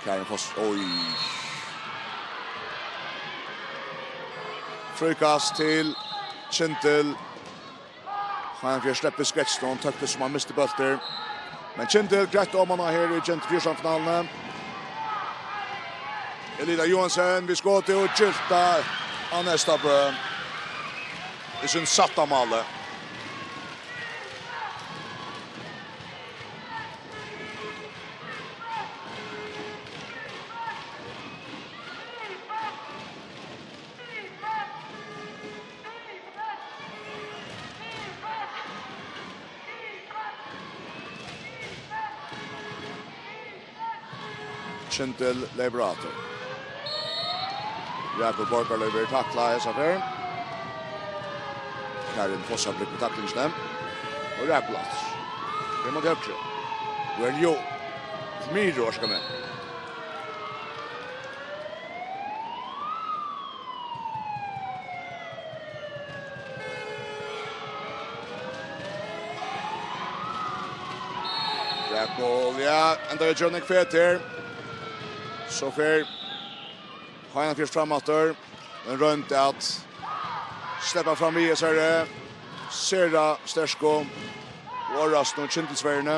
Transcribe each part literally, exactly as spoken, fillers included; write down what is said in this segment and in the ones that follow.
Karin Foss, oj. Fríkast til Kyndil. Hann fer sleppur sketsnum, tøkti sum hann misti bóltin. Men Kyndil greitt oman á her í Gentu fjúrtan finaluni. Elida Johansen við skoti og gilta á Neystabø í sín sætta máli. Kyndil leypur aftur. Rakul Borgarløv verður taklað hesa ferð. Karin Fossabrúgv við taklingina. Og Rakul aftur. Her móti høgru. Nú er hann Jú. Miro orkar við. Rakul, ja, enda við Johnny Kveter. So fer Heinafjørð fram aftur. Men royndi at sleppa fram við hesari sera sterku og orðasnu Kyndilsverjuni.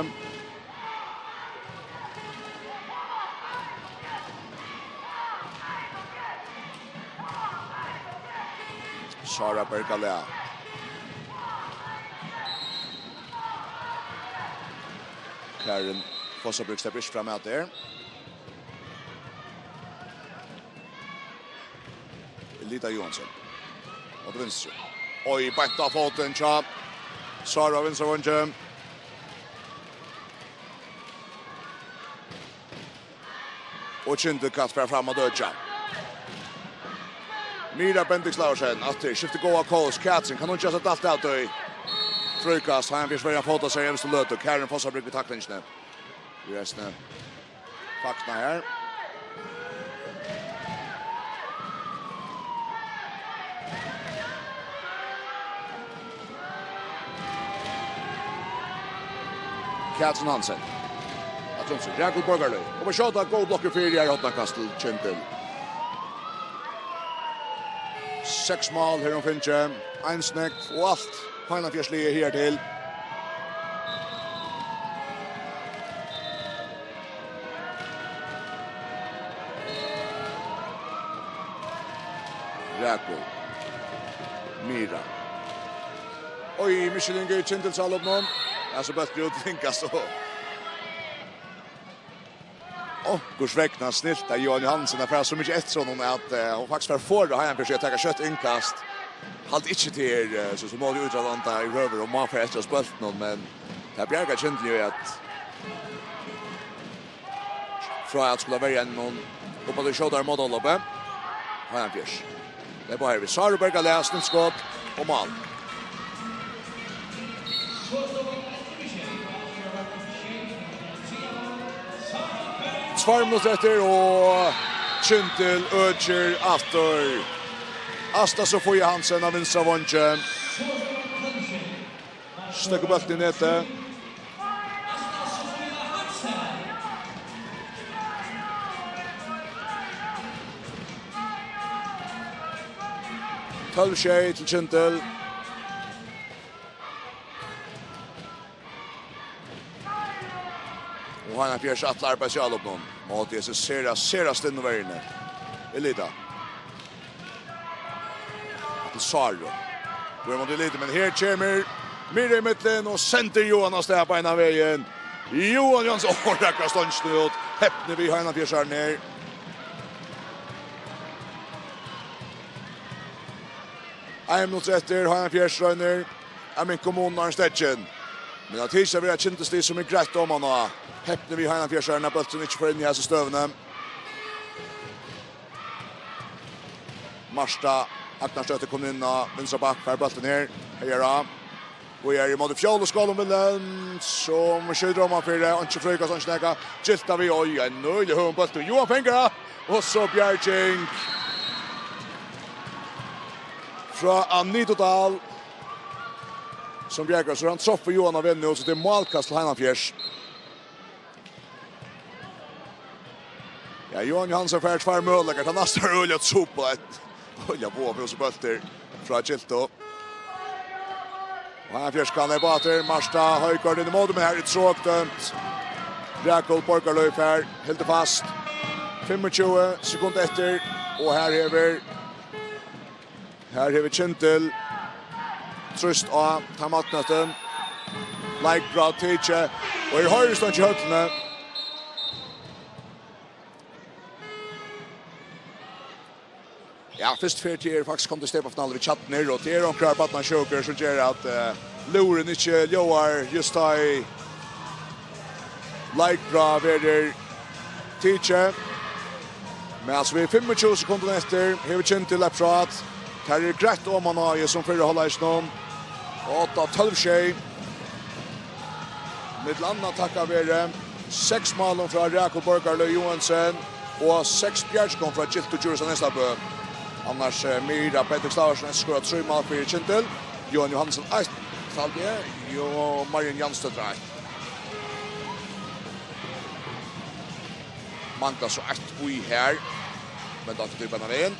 Sara Bergalea. Karin Fossabrúgv sleppur ikki fram at her. Elida Johansen. Móti vinstru. Oj, beint á fótin hjá Sara á vinstra vongi. Og Kyndil kann fara fram at økja. Mira Bendiksen Larsen, aftur, skiftir góða kós. Katrin, kann hon gera seg dælt av tí? Fríkast, Heinafjørð verður fóta sær í evstu løtu. Karin Fossabrúgv við taklingini. Restina fagna her. Katrin Hansen. At Tromsø. Rakul Borgarløv. Og skjóta góð blokkur fyri her, hornakast til Kyndil. Seks mál her hon fingið. Ein snegg og alt. Heinafjørðsliðið her til. Rakul. Mira. Oj, Michelin gevur Kyndil seg allar upp nú. Ja, so bólturin er út til inkast, og onkursvegna snilt av Johan Johansen at fara so mikið eftir honum at, eh, hon faktiskt fær forða Heinafjørð at taka skjótt innkast. Haldi ikki til er, eh, so, so má hon útrætta anda í røður og má fara eftir hasa bóltinum, men tað bjargar Kyndil jú at frá at skula verja ein mann upp á tí skjótari mótállopi. Heinafjørð. Tað er bara her við Sáru Berga Læs, nýtt skot og mál. Tveir minuttir eftir og Kyndil økir aftur. Asta Sofia Hansen av vinstra vongi. Støkkur bóltin í netið. Tólv sjey til Kyndil. Og Heinafjørð ætlar arbeiðis í álopinum. Móti hesi sera, sera stinnu verjuni. Elida. Til Sáru. Nú er móti Elidu, men her kemur Mira í millum og sendir Johan av stað beinan vegin. Johan Johansson, og rakar stongina út. Hepnir við Heinafjørðararnar her. Ein minuttur eftir, Heinafjørð roynir at minka munin á ein steðgin. Men at hisa vera Kyndilslið sum er greitt oman á. Hepnir við Heinafjørðararnar, bólturin ikki fer inn í hasi støðuni. Marta Agnarsdóttir komin inn á vinstra bakk, fær bóltin her. Heiðar á. Og er ímóti Fjólu Skálum Wilhelm, sum skjýtur oman fyri, einki fríkast, einki nakað. Gilta við, oj, ein nýlig høgum bólti. Johan fangar, og so bjarging frá Anito Dahl, sum bjargar, so hann troffur Johan av vegnum, so tað er málkast til Heinafjørð. Ja, Johan Johansen fær tveir møguleikar. Tað næsta er øgiliga trupult. Øgiliga vágur fyri bóltin frá Giltu. Og her fjerst kann leypa aftur. Marta Højgaard inn ímóti, men her er trokdømt. Rakul Borgarløv her, heldur fast. Fimmogtjúgu sekund eftir, og her hevur, her hevur Kyndil trýst á timeout-knøttin. Leikbrot tikið, og her hoyrist einki í høllini. Ja, fyrst fer til er faktiskt komið til steypafinalu við Tjarnir, og til er onkrar barnasjúkur sum ger at uh, lúðurin ikki ljóðar just tá í leikbrot verður tikið. Men altso, við fimmogtjúgu sekundum eftir hevur Kyndil leypt frá. Tað er greitt oman á í hesum fyrra hálvleikinum. Átta tólv sjey. Millum annað takka vere seks málum frá Rakul Borgarløv Johansen og seks bjargskot frá Giltu Djurhuus á Neystarbø. Annars eh, Mira Petter Slaversen skorar trý mál fyri Kyndil. Johan Johansen eitt, taldi eg. Jo, Marion Janstøtter eitt. Manglar so eitt í her. Men tað er beinanvegin.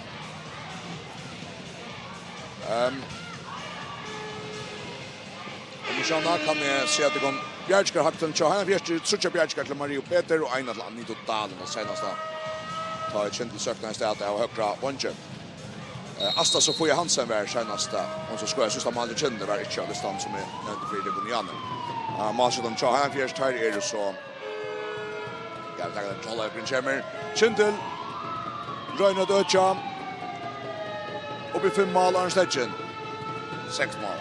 Um, Og nú sjá, kann eg siga, at tað kom bjargskar, haktin hjá Heiðar Fjerstad, tríggjar bjargskar til Mariu Peter og eina til Anitu Dahl, tann seinasta. Tá er Kyndil søknaði staðið av høgra vongi. Eh, Asta Sofia Hansen var seinasta, hon sum skoraði síðsta mál til Kyndil, var ikki á listanum sum eg nevndi fyri tykkum í áðni. Eh, málskjøtan hjá Heiðar Fjerstad, her eru so Ja, vit taka tað til hálvleikin kemur. Kyndil. Roynir at økja. Upp í fimm mál, Arne Steggen. Seks mál.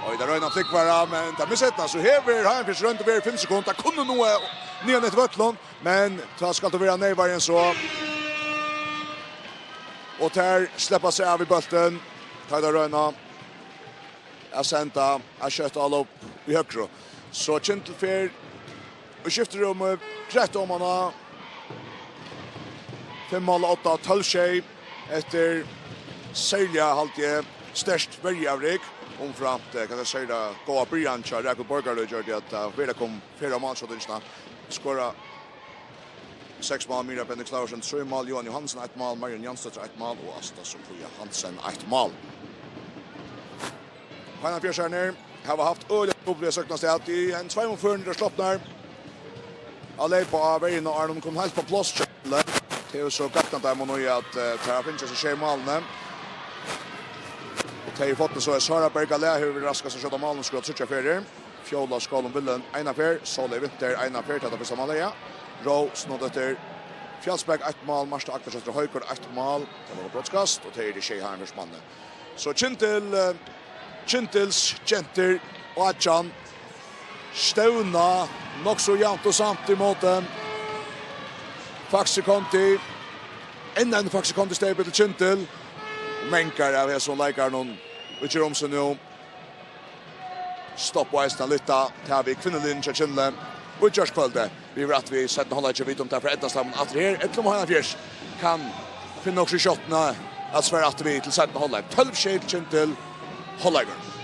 Og tað royna flúgvara, men tað missir eydnast. So hevur Heiðar Fjerstad roynt at vera fimm sekund. Tað kunnu nú, eh, niðan eftir vøllin, men tá skal tú vera neyvari enn so. Og tær sleppa seg av við bóltin. Tá er tað royna at senda, at skjóta á loop í høgru. So Kyndil fer í skiftirúmið, greitt oman á. Fimm mál, átta, tólv sjey. Eftir serliga, haldi eg, sterkt verjuavrik. Umframt, eh, kann eg siga tað, góða byrjan hjá Rakul Borgarløv gjørdi at, eh, Vera kom fyrr á málskjótingina. Skora seks mál, Mira Bendik Slaversen trý mál, Johan Johansen eitt mál, Marion Janstøtter eitt mál og Asta Sofia Hansen eitt mál. Heiðarfjørðingar hava havt øgiliga trupult við at søkja stað. Í ein tveimum førum eru slopnar at leypa á verjuna, áðrenn hon kom heilt upp á pláss hjá Kyndli. Tað hevur so gagnað teimum í at, eh, teir hava fingið hesi sjey málini. Og tey fáa so, Sara Bergalæ hevur verið raskast at skjóta málin, skorað tríggjar ferðir. Fjóla Skálum Vilhelm eina ferð, Sóley Winther eina ferð, tað er fyrsta málið, ja. Ró Snodóttir Fjalsbæk eitt mál, Marta Agnarsdóttir Højgaard eitt mál, tað var brotskast, og tað eru sjey Heiðarfjørðingar. So Kyndil, eh, Kyndils gentur átjan stevna nokk so javnt og samt ímóti Faxe Kondi. Enn ein Faxe Kondi steypur til Kyndil. Mangar av hesum leikarunum ikki um seg nú. Stopp og eisini lyfta til við kvinnuliðini hjá Kyndli. Og gjørt kvøldið. Vit verða aftur við seinna hálvleiki, vita um tað fer at eydnast teimum aftur her, ella um Heiðarfjørður kann finna okkurt í skjótuni at svara aftur við til seinna hálvleik. Tólv sjey til Kyndil, hálvleikur.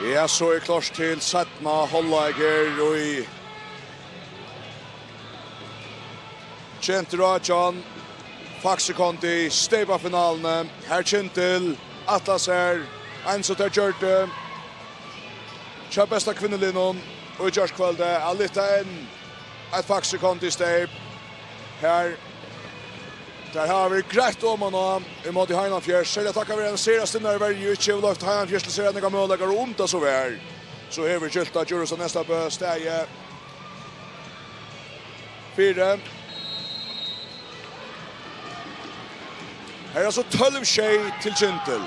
Ja, so er klárt til seinna hálvleik her í Gentur átjan, Faxe Kondi, steypafinaluni. Her Kyndil ætlar sær, eins og tað gjørdi hjá besta kvinnuliðnum í gjárkvøldið, at lyfta enn eitt Faxe Kondi steyp. Her, tær hava verið greitt oman á ímóti Heinafjørð. Serliga takk vere ein sera stinnari verju, ikki hevur loyvt Heinafjørð til sera nógvar møguleikar, og um tað so var, so hevur Gylta Djurhuus á Neystabø staðið fyri. Her er so tólv sjey til Kyndil.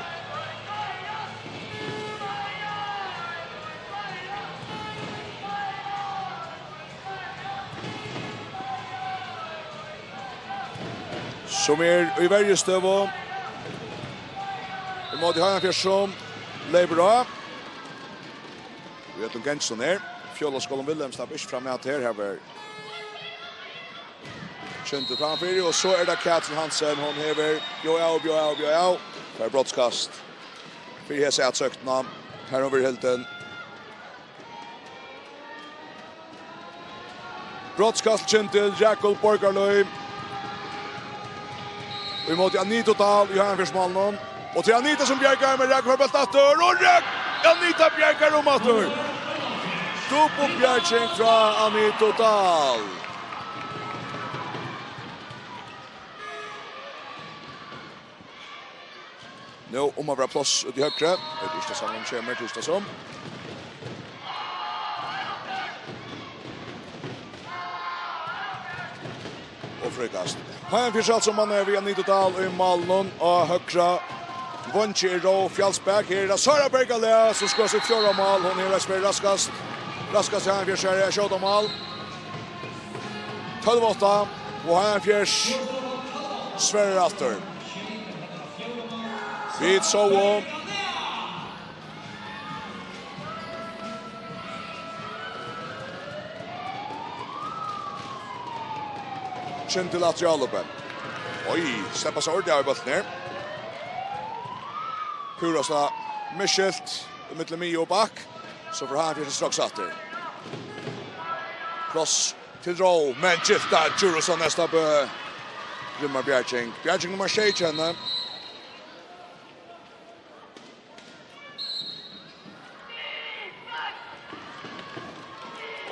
Sum er í verjustøðu ímóti Heinafjørð, sum leypur á. Í øllum ganginum her. Fjóla Skálum Wilhelm slapp ikki fram at her. Her var Kyndil framfyri, og so er tað Katrin Hansen. Hon hevur bjóð av, bjóð av, bjóð av. Fær brotskast fyri hesa atsóknina. Har hon verður hildin. Brotskast til Kyndil, Rakul Borgarløv. Ímóti Anitu Dahl í Heinafjørðsmálinum. Og til Anita sum bjargar, men Rakul fær bóltin aftur, og Rak-, Anita bjargar um aftur. Dupultbjarging frá Anitu Dahl. Nú um at vera pláss út í høgru. Tað er ikki tað sama, hon kemur til, ikki tað sama. Og fríkast. Heinafjørður, altso, mannaður við Anitu Dahl í málinum á høgra vongi, er Ró Fjalsbak. Her er tað Sara Bergalia, sum skorar sítt fjórða mál. Hon er eisini raskast. Raskast Heinafjørður er at skjóta mál. Tólv átta, og Heinafjørður svarar aftur. Vit sóu Kyndil aftur í álopið. Oj, sleppa seg ordiliga av í bóltin her. Púrasta misskilt ímillum miðju og bakk. So fær Heinafjørður straks aftur. Kross til Ró, men Gylta Djurhuus á Neystabø. Rimmar bjarging. Bjarging nummar sjey hjá henni.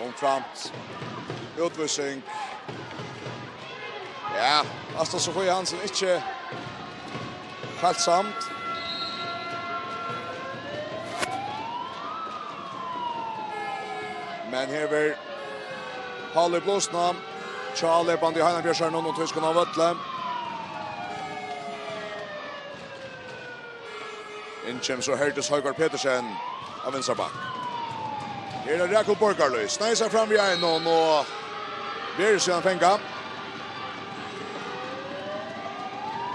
Umframt útvísing. Ja, Asta Sofie Hansen ikki heilt samd. Men her verður hald í blusuna hjá álopandi Heinafjørðinum, og tí skal hann á vølli. Inn kemur so Herdis Højgaard Petersen á vinstra bakk. Her er Rakul Borgarløv. Sneið sær fram við einum og verður síðan fangað.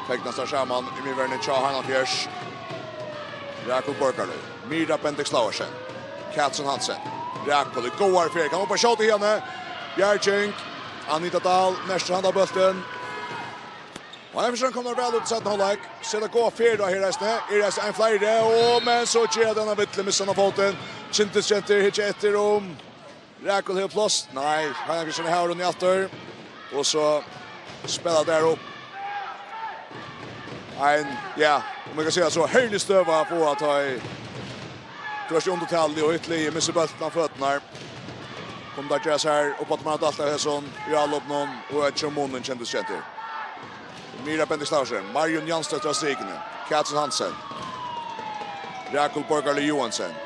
Fegnast har saman í miðverðini hjá Heinafjørð. Rakul Borgarløv. Mira Bendix Laursen. Katrin Hansen. Rakul í góðari ferð. Kann upp at skjóta í hana. Bjarging. Anita Dahl. Næstur handa bóltin. Og Heinafjørður kemur væl út í seinna hálvleik. Seta góða ferð á her eisini. Er eisini ein fleiri. Og, men so ger hann eina villu, missir hann av fótin. Kyndilsgentur hyggja eftir um Rakul hevur pláss. Nei, Heinafjørður hevur hana aftur. Og so spæla tær upp. Ein, ja, um eg kann siga so, herlig støða at fáa, tá ið tú ert í undirtali og hitt liðið missir bóltin av føturnar. Kunnu teir gera sær upp aftur, man alt av hesum í álopinum, og øll munin, Kyndilsgentur. Mira Bendix Laursen, Marjun Jansdóttir á strikuni, Katrin Hansen, Rakul Borgarløv Johansen.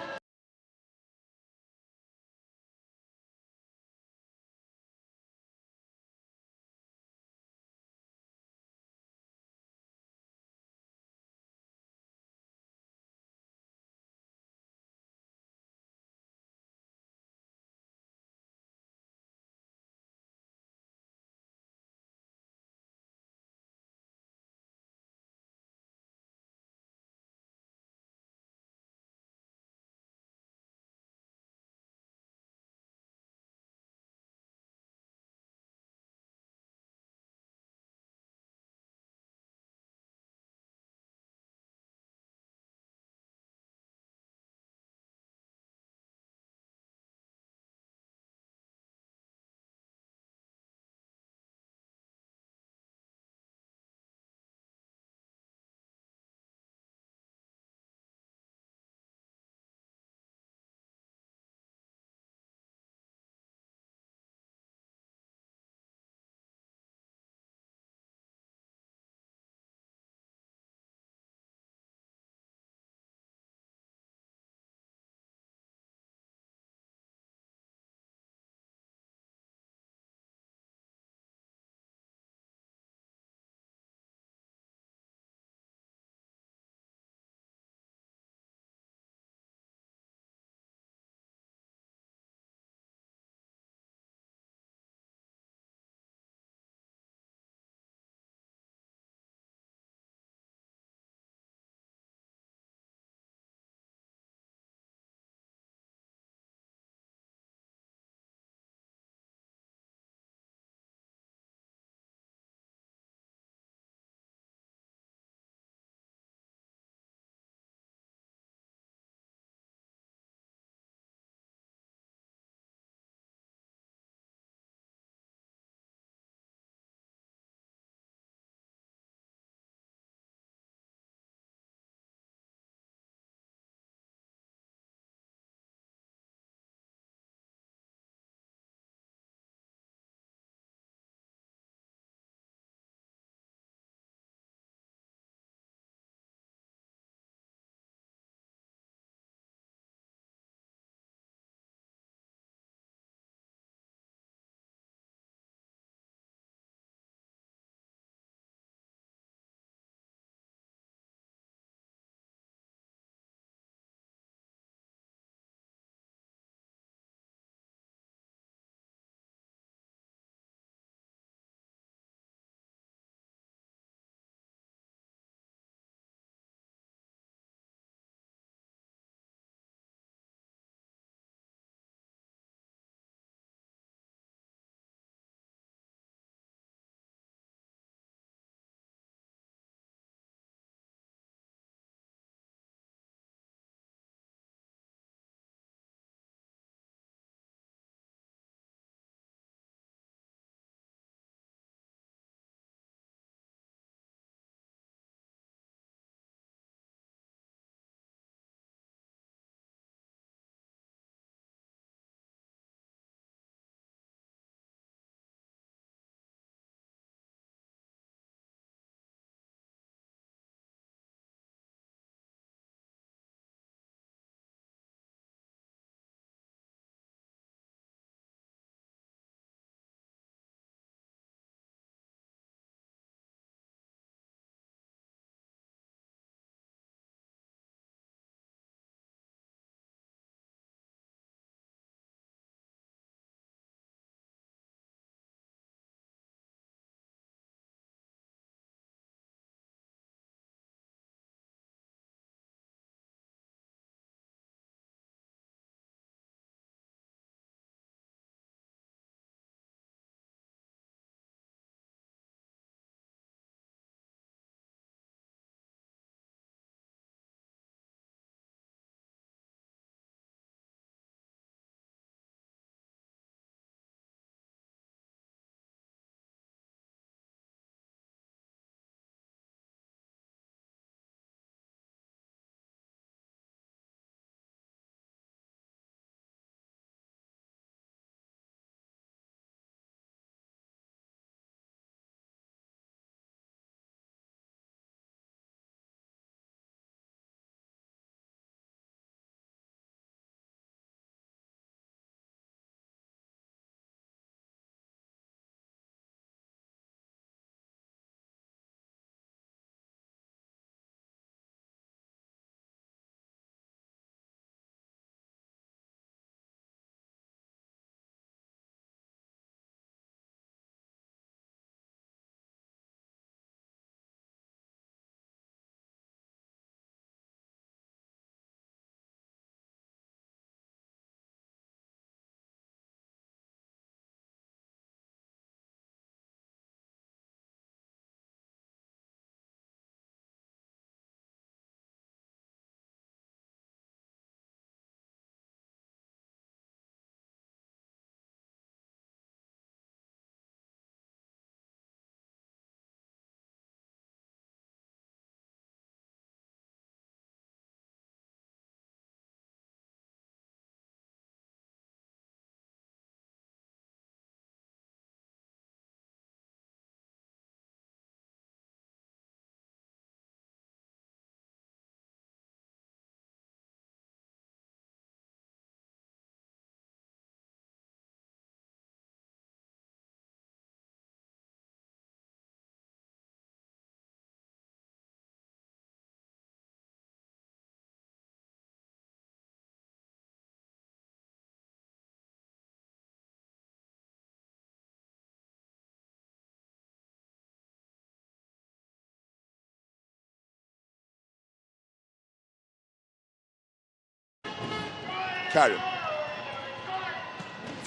Karin.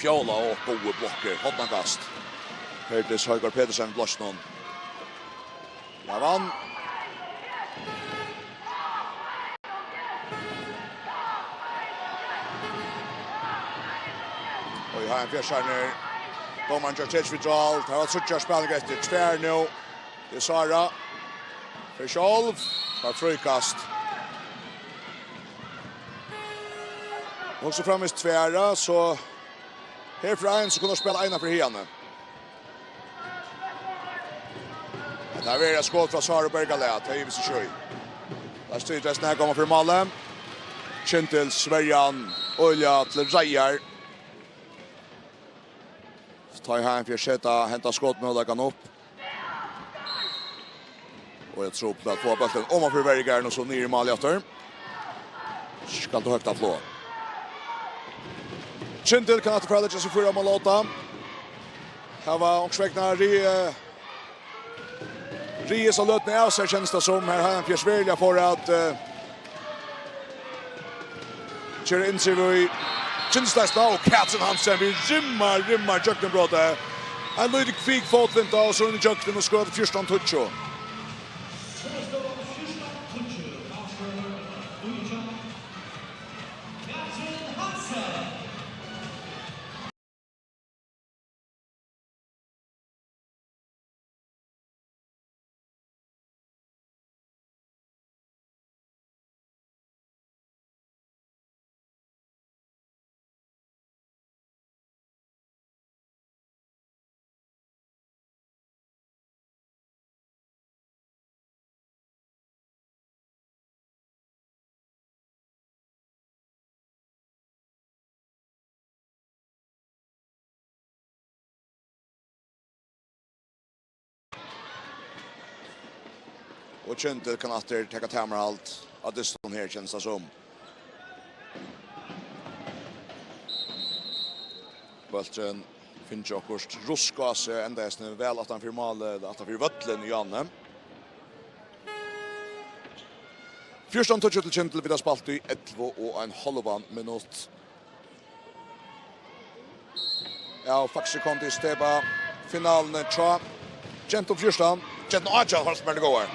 Fjóla og góði blokkir. Hornakast. Herdis Højgaard Petersen blokkin. Ja, vann. Og í H M fjøruti er dómarin gjørt til við dál. Her var tríggjar spælingar eftir. Tvær nú. Tað er Sara. Fer sjálv. Fær fríkast. Hon skal framvegis tvær, so her fær ein, so kunnu spæla eina fyri hiðani. Hetta her er eitt skot frá Sáru Bergalæ, tað er vist ikki í. Lars Trídressen her kemur fyri málið. Kyndil, Sverjan, Olja til reiðar. So tá eg havi fyri at seta henda skotmøguleikan upp. Og eg truplar at fáa bóltin oman fyri verjugarðin og so niður í málið aftur. Skal tú høgt at flá. Kyndil kann aftur fara at leggja seg fýra mann lóta. Her var onkursvegna ri-, eh, Ríðist á løtuni av sær, kennist tað sum. Her hevði hann fjørt veruliga fyri at, eh, gera innsig í kynsleisna, og Katrin Hansen við rimmar, rimmar gjøgnumbroti. Ein lítil kvik fótfinta, og so inn í gjøgnum og skora til fjúrtan tíggju. Og Kyndil kann aftur taka tamarhald á dystin her, kennist tað sum. Bólturin fingið okkurt rusk á seg, endaði eisini væl aftan fyri málið, ella aftan fyri vøllin í áðni. Fjúrtan tíggju til Kyndil, vit hava spælt í ellivu og ein hálvan minutt. Ja, og Faxe kom til Steba finaluni hjá Gentum fjúrtan. Gentum átjan, har spælir góðar.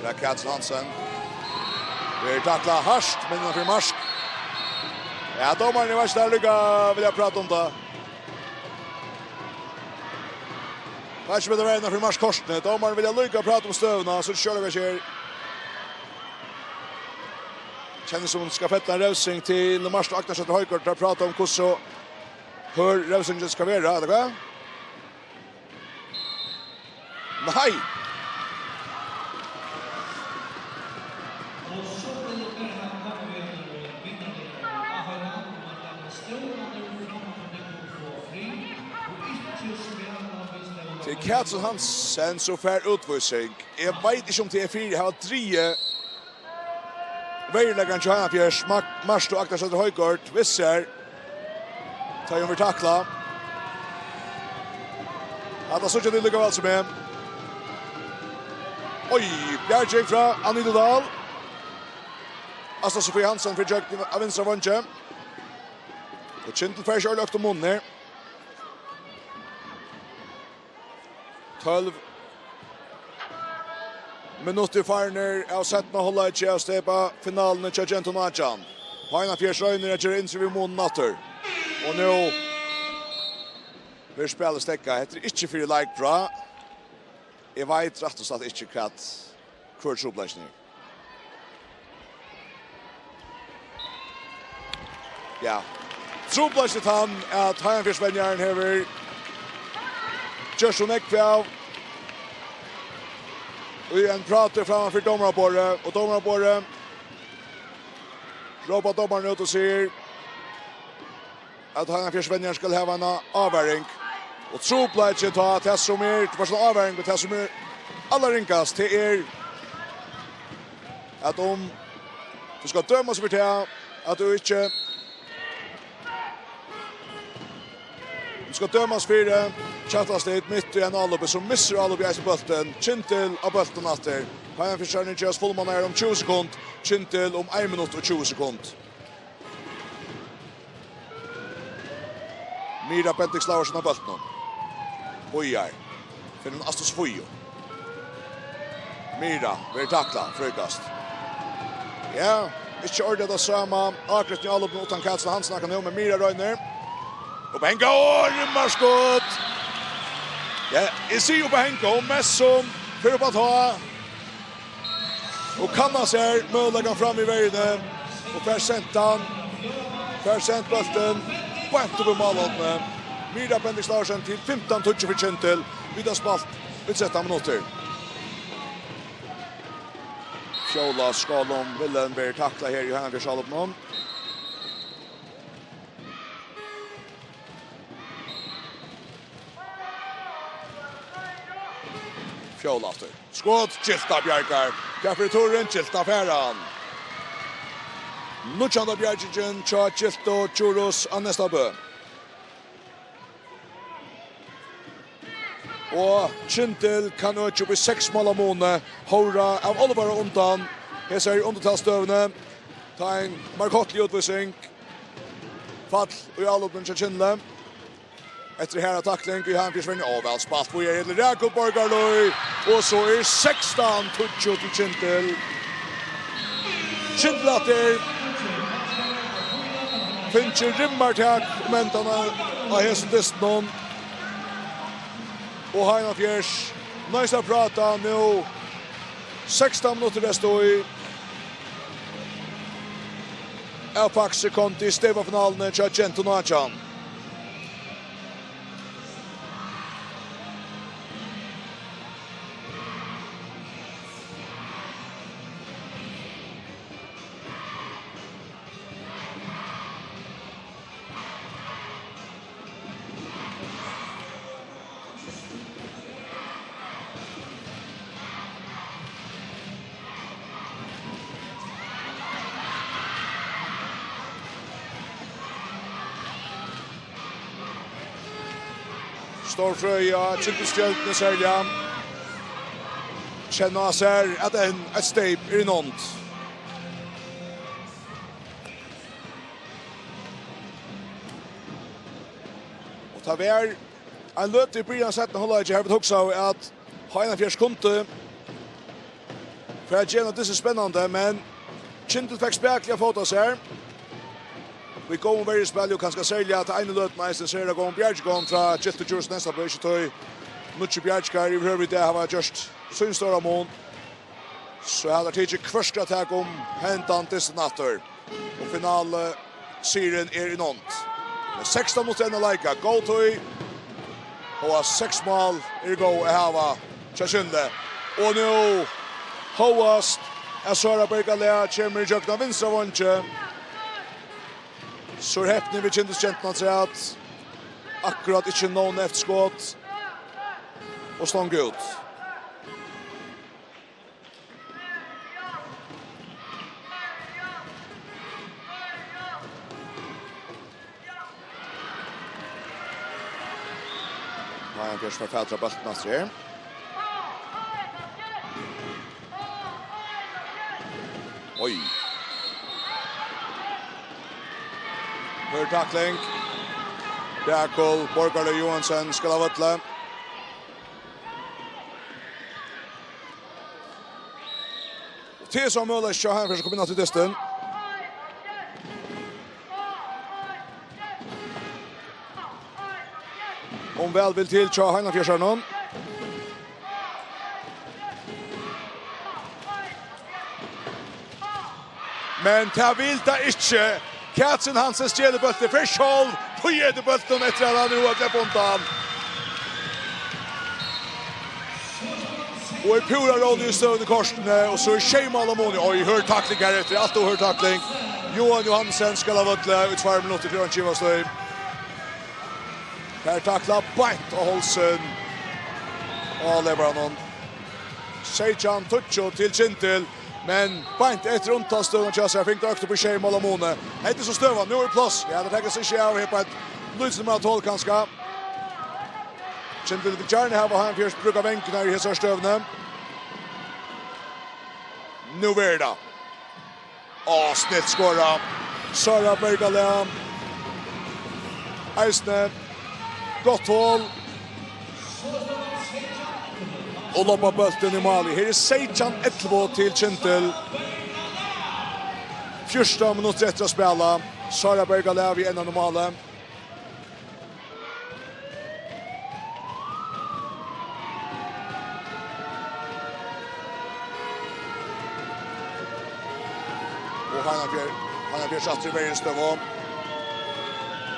Rakel Hansen. Verður taklað hart, men innan fyri mark. Ja, dómarin, eg veit ikki, tað er líka vilja prata um tað. Veit ikki, um tað var innan fyri markkortini. Dómarin vilja líka prata um støðuna, so sjálv hvat skjer. Kennist sum skal fella ein revsing til Marta Agnarsdóttir Højgaard, til at prata um hvussu hørð revsingin skal vera, ella hvat? Nei! Til Katrin Hansen, so fær útvísing. Eg veit ikki, um tað er fyri at hava drigið veruleikan hjá H M fjøruti, Mar-, Marta Agnarsdóttir Højgaard, við sær. Tá hon verður taklað. Hatta síggja tit líka væl sum eg. Oj, bjarging frá Anita Dahl. Asta Sofie Hansen fyri gjøgnum av vinstra vangi. Og Kyndil fær ikki øgiliga økt um munnin her. Tólv minuttir farnir av setna hálvleiki av Steba finaluni hjá Gentum átjan. H M fjøruti roynir at gera innsig við munin aftur. Og nú verður spælið steðgað. Hetta er ikki fyri leik, bra. Eg veit rætt og slætt ikki, hvat, hvør trupulleikin er. Ja. Trupulleikin er tann, at H M fjøruti-venjarin hevur gjørt so nógv av í ein práti framman fyri dómaraborðið, og dómaraborðið rópar dómaran út og sigur, at H M fjøruti-venjarin skal hava eina ávaring. Og trupulleikin tá, tað sum er, tú fært eina ávaring, og tað sum er allarringast, tað er, at um tú skal dømast fyri tað, at tú ikki, tú skal dømast fyri, Kjartansdóttir mitt í ein álopið, so missir álopið eisini bóltin. Kyndil á bóltin aftur. Heiðafjørðingar gerast fullmannaðir um tjúgu sekund. Kyndil um ein minutt og tjúgu sekund. Mira Bendikts Laursen á bóltinum. Bíðar. Finnur Astu Sofíu. Mira verður taklað, fríkast. Ja, ikki ordiliga tað sama. Ágrýtni í álopinum uttan Katrin Hansen akkurát nú, men Mira roynir. Upp at hanga og rimmar skot. Ja, eg sigi upp at hanga, og mest sum fer upp at tá. Og kannar sær møguleikan fram í verðini. Og fær sent hann. Fær sent bóltin beint upp í málhornið. Mira Bendikts Laursen til fimtan tíggju fyri Kyndil. Vit hava spælt í trettan minuttir. Fjóla Skálum Vilhelm verður taklað her í Heiðafjørðinum. Fjóla aftur. Skot, Gilda bjargar. Hvat fyri túrin, Gilda fær hann. Níggjanda bjargingin hjá Gildu Djurhuus á Neystabø. Og Kyndil kann økja upp í seks mála muni. Hóra av álvara undan hesari undirtalsstøðuni. Tá ein margháttlig útvísing. Fall í álopinum hjá Kyndli. Eftir harða takling í Heiðafjørðinum. Ó, væl spælt. Víðari til Rakul Borgarlíð. Og so er sekstan tíggju til Kyndil. Kyndil aftur. Fingið rimmartak um endarnar á hesum dystinum. Og Heiðafjørður noyðist at práta nú. Sekstan minuttir rest í. Av faks sekundi í steypafinaluni hjá Gentum átjan. Stór frøði á Kyndilsstjørnuni serliga. Kenna á sær, at enn eitt steyp er í nánd. Og tað var ein løta í byrjan av seinna hálvleiki, har vit hugsaðu, at Heiðafjørður kundi fara at gera dystin spennandi, men Kyndil fekk spakuliga fót á sær. Við góðum verjuspæli og kanska serliga ta einu løtuna eisini, serliga góðum bjargingum frá Gildu Djurhuus Neystabø, ikki tí nýggju bjargingar yvirhøvur í dag hava gjørt sín stóra mun. So hava teir tikið hvørt skræddak um hendan dystin aftur. Og finalesigurin er í nánd. Men sekstan minuttir enn at leika. Góð tíð. Og seks mál eru góð at hava hjá Kyndli. Og nú hóast at Sára Bergalea kemur ígjøgnum vinstra veingi. So er hepnið við Kyndilsgentuni afturat. Akkurát ikki nóg neyvt skot. Og stong út. Heiðafjørður fær fatur á bóltin aftur her. Oj. Hørð takling. Rakul Borgarlíð Johansen skal av vølli. Og tað er so møguleiki hjá Heiðafjørð at koma inn aftur í dystin. Um væl vil til hjá Heiðafjørðinum. Men tað vil tað ikki. Katrin Hansen stjelir bóltin, fer sjálv, og etur bóltin eftir at hann er á at sleppa undan. Og er púra róligur í støðuni kortini, og so er sjey mál á muni. Oj, hørð takling her eftir, alt ov hørð takling. Johan Johansen skal av vølli í tveir minuttir, fyri hann kemur av støði. Her takla beint á hálsin á levaranum. Seytjan tíggju til Kyndil, men beint eftir undirtalsstøðuna hjá sær fingu teir økt upp í sjey mál á muni. Hetta er so støðan, nú er pláss. Ja, tað tekur seg ikki av her, beint lítið meira tol kanska. Kintel vildi gjarna hava H M Fjørs brúka vangirnar í hesari støðuni. Nú verður tað. Á, snilt skorað. Sára Bergalia. Eisini gott hol. Og loppa bóltin í málið. Her er seytjan ellivu til Kintel. Fjúrtan minuttir eftir at spæla. Sára Bergalia við enn á málið. Og Heinafjør, Heinafjør satt í verjustøðu.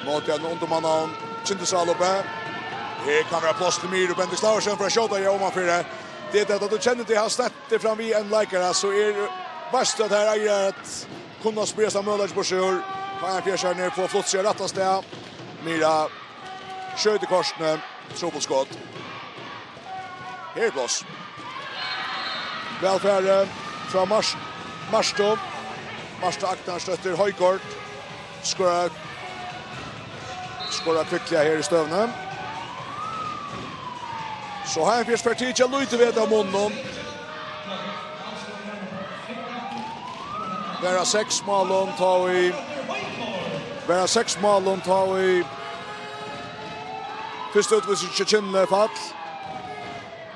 Móti ein undirmanna Kintel Sálupe. Her kann vera pláss til Myru Bendikts Laursen fyri at skjóta, ja, omanfyri. Tað er tað, at tú kennir teg, hann slepti fram við ein leikara, so er, veitst tú, at her eigur at kunna spyrjast ein møguleiki burtur úr. Heinafjørsarnir fáa flutt seg á rættan stað. Myra skjýtur kortini, trupult skot. Her er pláss. Væl farið frá Mars-, Martu. Marta Agnarsdóttir Højgaard. Skorar, skorar kvikliga her í støðuni. So Heinafjørs fær tikið lítið vit av munninum. Bara seks málum tá í, bara seks málum tá í fyrstu útvísing hjá Kintel fall.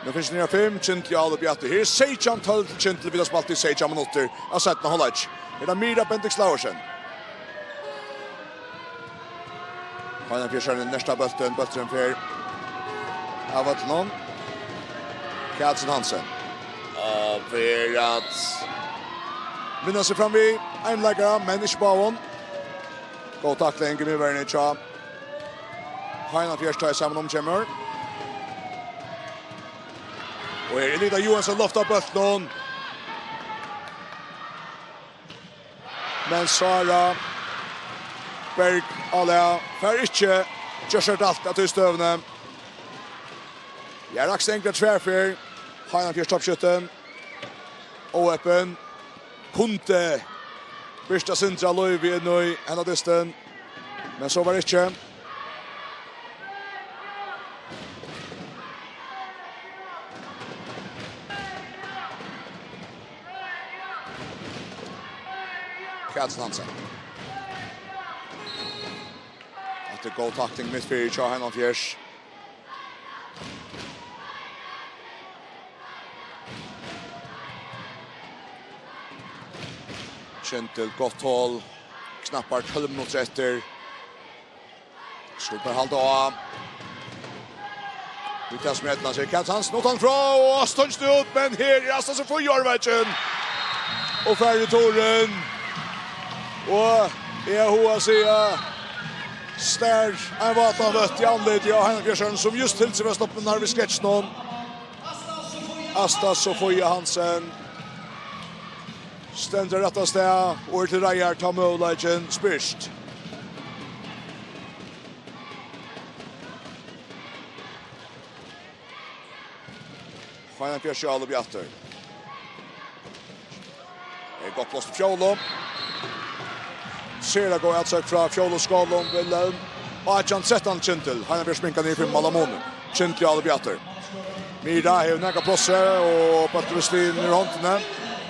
Nú finst niðan fimm, Kintel í álopi aftur. Her er seytjan tólv til Kintel, vit hava spælt í seytjan minuttir av seinna hálvleik. Her er Myra Bendikts Laursen. Heinafjørsarnir nerta bóltin, bólturin fer av vøllinum. Kathrin Hansen. Og fer at vinna seg fram við einum leikara, men ikki báðum. Góð takling í miðverjini hjá Heinafjørs, tá ið saman um kemur. Og her er Elita Johansen, loftar bóltin. Men Sára Bergalia fær ikki gjørt sær dælt av tí støðuni. Ja, rakst einglar tvær ferð. Heinafjørs toppskjúttin. Óheppin. Kundi birta sindur av lívi inn í henda dystin. Men so var ikki. Kathrin Hansen. Hatta er góð takling mitt fyri hjá Heinafjørs. Kintel, gott hol. Knappar tólv minuttir eftir. Skulu bara halda á. Við tað sum eydnast, Kathrin Hansen uttanfrá, og stongst út, men her er Asta Sofie Ørveikin. Og fær returin. Og eg havi hug at siga, slær ein vátan vøtt í andlitið á Heinafjørsarnum, sum júst hilsir frá stofuni við sketsjinum. Asta Sofie Hansen stendur á rætta stað og er til reiðar, tá møguleikin spyrst. Heinafjørs í álopi aftur. Her er gott pláss til Fjólu. Sera góð atsókn frá Fjólu Skálum, Wilhelm. Átjan trettan Kintel. Heinafjørs minkar niður í fimm mála mun. Kintel í álopi aftur. Myra hevur nakað pláss her, og bólturin við sliðin úr hondini.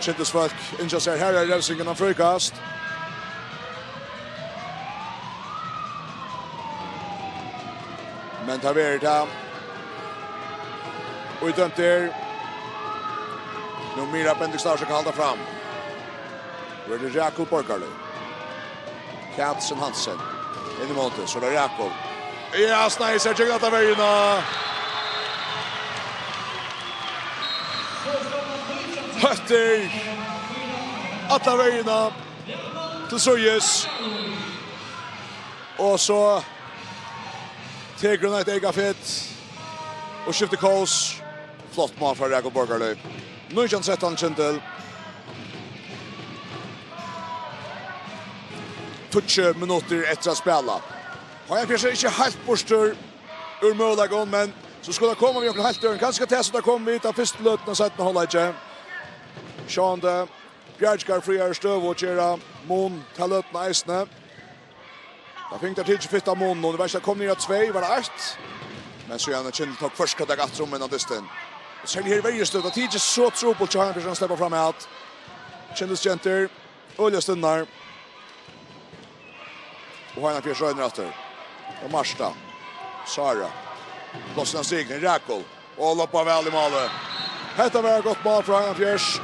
Kintelsfólk ynskja sær harðari revsing enn fríkast. Men tað verður tað. Og dømt er. Nú Myra Bendikts Laursen kann halda fram. Verður Rakul Borgarløv. Kathrin Hansen. Inn í móti, so er tað Rakul. Ja, sneið sær gjøgnum alla verjuna. Hóttir. Alla verjuna. Til síðis. Og so tekur hon eitt eyka fett og skiftir kós. Flott mál frá Rakul Borgarløv. Nítjan trettan Kintel. Tíggju minuttir eftir at spæla. Heinafjørs er ikki heilt burtur úr møguleikunum, men so skulu teir koma við onkrum heilt øðrum. Kanska tað sum teir komu við ta fyrstu løtuna av seinna hálvleiki. Sjálvandi Bjarkar fríari støðu og gera mun ta løtuna eisini. Tá fingu teir tikið fitt av muninum. Eg veit ikki, teir komu niður á tvey, var tað eitt? Men so er hann Kyndil tók først, kann taka aftur um innan dystin. Og serliga her í verjustøðu, tað er ikki so trupult hjá Heinafjørð at sleppa fram at. Kyndilsgentur, øgiliga stinnar. Og Heinafjørð roynir aftur. Og Marta. Sara. Plássið av Sigrid, Rakul. Og loppa væl í málið. Hetta var eitt gott mál frá Heinafjørð.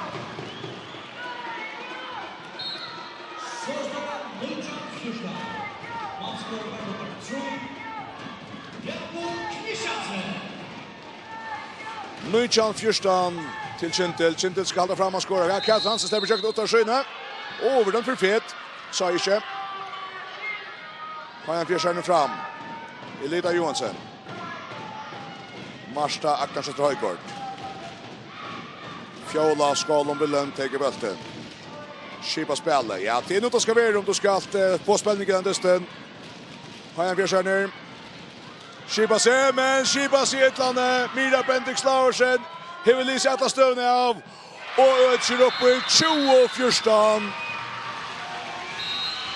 Nítjan fjúrtan til Kyndil. Kyndil skal halda fram at skora. Ja, Katrin Hansen sleppur ígjøgnum uttan síni. Og over den for fet. Sá ikki. Heinafjørð sær nú fram. Elida Johansen. Marta Agnarsdóttir Højgaard. Fjóla Skálum Wilhelm tekur bóltin. Skipa spælið. Ja, tað er nú tað skal vera um tú skalt, eh, fáa spenning í tann dystin. Heinafjørð sær nú. Skipa seg, men skipa seg illa, eh, Mira Bendix Laursen hevur lisið alla støðuna av og økir upp í tjúgu fjúrtan.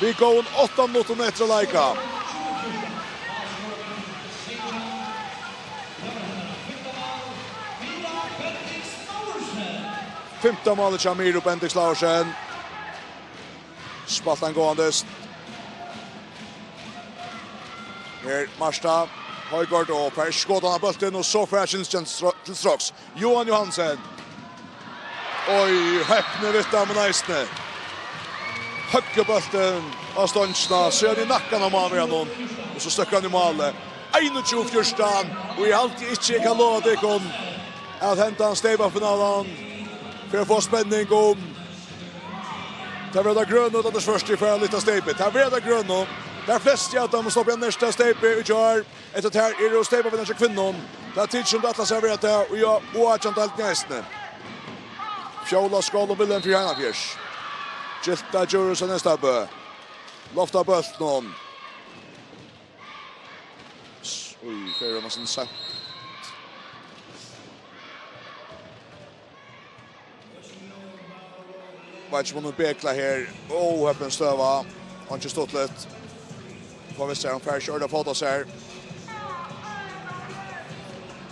Við góðum átta minuttum eftir at leika. Fimta málið hjá Mira Bendix Laursen. Spælt ein góðan dyst. Her Marta Højgaard og fær skotið á bóltin og so fær Kyndilsgentur til stro-, til straks. Johan Johansen. Oj, hepnir við teimum eisini. Høggi bóltin á stongina, so er hann í nakkan á málverjanum. Og so støkkur hann í málið. Einogtjúgu fjúrtan, og eg haldi ikki, eg kann lova tykkum at hendan steypafinalan fer at fáa spenning um tað verður tað grøna, ella tað svørta, eg fari at lyfta steypið. Tað verður tað grøna. Tær flestu av teimum stoppa í næsta steypi í gjár. Eftir at her eru steypavinnar hjá kvinnum. Tað tykist sum tað ætlar seg at vera tað, og ja, og átjan deildin eisini. Fjóla Skálum Wilhelm fyri Heinafjørð. Gilda Djurhuus av Neystabø. Lofta bóltinum. Oj, fer hon nesten seint. Veit ikki um hon er bekla her. Óhepin støða. Einki stuttligt. Fáa vist sær, hon fær ikki orðið at fóta sær.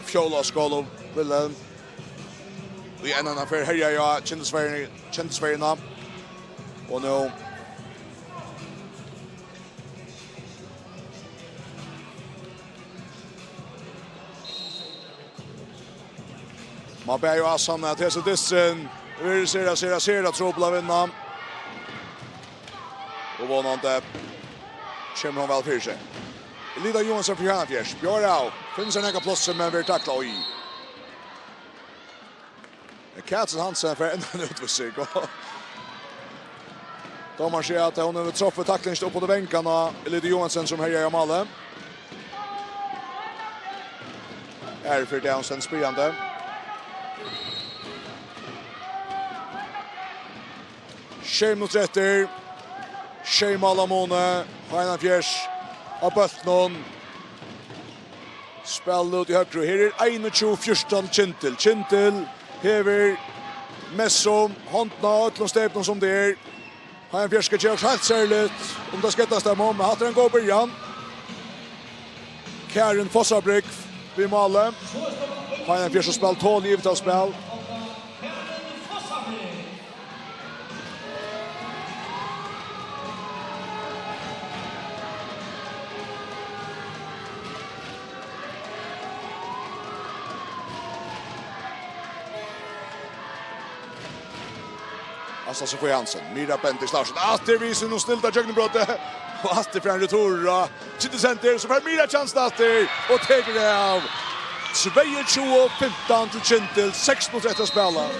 Fjóla Skálum Wilhelm. Og í enn annan ferð herjar ja, Kyndilsverjuna. Og nú Man bað jo Asan at hesa dystin verður sera, sera, sera trupul at vinna. Og vónandi kemur hon væl fyri seg. Elida Johansen fyri Heinafjørð. Bjóðar av. Finnur sær nakað pláss, men verður taklað í. Katrin Hansen fær enn ein útvísing. Dómarin sigur at hon hevur truffið taklingina upp undir vangan á Elida Johansen, sum herjar á málið. Her fyri tað hon stendur spyrjandi. Sjey minuttir eftir. Sjey mál av muni. Heinafjørð á bóltinum. Spæl út í høgru. Her er einogtjúgu fjúrtan Kyndil. Kyndil hevur messu hondina á øllum steypunum sum tað er. Heinafjørð skal gera okkurt heilt serligt, um tað skal eydnast teimum, men hatta er ein góð byrjan. Karin Fossabrygg við málið. Heinafjørð so spælt tolið yvirtalsspæl. Asta Sofie Hansen, Mira Bendix Larsen, aftur við sínum snilda gjøgnumbroti, og aftur fær hann retur, og Kyndil sendir, so fær Mira kjansin aftur, og tekur tað av. Tveyogtjúgu fimtan til Kyndil, seks minuttir eftir at spæla.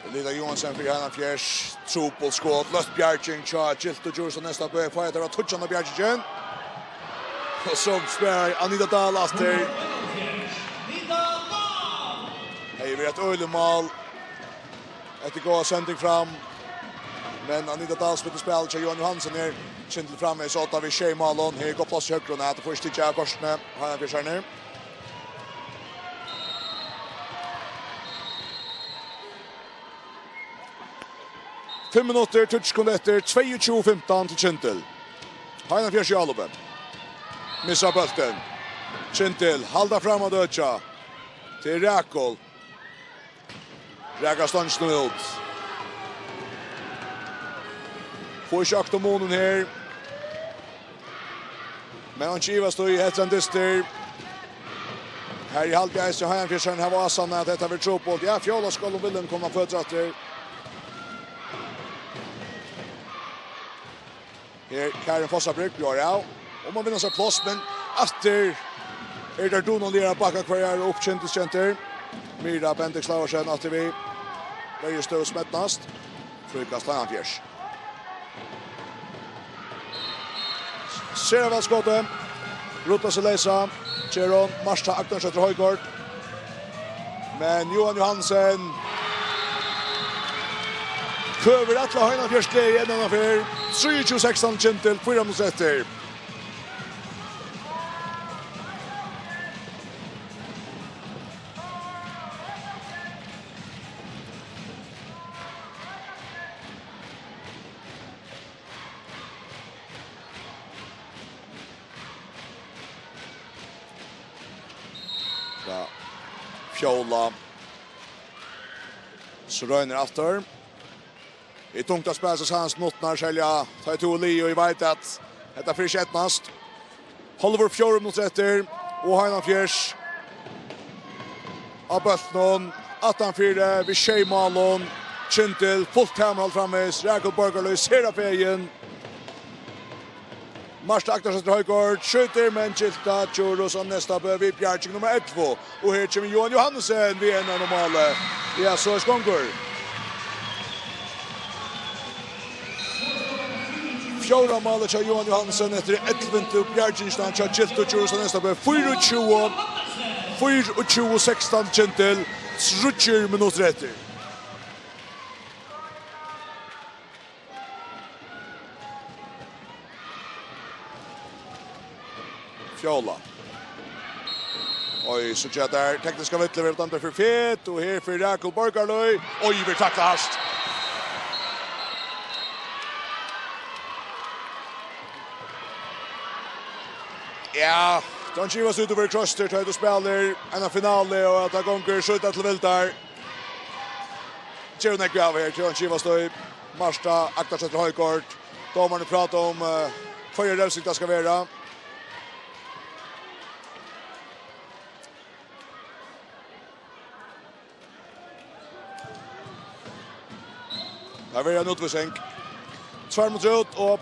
Elida Johansen fyri Heinafjørð, trupult skot, løtt bjarging hjá Giltu Djurhuus á Neystabø, fáa teir av tíggjanda bjargingin. Og so spælir Anita Dahl aftur. Hevði verið eitt øgiligt mál. Eftir góða sending fram. Men Anita Dahl spillir spæl til Johan Johansen her. Kyndil framvegis, átta við sjey málum. Her er gott pláss í høgru, at fáa ikki tikið av kortini. Heiðan Fjørsarnir. Fimm minuttir, tíggju sekund eftir, tveyogtjúgu fimtan til Kyndil. Heiðan Fjørs í álopið. Missa bóltin. Kyndil, halda fram at økja. Til Rakul. Rakar stongina út. Fáa ikki økt um munin her. Men hann ivast í, hetta er ein dystur. Her í haldi eisini Heiðan Fjørsarnir hava ásanna at hetta verður trupult. Ja, Fjóla skal um viljen koma á føtur aftur. Her, Karin Fossabrygg, blívur av. Og man vinnur seg pláss, men aftur er tað dugnaliga at bakka hvørjar upp, Kyndilsgentur. Mira Bendix Laursen aftur við. Verjustøð smetnast. Fríkast Heiðan Fjørs. Sera væl skotið. Rullar seg leysa. Ger hon. Marta Agnarsdóttir Højgaard. Men Johan Johansen køvir alla Heiðan Fjørs gleði enn eina ferð. Trýogtjúgu sekstan, Kyndil, fýra minuttir eftir. Ja. Fjóla. So roynir aftur. Er tungt at spæla seg seinastu minuttirnar, serliga tá ið tú er liðug, og eg veit at hetta fer ikki eydnast. Hálvur fjórði minuttur eftir, og Heiðan Fjørs á bóltinum, aftanfyri við sjey málum. Kyndil, fult tamarhald framvegis, Rakul Borgarløg sera fegin. Marta Agnarsdóttir Højgaard skjýtur, men Gilda Djurhuus á Neystabø við bjarging nummar ellivu. Og her kemur Johan Johansen við enn einum máli. Ja, soleiðis gongur. Fjórða málið hjá Johan Johansen eftir ellivindu bjargingina hjá Gildu Djurhuus á Neystabø. Fýraogtjúgu, fýraogtjúgu sekstan, Kyndil, tríggjar minuttir eftir. Fjóla. Oj, so tjá, der tekniska villur verður dømdur fyri fet, og her fyri Rakul Borgarløg. Oj, verður taklað hart. Ja, tað gevur seg út at vera krossur, tá tú spælir eina finalu, og at tað gongur so illa til vildar. Ger hon nógv av her, tað gevur seg út. Marta Agnarsdóttir Højgaard. Dómarin prata um, eh, hvørja revsing tað skal vera. Tað verður ein útvísing. Tveir minuttir út, og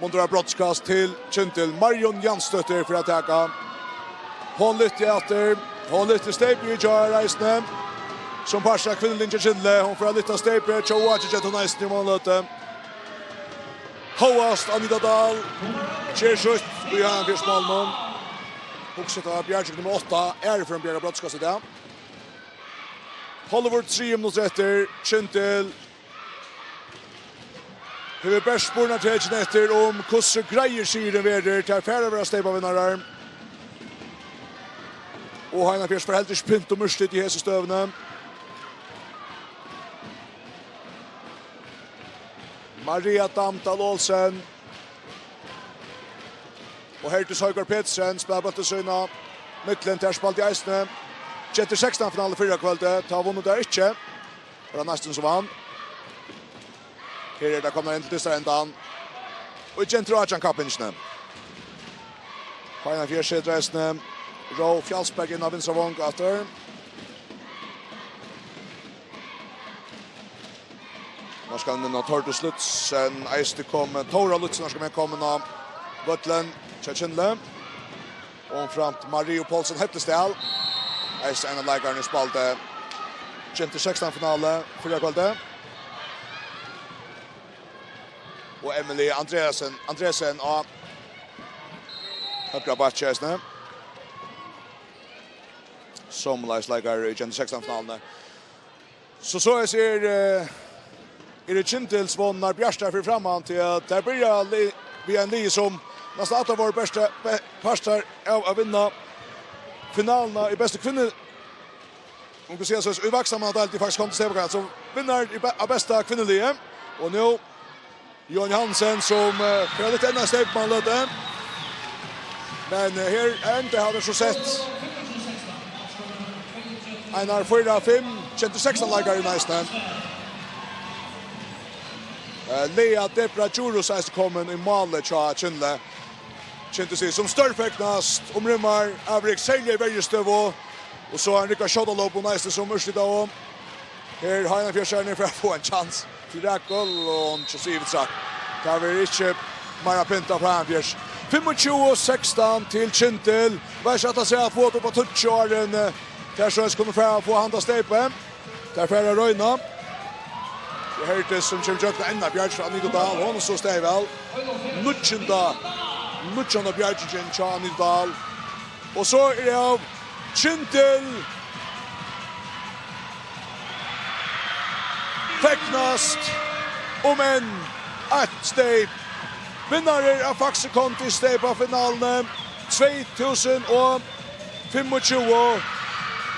mundur brotskast til Kyndil. Marjon Jansdóttir fer at taka. Hon lyfti aftur. Hon lyfti steypið í gjár eisini. Sum partur av kvinnuliðnum hjá Kyndli. Hon fer at lyfta steypið hjá Oakijet, hon eisini í málið. Hóast Anita Dahl ger sítt í Heiðan Fjørs málið. Hugsa, tað var bjarging nummar átta, Ari, fyri ein bjarga brotskast í dag. Hálvur triði minuttur eftir, Kyndil. Hevur bert spurnartekin eftir um hvussu greiður sigurin verður. Tað fer at vera steypavinnarar. Og Heiðan Fjørs fær heldur ikki pynt um úrslit í hesi støðuni. Maria Dam Dahl Olsen. Og Herdis Højgaard Petersen spælir bóltin sín á millum, tær spældu eisini Gentur sekstan finalu fyrra kvøldið, tá vunnu tær ikki. Var tað næstan sum vann. Her eru tær komnar inn til dystarendan. Og í Gentur átjan kappingini. Heiðan Fjørs setir eisini Ró Fjalsberg inn á vinstra vong aftur. Nú skal inn á Tordis Lutsen, eisini komin, Tóra Lutsen, nú skal komin á vøllin, hjá Kyndli. Og framvegis Maria Poulsen Hettesdal. Eisini ein av leikarunum sum spældi Gentur sekstan finalu fyrra kvøldið. Og Emily Andreasen, Andresen á høgra bakki eisini. Somuleiðis leikari í Gentur sekstan finaluni. So, so eg sigi, eh, eru Kyndilsvonirnar bjartar fyri framman, tí at tær byrja li-, við ein liði, sum næstan allar vóru besta, be-, partar av at vinna finaluna í bestu kvinnu-, um vit siga so, í vaksnamannadeild, er faktiskt komin til steypakast, so vinnar í be-, av besta kvinnuliði. Og nú Johan Hansen, sum, eh, fer litt enn at steypa, man løte. Men, eh, her enda hava vit so sett einar fýra, fimm, kent sekstan leikarar í næstan. Eh, Lea Debra Djurhuus er komin í málið hjá Kyndli. Kyndli sum stórfegnast um rimmar avrik, serliga í verjustøðu. Og so ein rikka skjótalopum eisini sum úrslit av. Her Heiðarfjørðingar fara at fáa ein kjans til Rakul, og hon ikki sigur við seg. Tað verður ikki meira pynt av Heiðarfjørð. Fimmogtjúgu sekstan til Kyndil. Veit ikki at tað sær at fáa tað upp á tíggju áðrenn, eh, tær so kunnu fara at fáa handa steypið. Tær fara at royna. Eg hoyrdi sum kemur gjøgn enda bjarg frá Anita Dahl. Hon so steyp væl. Níggjunda, níggjunda bjargingin hjá Anita Dahl. Og so er av Kyndil fegnast um enn eitt steyp. Vinnarar av Faxe Kondi steypafinaluni tvey túsund og fimmogtjúgu.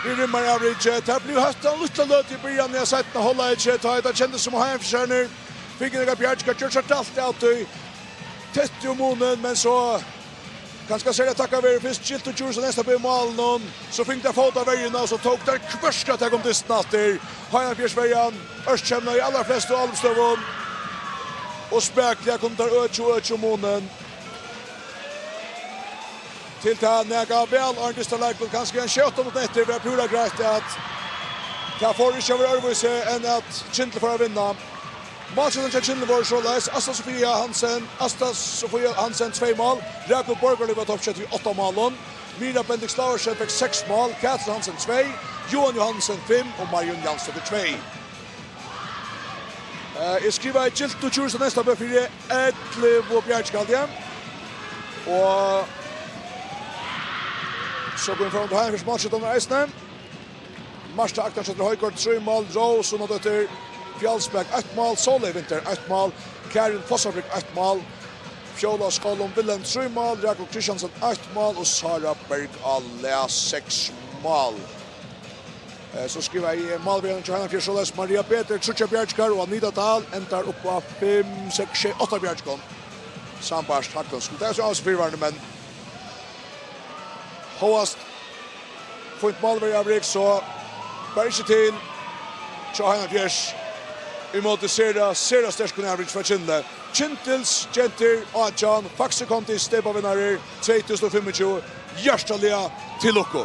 Við rimmaravriki. Tað bleiv heitt ein lítla løtu í byrjanini av seinna hálvleiki, tá ið tað kendist sum Heiðarfjørðingar fingu nakrar bjargingar, gjørdu seg dalt av tí. Tætt um munin, men so kanska serliga takka vere fyrst Gyltu Djurhuus á Neystadal í málinum, so fingu tær fót á verjuna, og so tóku tær hvørki at taka um dystin aftur. Heiðarfjørðsverjan ørkymlaði í allar flestu álopsstøðum, og spakuliga kundu tær økja og økja um munin. Til tað nakað væl áðrenn dystarleikur, kanska ein sjey átta minuttir eftir, var púra greitt at tað fór ikki at vera øðrvísi enn at Kyndil fór at vinna. Málskjøttan hjá Kyndli vóru soleiðis: Asta Sofia Hansen, Asta Sofia Hansen, tvey mál. Rakul Borgarlív var toppskjótt við átta málum. Mira Bendikts Laursen fekk seks mál. Katrin Hansen, tvey. Johan Johansen, fimm, og Marjun Jansdóttir, tvey. Eh, eg skrivaði Gyltu Djurhuus á Neystadal fyri ellivu bjargir, haldi eg. Og so kunnu vit fara til Heiðarfjørðs málskjøttan eisini. Marta Agnarsdóttir Højgaard, trý mál, Rós Sunnadóttir Fjalsbak, eitt mál, Sóley Winther, eitt mál, Karin Fossabrík, eitt mál, Fjóla Skálum Wilhelm, trý mál, Rakul Kristiansen, eitt mál, og Sara Berg á Læ, seks mál. Eh, so skrivaði eg málverjan hjá Heiðarfjørð soleiðis: Maria Peter, tríggjar bjargingar, og Anita Dahl endar upp á fimm, seks, sjey, átta bjargingum. Sambært Hagtons. Skuldi tað so avsett fyrivarni, men hóast fínt málverjaavrik, so bar ikki til hjá Heiðarfjørð ímóti sera, sera sterkum avriki frá Kyndli. Kyndils gentur átjan, Faxe Kondi steypavinnarar tvey túsund og fimmogtjúgu. Hjartaliga til lukku.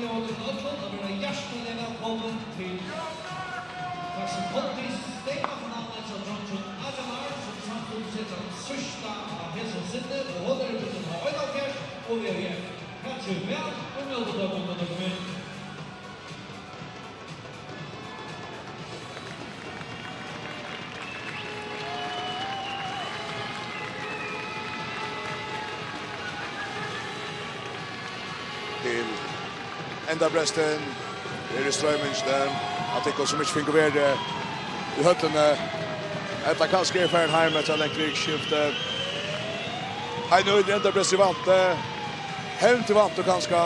Til øllum at vera hjartaliga vælkomin til Faxe Kondi steypafinaluna hjá dreingjum átjan ár, sum samstundis er tann síðsta av hesum sinni, og hon er í búgvin á einoghálvfjerðs og V H F. Takk fyri væl, og njótið tykkum, og tykkum inn. Til endabrestin er í stroymingini, at tykkum sum ikki fingu verið í høllini, ella kanska er farin heim eftir eitt langt vikuskifti. Ein øgiligur endabrest í vænti, hevnd í vænti kanska.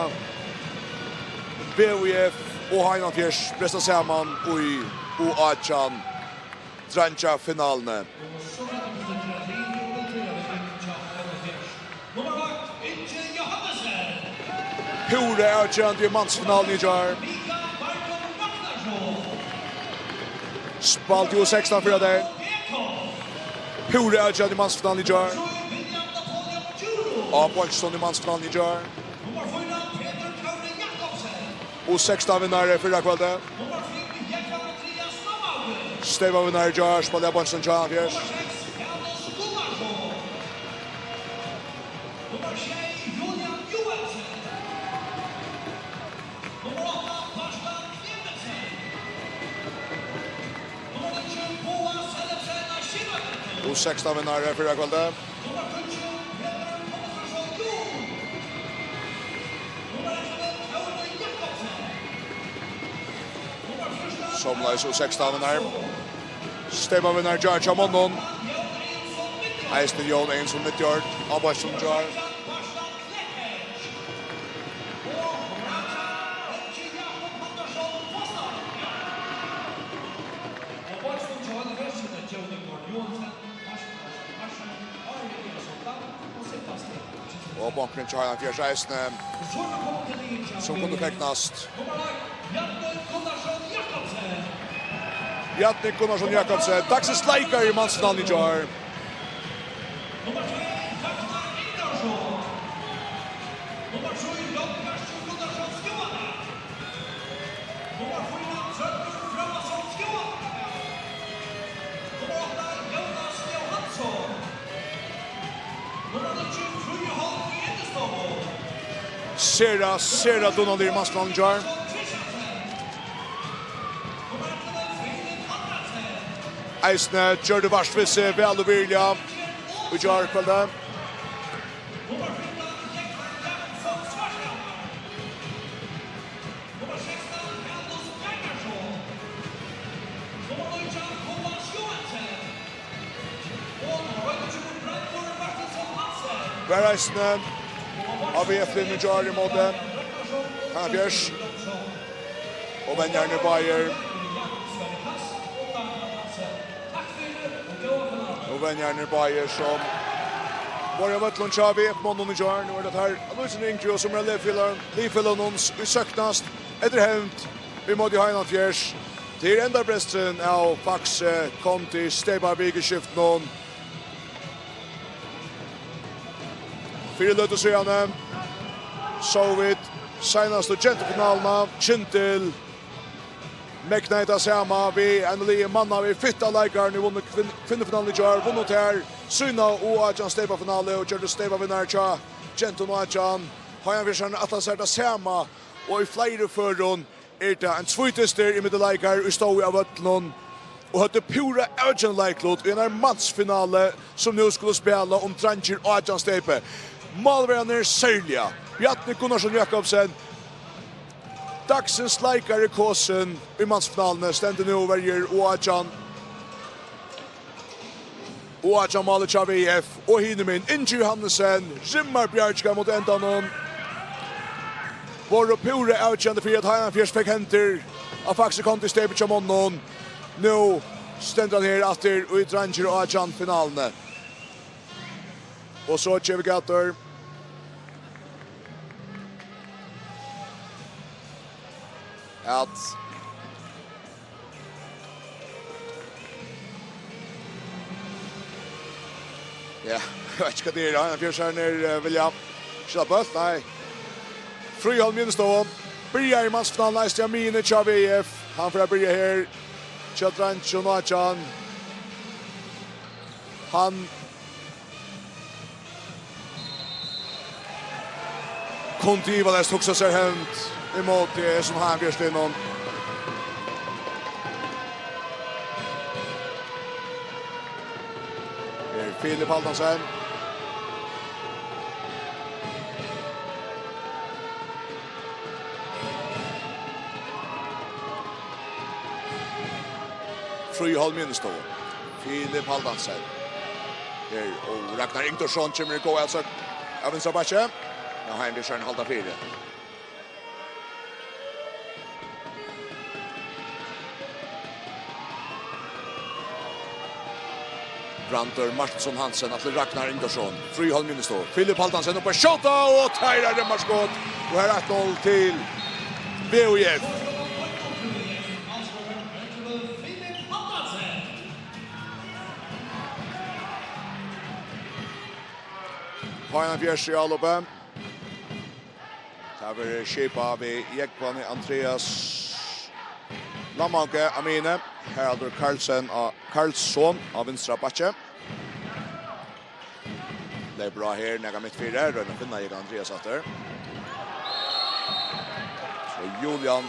V H F og H einoghalvfjerðs bresta saman í U átjan dreingjafinaluni. Púra avgerandi í mansfinaluni í gjár. Spældi U sekstan fyrradagin. Púra avgerandi í mansfinaluni í gjár. Á Beintsson í mansfinaluni í gjár. U sekstan vinnari fyrrakvøldið. Steypavinnari í gjár, spældi á beinknum hjá H einoghalvfjerðs. U sekstan vinnari fyrrakvøldið. Somuleiðis U sekstan vinnari. Steypavinnari í gjár hjá monnum. Eisini Jón Egilsson Midjord á beinknum í gjár. Og beinknum hjá H einoghalvfjerðs eisini, sum kundu fegnast. Bjarni Gunnarsson Jakobsen, dagsins leikari í mansfinaluni í gjár. Sera, sera dugnaligur í mansfinaluni í gjár. Eisini gjørdi vart við seg væl og virðiliga í gjárkvøldið. Var eisini á V F-linjuni í gjár ímóti H einoghalvfjerðs. Og venjarnir báðir. Og venjarnir báðir sum vóru á vøllinum hjá V F-monnum í gjár. Nú er tað her, Louise Ringju, sum er á liðfelagnum, liðfelagnum í søknast eftir hevnd ímóti H einoghalvfjerðs. Til endabrestin av Faxe Kondi steypavikuskiftinum. Fyri løtu síðani sóu vit seinastu gentufinaluna, Kyndil megnaði tað sama við einum liði manna við fitt av leikarunum, vunnu kvinn-, kvinnufinaluna í gjár, vunnu tær sína U átjan steypafinalu og gjørdust steypavinnarar hjá gentum átjan. H einoghalvfjerðs ætlar sær tað sama, og í fleiri førum er tað ein tvídystur ímillum leikarar, ið stóðu á vøllinum og høvdu púra avgerandi leiklut í einari mansfinalu, sum nú skulu spæla um dreingir átjan steypi. Málverjarnir serliga, Bjarni Gunnarsson Jakobsen, dagsins leikari kosin í mansfinaluni, stendur nú og verjir U átjan. Og átjan málið hjá V F og hinumegin Ingi Johannesen, rimmar bjargað móti endanum. Vóru púra avgerandi fyri, at H einoghalvfjerðs fekk hendur á Faxe Kondi steypið hjá monnum. Nú stendur hann her aftur í dreingir átjan finaluni. Og so gevur Gætur at Ja, eg veit ikki hvat tað er. Hann fjør sær nær, eh, vilja skjóta bólt, nei. Fríholm Júnstova. Byrjar í mansfinaluni eisini á miðjuni hjá V F. Hann fer at byrja her hjá dreingjum átjan. Hann kundi ivaleyst hugsað sær hevnd ímóti hesum H M fýrslinum. Her er Filip Haldansen. Fríðholm Jónsdóttir. Filip Haldansen. Her, og Ragnar Ingdórsson kemur í góða atsókn av vinstra bakki. Ja, H M fýrslarnir halda fyri. Brandur Martinsson Hansen, Atli Ragnar Ingdórsson, Fríðholm Jónsdóttir, Filip Haldansen upp at skjóta, og tað er reimuskot, og her eitt null til V U F. H M fýrs í álopið. Tað verður skipað við Jógvan Andreas Lamhauge á miðjuni. Haraldur Karlsen á, Karlsson á vinstra bakki. Leypur á her, nakað mitt fyri, roynir at finna Jógvan Andreas aftur. So Julian,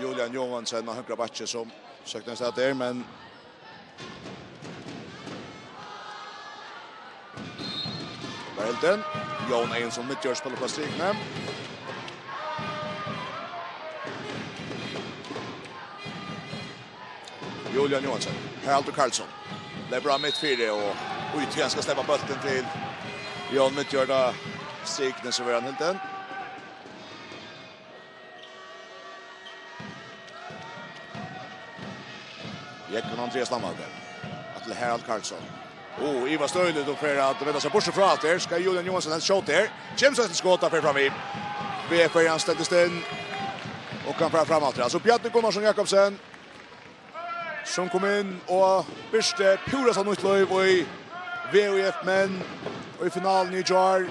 Julian Johansen á høgra bakki sum søkti ein stað der, men Var hildin. Jón Egilsson, miðjørð, spælir upp á strikuna. Julian Johansen, Haraldur Karlsson. Leypur á mitt fyri og út til hann skal sleppa bóltin til Jón miðjørð á strikuni, so verður hann hildin. Jógvan Andreas Lamhauge. Atli Harald Karlsson. Og Ivar Støyli, tú fer at venda seg burtur frá at her. Skal Julian Johansen helst skjóta her? James Weston skot, fer fram í. V F er hann stendist inn. Og kann fara fram at her. Altså Bjarni Gunnarsson Jakobsen. Sum kom inn og byrsti púra so nýtt lív í V U F menn í finaluni í gjár.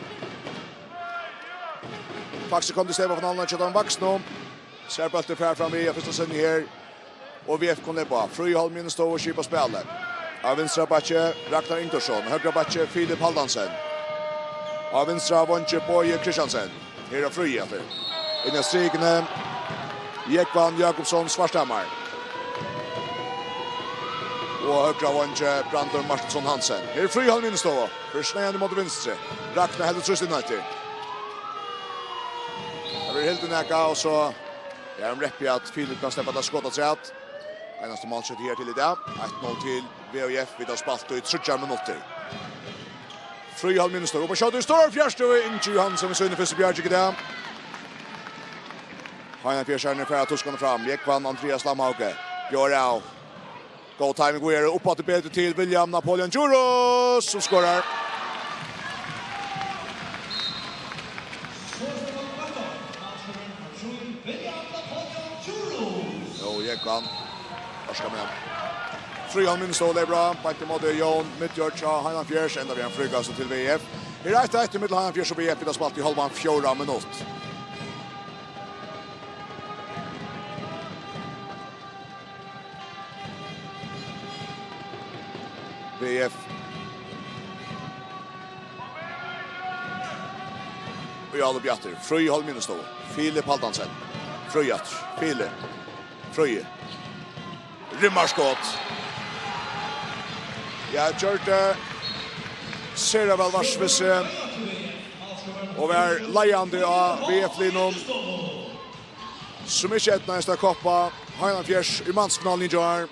Faktiskt kom til steðið á finaluna hjá teimum vaksnu. Sær bóltin fer fram í fyrsta sinni her. Og V F kom upp á. Fríðholm Jónsdóttir skipar spælið. Á vinstra bakki Ragnar Ingdórsson. Høgra bakki Filip Haldansen. Á vinstra vongi Bogi Kristiansen. Her er Fríði aftur. Inn á strikuna. Jógvan Jakobsson Svarthamar. Og høgra vongi Brandur Martinsson Hansen. Her er Fríðholm Jónsdóttir. Fer sneiðandi móti vinstru. Ragnar heldur trýst inn eftir. Her verður hildið nakað, og so er hann rett við at Filip kann sleppa tað skot afturat. Einasta málskjútið her til í dag. Eitt null til V U F. Vit hava spælt í tríggjar minuttir. Fríðholm Jónsdóttir upp á skjótið í stóra fjarstøðu. Ingi Johansen við síni fyrstu bjarging í dag. H M fýrslarnir fara tuskarnir fram. Jógvan Andreas Lamhauge. Bjóðar av. Góð timing og er upp aftur betur til William Napoleon Djurhuus, sum skorar. Jú, Jógvan. Orka við hann. Fríðholm Jónsdóttir, bra. Beint ímóti Jón, miðjørð hjá H M fýrs, endar við ein fríkast til V F. Her er eitt eitt ímillum H M fýrs og V F, vit hava spælt í hálvan fjórða minutt. V F. Og Jarl Bjartur, Fríðholm Jónsdóttir, Filip Haldansen, Fríði aftur, Filip, Fríði. Reimuskot. Ja, gjørdi sera væl vart við seg. Og var leiðandi á V F-liðnum, sum ikki eydnaðist at koppa H M fýrs í mansfinaluni í gjár.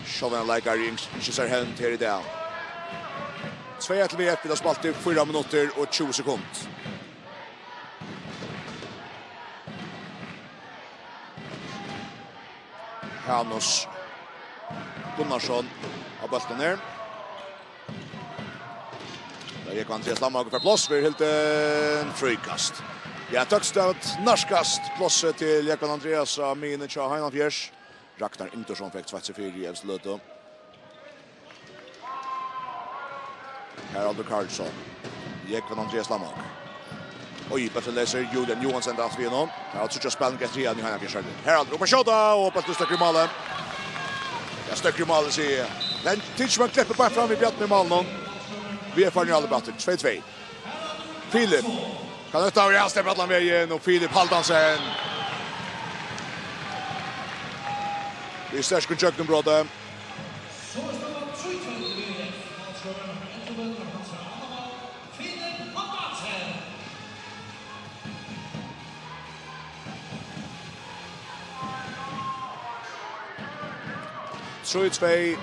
Sjálvandi leikari ynskir sær hevnd her í dag. Tvey eitt til V F, vit hava spælt í fýra minuttir og tjúgu sekund. Hanus Gunnarsson á bóltin her. Tá Jógvan Andreas Lamhauge fær pláss, verður hildin fríkast. Ja, tøkt at nærkast plássið til Jógvan Andreas á miðjuni hjá H M fýrs. Ragnar Ingdórsson fekk tveitt seg fyri í evstu løtu. Haraldur Karlsson. Jógvan Andreas Lamhauge. Oj, bólturin leysur. Julian Johansen, tað er alt við honum. Tað er tríggjar spælingar eftir í Heinafjarðar. Haraldur upp at skjóta, og bólturin støkkur í málið. Ja, støkkur í málið, sigi eg. Men tykir man kleppur bara fram við Bjarna í málinum. Vit eru farin í alveg aftur. Tvey tvey. Filip. Kann hetta vera, sleppur allan vegin, og Filip Haldansen. Við sterkum gjøgnumbroti. Trý tvey.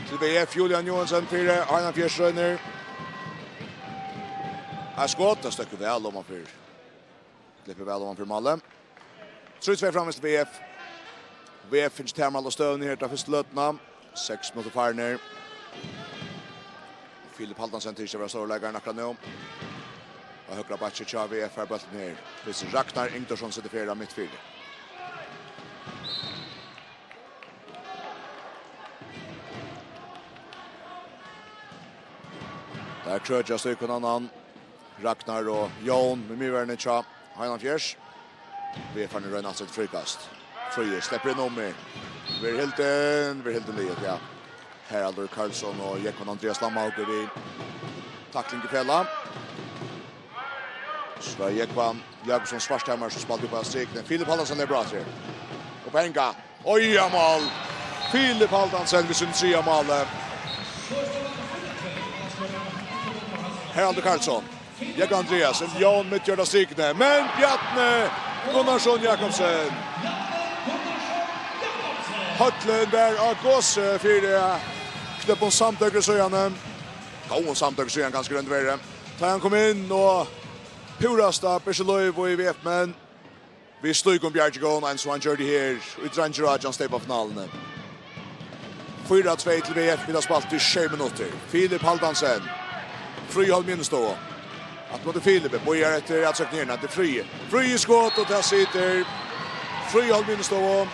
Til V F, Julian Johansen fyri, Heinafjørður roynir. Eitt skot, tað støkkur væl oman fyri. Klippir væl oman fyri málið. Trý tvey framvegis til V F. V F finnur tað mál á støðuni her, ta fyrstu løtuna. Seks minuttir farnir. Filip Haldansen tykist at vera stórleikarin akkurát nú. Á høgra bakki hjá V F, her bólturin her. Fyrst Ragnar Ingdarsson setur fyri mitt fyri. Der krøkjast í hvønn annan. Ragnar og Jón við miðverðini hjá Heinafjørð. V F farin at royna aftur eitt fríkast. Fríði sleppur inn um her. Verður hildin, verður hildin liðugt, ja. Haraldur Karlsson og Jógvan Andreas Lamhauge við takling í felag. So er Jógvan Jakobsson Svarthamar, sum spældi upp á strikuni. Filip Haldansen er bra til. Og penga. Oj, ja, mál. Filip Haldansen við sínum triðja máli. Haraldur Karlsson. Jógvan Andreas, Jón miðjørð á strikuni. Men Bjarni Gunnarsson Jakobsen. Høllin var á gosi fyri, eh, knøppum samdøgri síðani. Góðum samdøgri síðan, kanska, royndi verið. Tá hann kom inn og púrasta ber seg lív í V F-menn. Við slíkum bjargingum, eins og hann gjørdi her í dreingir átjan steypafinaluni. Fýra tvey til V F, vit hava spælt í sjey minuttir. Filip Haldansen. Fríði Holm Jennesdóttir. Aftur móti Filipi, bíðar eftir atsøknini, tað er Fríði. Fríði skot, og tað situr. Fríði Holm Jennesdóttir.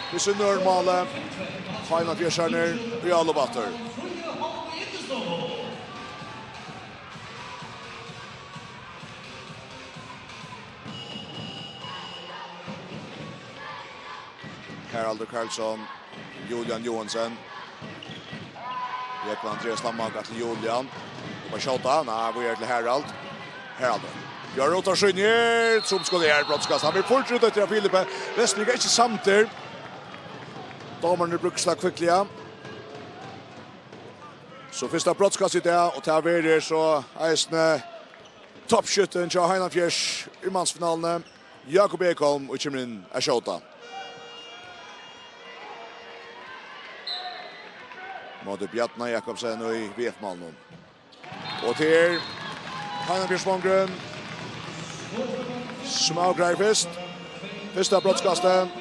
Við sín nøðrmáli. Heinafjørðarnir í álop aftur. Haraldur Karlsson, Julian Johansen. Jógvan Andreas Lamhauge til Julian. Og bara skjóta, nei, vit eru til Harald. Harald. Gjør út av skynd her, Trump skal her, brottskast. Hann vil fort út eftir Filipe. Vestling er ikki samdir. Dómarin brúkar slag kvikliga. So fyrsta brottskast í dag, og tað verður so eisini toppskyttin hjá Heinafjørð í mansfinaluni, Jakob Ekholm, og kemur inn at skjóta. Móti Bjarna Jakobsen í V F-málinum. Og til Heinafjørðsvongurin, sum avgreiðir fyrst. Fyrsta brottskastið.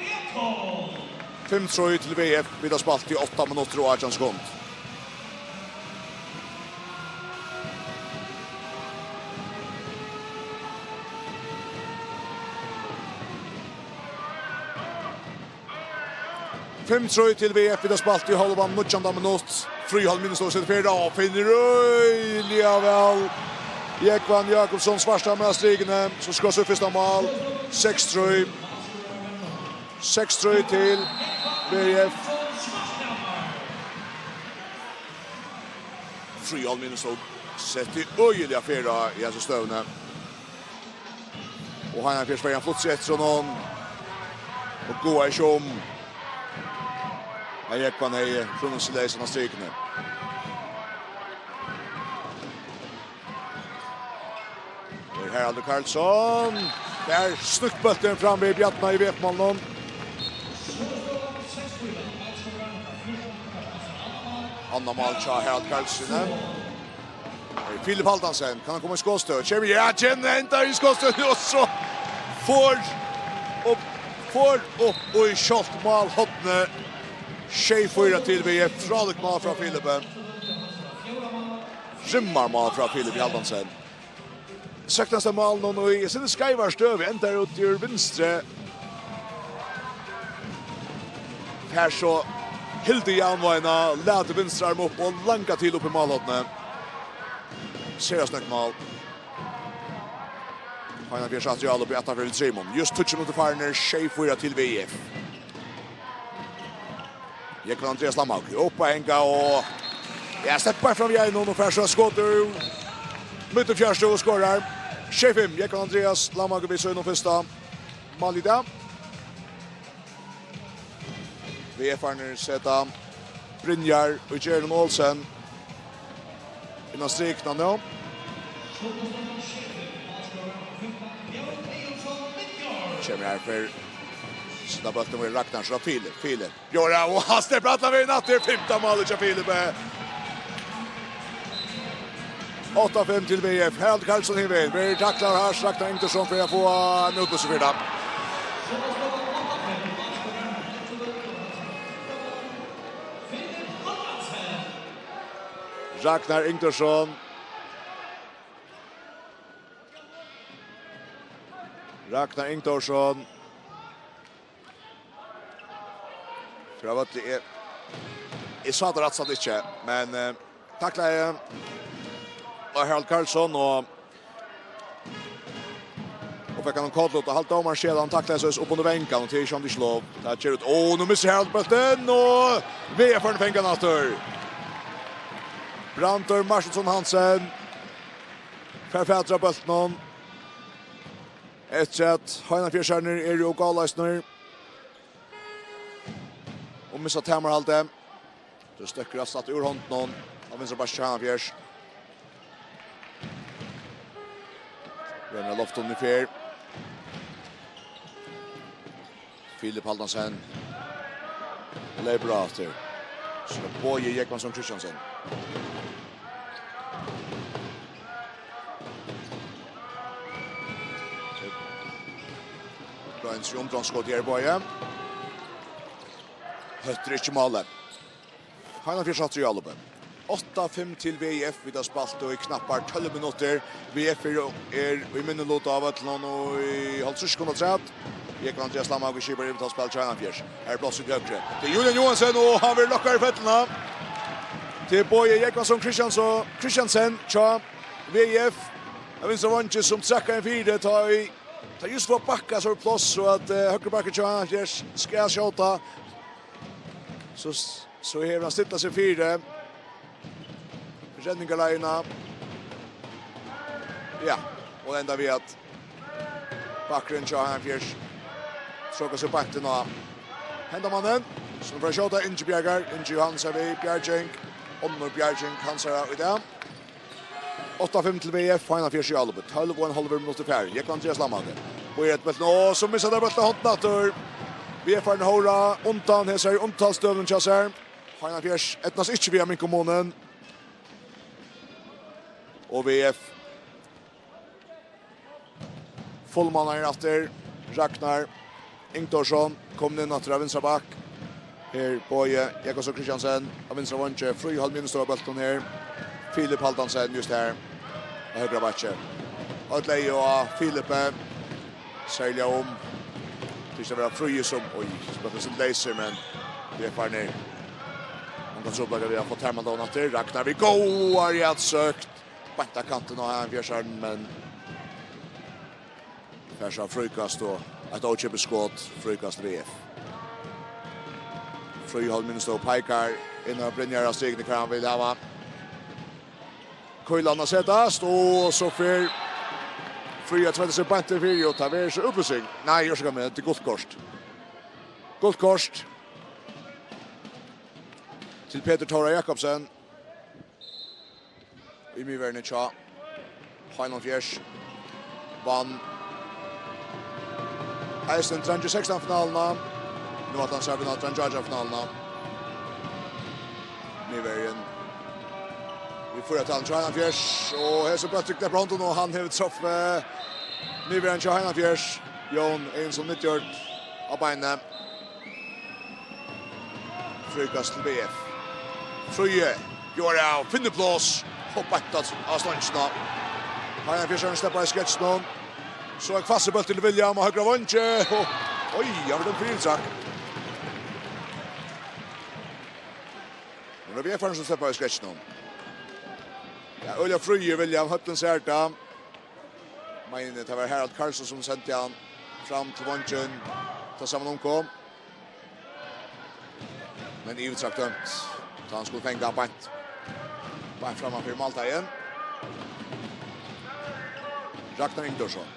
Fimm trý til V F. Vit hava spælt í átta minuttir og átjan sekund. Fimm trý til V F, vit hava spælt í hálvan nítjanda minutt. Fríði Holm Jennesdóttir setur fyri og finnur øgiliga væl Jógvan Jakobsson Svarthamar á strikuni, sum skorar sítt fyrsta mál. Seks trý. Seks trý til V F. Fríði Holm Jennesdóttir setti øgiliga fyri í hesi støðuni. Og Heinafjørður fær hann flutt seg eftir honum. Og góðar ikki um. Har Jógvan hevði funnið seg leysan á strikuni. Her er Haraldur Karlsson. Der snukt bólturin fram við Bjarna í V F-málinum. Annað mál hjá Haraldi Karlssoni. Filip Haldansen, kann hann koma í skotstøðu? Kemur, ja, Jenny endar í skotstøðu, og so fór upp, fór upp og í sjálvt málhornið. Sjey fýra til V F, frálíkt mál frá Filipi. Rimmarmál frá Filipi Haldansen. Søknast av málinum í sinni skeivar støðu, endar út úr vinstri. Fær so Hildi javnvágina, lati vinstru arm upp og langa til upp í málhornið. Sera snøgt mál. Heina Fjørs aftur í álop í aftan fyri Simon. Júst tíggju minuttir farnir, sjey fýra til V I F. Jógvan Andreas Lamhauge, upp at hanga og, ja, steppar fram í einum og fær so skot úr mitt í fjørstu og skorar. Sjey fimm, Jógvan Andreas Lamhauge við sínum fyrsta mál í dag. V F-arnir seta Brynjar og Gerlund Olsen inn á strikuna nú. Kemur her fyri. Seta bóltin við Ragnar, so Filip, Filip. Bjóra, og hann sleppur allan vegin aftur. Fimta málið hjá Filipi. Átta fimm til V F. Harald Karlsson hin vegin. Verður taklaður hart. Ragnar Ingdarsson fer at fáa ein útblástur fyri tað. Ragnar Ingdarsson. Ragnar Ingdarsson. Frá vølli, eg, eg sá tað rætt satt ikki, men, eh, taklaði á Harald Karlsson og, og fekk hann koll út, og halt dómarin skedan, hann taklaði so upp undir vangan, og tað er sjálvandi ikki lov. Tað ger út, og nú missir Harald bóltin, og V F-arnir fanga hann aftur. Brandur Martinsson Hansen fær fatur á bóltinum. Eftir at Heinafjørðsarnir eru jú gálleysnir og missa tamarhaldið. Tað stekkur rætt satt úr hondunum á vinstra bakki hjá Heinafjørð. Rennur á loftinum í ferð. Filip Halldórsson. Leypur á aftur. So Bogi Jógvansson Kristiansen. Royns í undanskot her, Bogi. Hóttir ikki málið. Heinafjørð aftur í álopið. Átta fimm til V I F, vit hava spælt í knappar tólv minuttir. V F er, er í minniluta av vøllinum og í hálvtrýss sekund afturat. Jógvan Andreas Lamhauge skipar yvir til spæl hjá Heinafjørð. Her er pláss til høgru. Tað er Julian Johansen, og hann verður lokkaður í felluna. Tað er Bogi Jógvansson Kristiansson, Kristiansen hjá V F. Av vinstra vangi sum traðkar inn fyri, tá í, tá júst fáa bakkað so pláss, so at, eh, høgri bakkurin hjá Heinafjørð skal skjóta. So, so hevur hann stillað seg fyri redningarleiðina. Ja, og enda við at bakkurin hjá Heinafjørð trókar seg beint inn á henda mannin, sum fer at skjóta. Ingi Bjargar, Ingi Johansen við bjarging, onnur bjarging hansara í dag. Átta fimm til V F, Heinafjørð í álopið. Tólv og ein hálvur minuttur farin. Jógvan Andreas Lamhauge. Og er eitt bóltin, og so missa teir bóltin á hondina aftur. V F-arnir hóra undan hesari undantalsstøðuni hjá sær. Heinafjørð eydnast ikki við at minka munin. Og V F fullmannaður aftur. Ragnar Ingdarsson komin inn aftur á vinstra bakk. Her Bogi Jakobsen Kristiansen á vinstra vangi. Fríðholm Jensen á bóltinum her. Filip Halldórsson just her á høgra bakki. Øll eygu á Filipi. Serliga um tað ikki vera Fríði sum, oj, spældi sum leysur, men V F-arnir. Hann kann so blaka við at fáa terman dán aftur. Ragnar við góðari atsøkt. Beint á kantin á Heinafjørðsarnum, men fær sær fríkast og eitt ókeypis skot, fríkast V F. Fríðholm Jensen og peikar inn á Brynjar á strikuni, hvar hann vil hava kúlan at setast, og so fer Fríði at tvetta seg beint inn fyri, og tað verður so útlýsing. Nei, orsaka meg, tað er gult kort. Gult kort til Petur Tóra Jakobsen. Í miðverðini hjá Heinolfjerðs. Vann eisini Dreingir sekstan finaluna. Nú ætlar hann sær at vinna Dreingir átjan finaluna. Miðverjin. Vit fáa at tala hjá Heinolfjerðs. Og hesin bóltur gleppar hondina, og hann hevur truffið miðverjin hjá Heinolfjerðs. Jón Egilsson Midtjord á beinið. Fríkast til V F. Fríði, Jóra, finnur pláss. Og beint á stongina. Heinolfjerðsarnir sleppa í sketsjnum. So ein hvassur bóltur til William á høgra vangi. Og, oj, hann verður dømdur fyri illtrak. Nú er V F-arin sum sleppur í skrekkinum. Ja, Óli Fríði, William, høllin sær tað. Men tað var Harald Karlsson sum sendi hann fram til vongin. Tað sama umkom. Men yvirtrekk dømt. Tá hann skuldi fanga hann beint. Beint framman fyri málteigin. Ragnar Ingdórsson.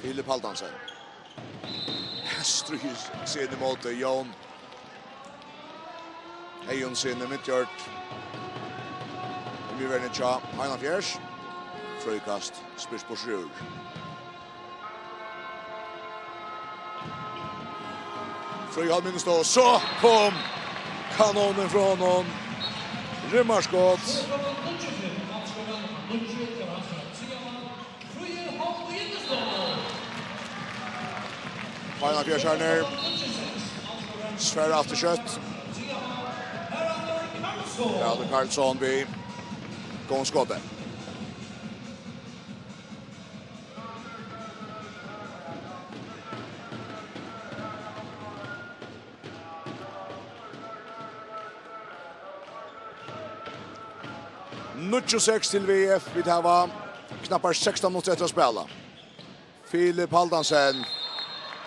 Filip Halldórsson. Stríðir seg inn ímóti Jón Eyðun síni, midjord. Miðverjin hjá Heinafjørð. Fríkast, spyrst burtur úr. Fríð Hálm Innestad, og so kom kanónin frá honum. Rimmarskot. Heinafjørðarnir svara aftur skjótt. Haraldur Karlsson við góðum skoti. Níggju seks til V F. Vit hava knappar sekstan minuttir eftir at spæla. Filip Halldórsson.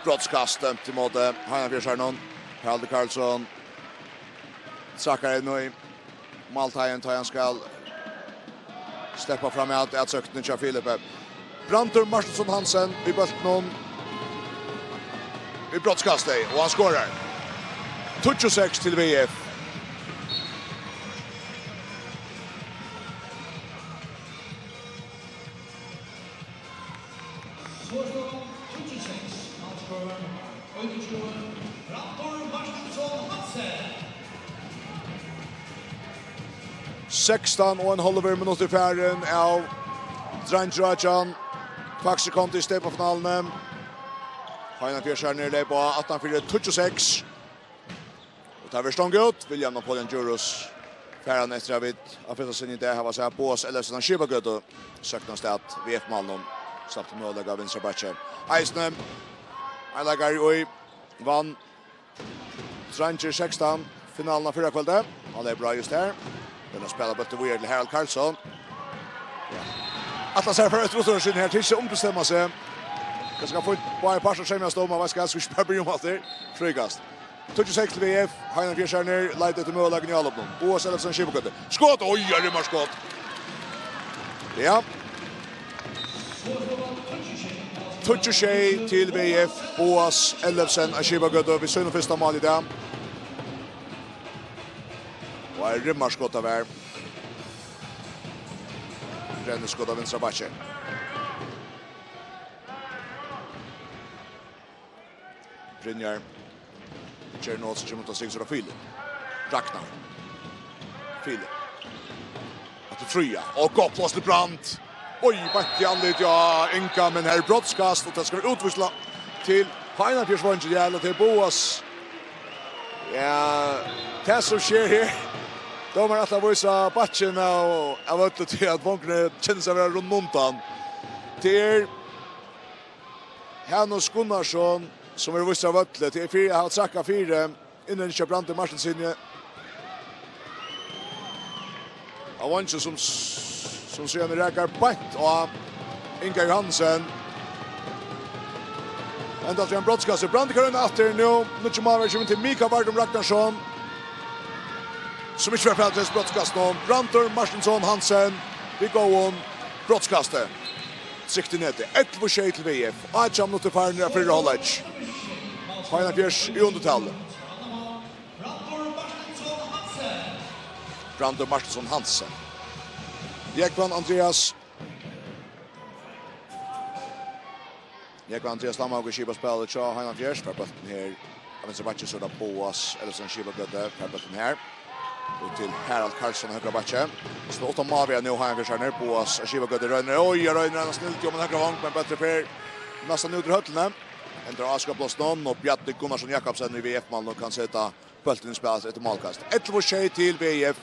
Brotskast dømt ímóti Heinafjørðarunum. Haraldur Karlsson traðkar inn í málteigin, tá hann skal sleppa fram at atsóknini hjá Filipi. Brandur Martinsson Hansen við bóltinum. Við brotskasti, og hann skorar. Tíggju seks til V F. So er staðan tíggju seks, málskorarin einogtjúgu, Brandur Martinsson Hansen. Sekstan og ein hálvur minuttur farin av Dreingir átjan. Faks er komið í steypafinaluni. Heinafjørðarnir leypa á aftan fyri tíggju seks. Og tað verður stongað út. William Napoleon Djurhuus fær hann eftir at vit á fyrsta sinni í dag hava sæð Boas Ellefsen á Skipagøtu. Søknast at V F-málunum. Slapp til møguleika á vinstra bakki. Eisini ein leikari ið vann Dreingir sekstan finaluna fyrra kvøldið. Hann er bra just her. Men hann spælir bóltin víðari til Harald Karlsson. Ja. Ætlar sær fyri eitt útróðursinn her, til ikki umbestemma seg. Kanska fáa báðir partar semjast um, man veit, skal ikki bara byrja um aftur. Fríkast. Tíggju seks til V F, Heinafjørðarnir leita eftir møguleikum í álopinum. Boas Ellefsen, Skipagøta. Skot! Oj, ja, rimmarskot. Ja. Tíggju sjey til V F, Boas Ellefsen á Skipagøtu við sínum fyrsta máli í dag. Og eitt rimmarskot av her. Renniskot av vinstra bakki. Brynjar. Kjær Olsen kemur til at stinga seg av Filip. Ragnar. Filip. Aftur Fríða. Og gott pláss til Brand. Oj, beint í andlit, ja, Inga, men her er brotskast, og tað skal vera útvísla til Heinafjørðarnir, ja, ella til Boas. Ja, tað sum skjer her. Dómarin ætlar at vísa bakkin av, av vølli, tí at vongrin kennir seg at vera runnin undan. Tað er Hanus Gunnarsson, sum er vístur av vølli, tað er fyri at hava traðkað fyri innrenningin hjá Brandi Martinsen. Av vongin sum, sum síðan rakar beint á Inga Johansen. Enda til ein brotskast. Brandi koyrir inn aftur nú. Nýggi maðurin kemur til, Mikael Vardum Ragnarsson, sum ikki fær fatur í brotskastinum. Brandur Martinsson Hansen við góðum brotskasti. Trygt í netið. Ellivu sjey til V F. Átjan minuttir farin av fyrra hálvleik. Heinafjørður í undirtali. Brandur Martinsson Hansen. Jógvan Andreas Lamhauge skipar spælið hjá Heinafjørð. Fær bóltin her. Av vinstra bakki, so er tað Boas Ellefsen, Skipagøta. Fær bóltin her. Og til Harald Karlsson, høgra bakki. So uttan mál við nú, Heinafjørðarnir. Boas, Skipagøta, roynir. Oj, ja, roynir, hann er snill, jú, men høgra vong, men bólturin fer næstan út úr høllini. Endar á áskoðaraplássinum, og Bjarni Gunnarsson Jakobsen í V F-málið og kann seta bóltin í spæl eftir málkast. Ellivu sjey til V F.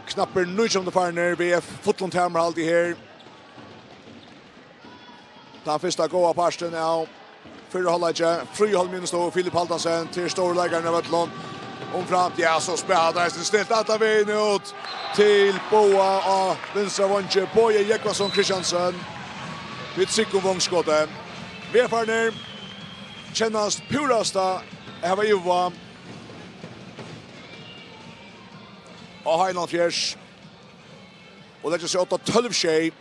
Knappir nítjan farnir, V F fullum tamarhaldi her. Tann fyrsta góða partin av fyrra hálvleiki. Fríð Hálm Innestad og Filip Halldórsson til stóru leikararnar á vøllinum. Umframt, ja, so spælir hann eisini snilt alla vegin út til Boga á vinstra vangi. Bogi Jógvansson Christiansen við tryggum vongskoti. Vegfarnir kennast púrasta at hava yvirvág á H einoghálvfjerðs og leggja seg á tólv sjey.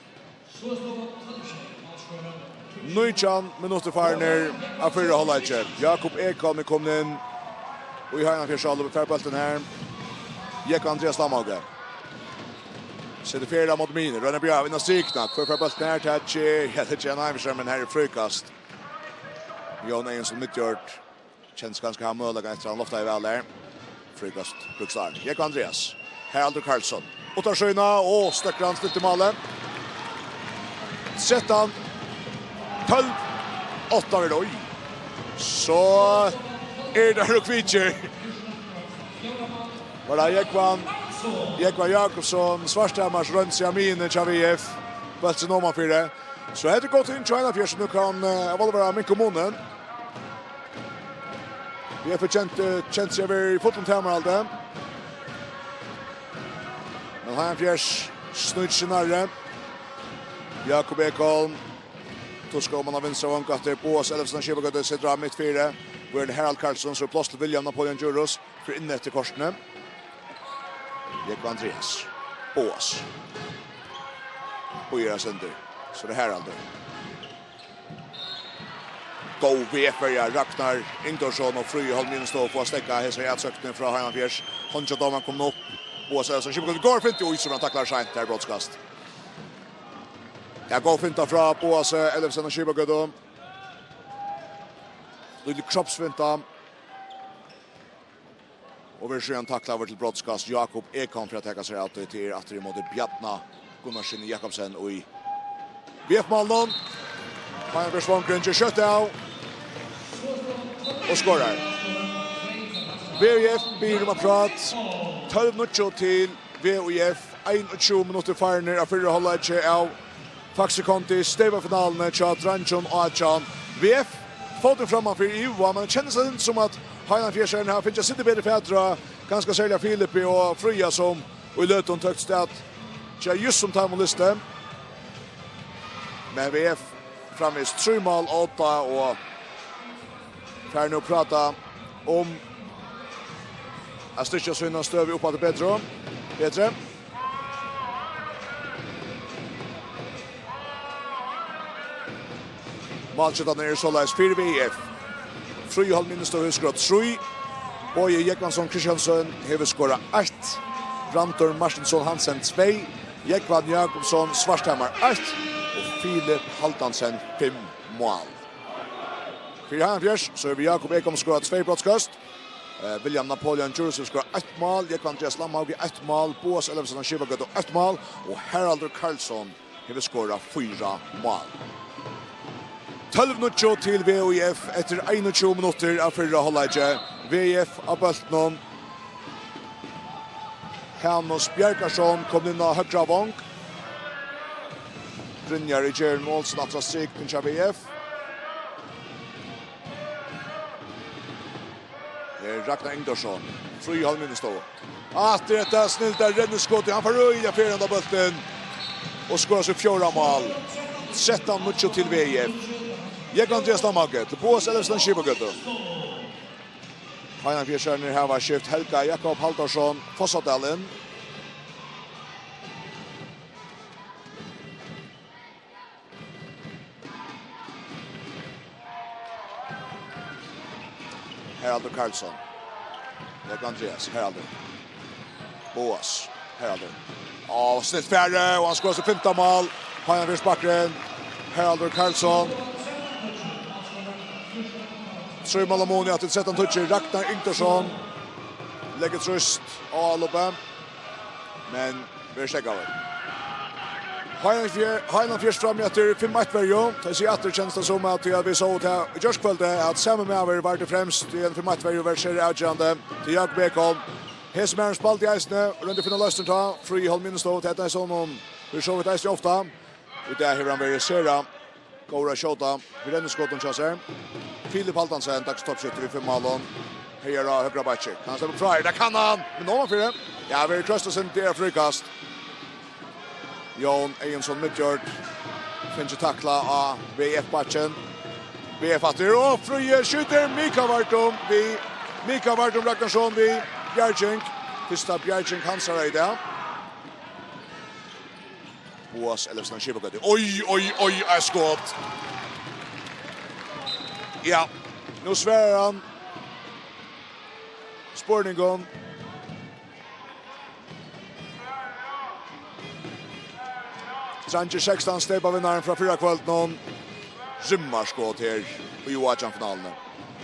Nítjan minuttir farnir av fyrra hálvleiki. Jakob Ekholm er komin inn í H einoghálvfjerðs og fær bóltin her. Jógvan Andreas Lamhauge. Setir ferð móti miðjuni. Roynar Bjarv inn á strikuna. Hvør fær bóltin her? Tað er, ja, tað er Jan Iversen, men her er fríkast. Jón Egilsson, midtjørð. Kennist kanska hann møguleikan eftir hann loftaði væl her. Fríkast brúkst av. Jógvan Andreas. Haraldur Karlsson. Uttarsíðuna og støkkur hann stilt í málið. Trettan, tólv, átta verður, oj. So er tað Rokvic. Var tað Jógvan, Jógvan Jakobsson, Svarthamar, sum royndi seg á miðjuni hjá V F. Bólturin omanfyri. So hetta er gott inn hjá H einoghálvfjerðs, nú kann, eh, Vólavara minka munin. V F hevur kent, eh, kent seg at vera í fullum tamarhaldi. Men H einoghálvfjerðs snýr seg nærri. Jakob Ekholm. Tuskar oman á vinstra vang aftur. Boas Ellefsen av Skipagøtu setur av mitt fyri. Verður Harald Karlsson, so er pláss til William Napoleon Djurhuus. Fer inn eftir kortini. Jógvan Andreas. Boas. Bíðar eitt sindur. So er tað Haraldur. Góð V F-verja, Ragnar Ingdórsson og Fríði Holm Jensenstovu fáa steðgað hesa atsóknina frá H einoghálvfjerðs. Hondin hjá dómaranum komin upp. Boas Ellefsen, Skipagøta, góður fintur, oj, sum hann taklar seint, tað er brotskast. Ja, góð finta frá Boas Ellefsen av Skipagøtu. Lítil kroppsfinta. Og verður síðan taklaður til brotskast. Jakob Ekholm fer at taka sær av tí, tað er aftur ímóti Bjarna Gunnarssyni Jakobsen í V F-málinum. Magnus Svangrén ger skjótt av og skorar. V F biður um afturat. Tólv níggju til V F. Einogtjúgu minuttir farnir av fyrra hálvleiki av Faxe Kondi, steypafinaluni hjá dreingjum átjan. V F, fótin frammanfyri í yvirvág, men kennist tað sum at H einoghálvfjerðs hava fingið eitt sindur betri fatur á, kanska serliga Filipi og Fríða, sum í løtum tóktust at, ja, júst sum teimum lysti. Men V F framvegis trý mál á odda og fara nú at prata um at styrkja sína støðu upp aftur betri. Betri. Málskjúttarnir eru soleiðis fyri V F. Fríði Holm Jensenstovu hevur skorað trý. Bogi Jógvansson Christiansen hevur skorað eitt. Brandur Martinsson Hansen tvey. Jógvan Jakobsson Svarthamar eitt. Og Filip Haldansen fimm mál. Fyri H einoghálvfjerðs, so hevur Jakob Ekholm skorað tvey brotskast. Eh, William Napoleon Djurhuus skorað eitt mál, Jógvan Andreas Lamhauge eitt mál, Boas Ellefsen av Skipagøtu eitt mál og Haraldur Karlsson hevur skorað fýra mál. Tólv níggju til V F eftir einogtjúgu minuttir av fyrra hálvleiki. V F á bóltinum. Hanus Bjarkarsson komin inn á høgra vong. Brynjar í gerðum Olsen aftur á strikuni hjá V F. Her er Ragnar Ingdórsson. Fríði Holm Jensenstovu. Aftur hetta snilda renniskotið. Hann fær øgiliga ferðandi á bóltin og skorar sítt fjórða mál. Trettan níggju til V F. Jógvan Andreas Lamhauge til Boas Ellefsen Skipagøtu. H einoghálvfjerðsarnir hava skift Helga Jakob Halldórsson Fossadal inn. Haraldur Karlsson. Jógvan Andreas, Haraldur. Boas, Haraldur. Á, snilt farið, og hann skorar sítt fimta mál. H einoghálvfjerðs bakgrunn. Haraldur Karlsson. Trý mál av muni, aftur trettan tíggju. Ragnar Ingdórsson leggur trýst á álopið. Men verður steðgaður. H einoghálvfjerðs, H einoghálvfjerðs frameftir fimm eitt verju. Tað sigur aftur, kennist tað sum, at, tí at vit sóu tað í gjárkvøldið, at sami maður var til fremst í ein fimm eitt verju, var sera avgerandi til Jakob Ekholm. Hesin maðurin spældi eisini og royndi at finna loysnir tá. Fríði Holm Jensenstovu, tað er sum fyri so vítt eisini ofta. Í dag hevur hann verið sera góður at skjóta við renniskotum hjá sær. Filip Haldansen, dagsins toppskjútti við fimm málum. Her á høgra bakki. Kann hann sleppa frá her? Tað kann hann! Men nógvan fyri. Ja, verður krossað seg til fríkast. Jón Eyðunsson, midjord. Fingið taklað á V F-bakkin. V F aftur. Og Fríði skjýtur. Mika Vardum við, Mika Vardum Ragnarsson við bjarging. Fyrsta bjarging hansara í dag. Boas Ellefsen, Skipagøta. Oj, oj, oj, eitt skot. Ja, nú svarar hann spurningum. Dreingir sekstan, steypavinnarin frá fyrra kvøldinum. Rimmarskot her í U átjan-finaluni.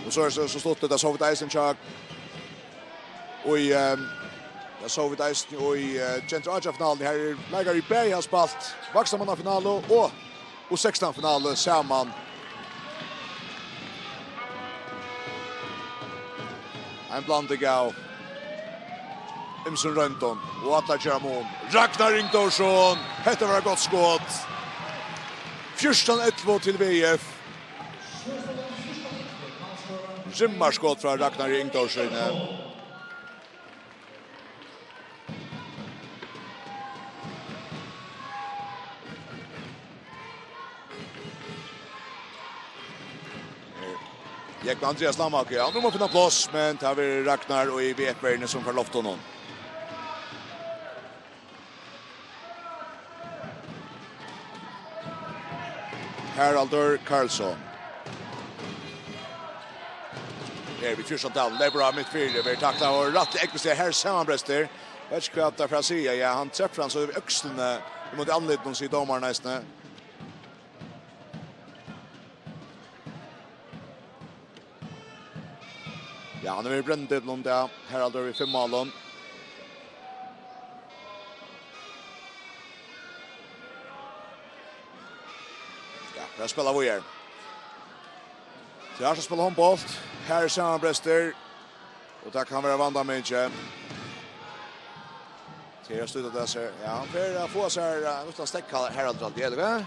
Og so er tað so stuttligt, at so vit eisini hjá Og í, eh, ja, so vit eisini í, eh, Gentry átjan-finaluni. Her er leikar í bæði hava spælt vaksnamannafinalu og U sekstan-finalu saman. Ein blanding av ymsum royndum og allar gera mun. Ragnar Ingdórsson, hetta var eitt gott skot. Fjúrtan ellivu til V F. Rimmarskot frá Ragnari Ingdórssyni. Gekk Andrias Lamhauge, ja, nú má finna pláss, men tað verður Ragnar og í V F-verðini sum fær loft honum. Haraldur Karlsson. Her við fjúrtan dal, leipur á mitt fyri, verður taklað og rættiliga ógvusliga her samanbrestur. Veit ikki hvat tað fer at siga, ja, hann trefur hann so í økslina, ímóti andlitinum, sigur dómarin eisini. Ja, hann hevur verið í brennideplinum, ja. Haraldur við fimm málum. Ja, tað er spælt víðari. Tað er so spælt hondbólt. Her er samanbrestur. Og tað kann vera vandamikið. Tað er stutt at sær. Ja, hann fer at fáa sær, eh, nýggjan stekk, Haraldur, alt í eina, ella hvat?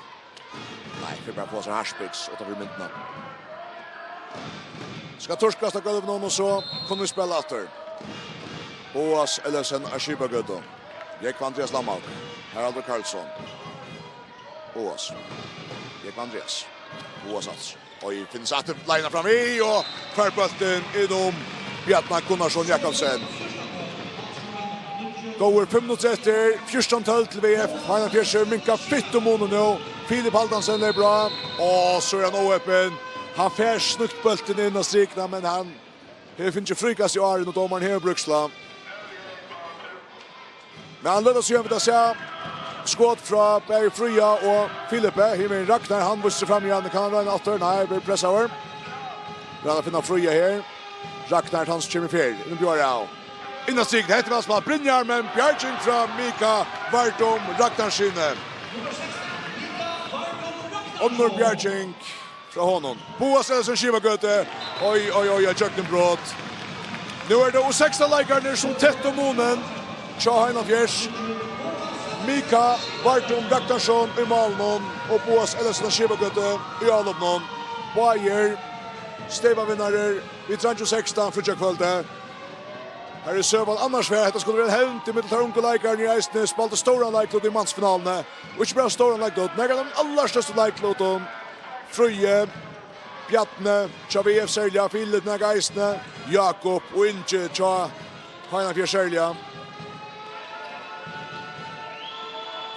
Nei, fer bara at fáa sær hartspiks uttanfyri myndina. Skal turkast á gólvinum, og so kunnu vit spæla aftur. Boas Ellefsen á Skipagøtu. Jógvan Andrias Lamhauge. Haraldur Karlsson. Boas. Jógvan Andrias. Boas aftur. Og finnur aftur leiðina fram við, og fær bóltin inn um Bjarna Gunnarsson Jakobsen. Góðir fimm minuttir eftir, fjúrtan tólv til V F. Heiðar Fjerðsjø minkar fitt um munin nú. Filip Haldamsen leipur á, og so er hann óheppin. Hann fær snøgt bóltin inn á strikuna, men hann hevur fingið fríkast í áðrenn, og dómarin hevur brúkslag. Men hann letur seg, vit at siga, skot frá bæði Fríða og Filipi. Her er Ragnar, hann vísir fram í hann. Kann hann royna aftur? Nei, verður pressaður. Royna at finna Fríða her. Ragnar, hann kemur fer. Nú bjóðar av. Inn á strikuna, hetta var spælt. Brynjar, men bjarging frá Mika Vardum Ragnarssyni. Onnur bjarging frá honum. Boas Ellefsen, Skipagøta. Oj, oj, oj, eitt gjøgnumbrot. Nú er tað U sekstan-leikararnir sum tetta um munin hjá Heina Fjers. Mika Vardum Ragnarsson í málinum og Boas Ellefsen, Skipagøta, í avlopinum. Báðir steypavinnarar við Dreingir sekstan fríggjakvøldið. Her er søgan annars var, hetta skuldi verið ein hevnd ímillum teir ungu leikararnar í eisini, spældu stóran leiklut í mansfinaluni. Og ikki bara stóran leiklut, nakrar av teimum allarstørstu leiklutum. Fríði, Bjarni, hjá V F serliga, Filip, nakað eisini, Jakob og Ingi, hjá Heina Fjers serliga.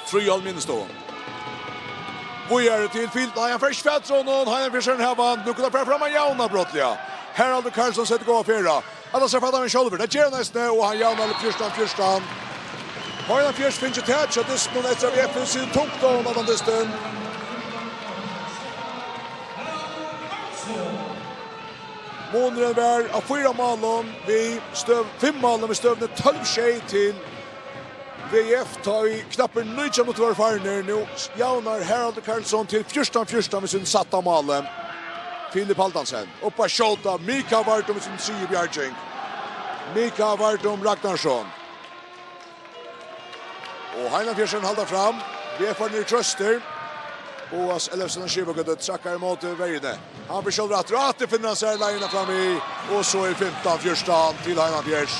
Fríði Holm Innestovum. Víðari til Filip, nei, hann fær ikki fatur á honum, Heina Fjers hevur hann, nú kunnu teir fara fram á javna brádliga. Haraldur Karlsson setir góða ferð á. Hann sær fatt av hann sjálvur. Tað ger hann eisini, og hann javnar fjúrtan fjúrtan. Heinar Fjers fingið tak á dystinum eftir at V F sínum tungt á hann allan dystin. Munurin var á fýra málum við støv-, fimm málum við støðuni tólv sjey til V F, tá ið knappir nítjan minuttir vóru farnir. Nú javnar Haraldur Karlsson til fjúrtan fjúrtan við sínum sætta máli. Filip Haldamsen, upp at skjóta, Mika Vardum við síni triðju bjarging. Mika Vardum Ragnarsson. Og Heinar Fjersen halda fram. V F-arnir eru kroystir. Boas Ellefsen av Skipagøtu traðkar ímóti verjuni. Hann fer sjálvur aftur, og aftur finnur hann sær leiðina fram í, og so er fimtan fjúrtan til Heinafjørð.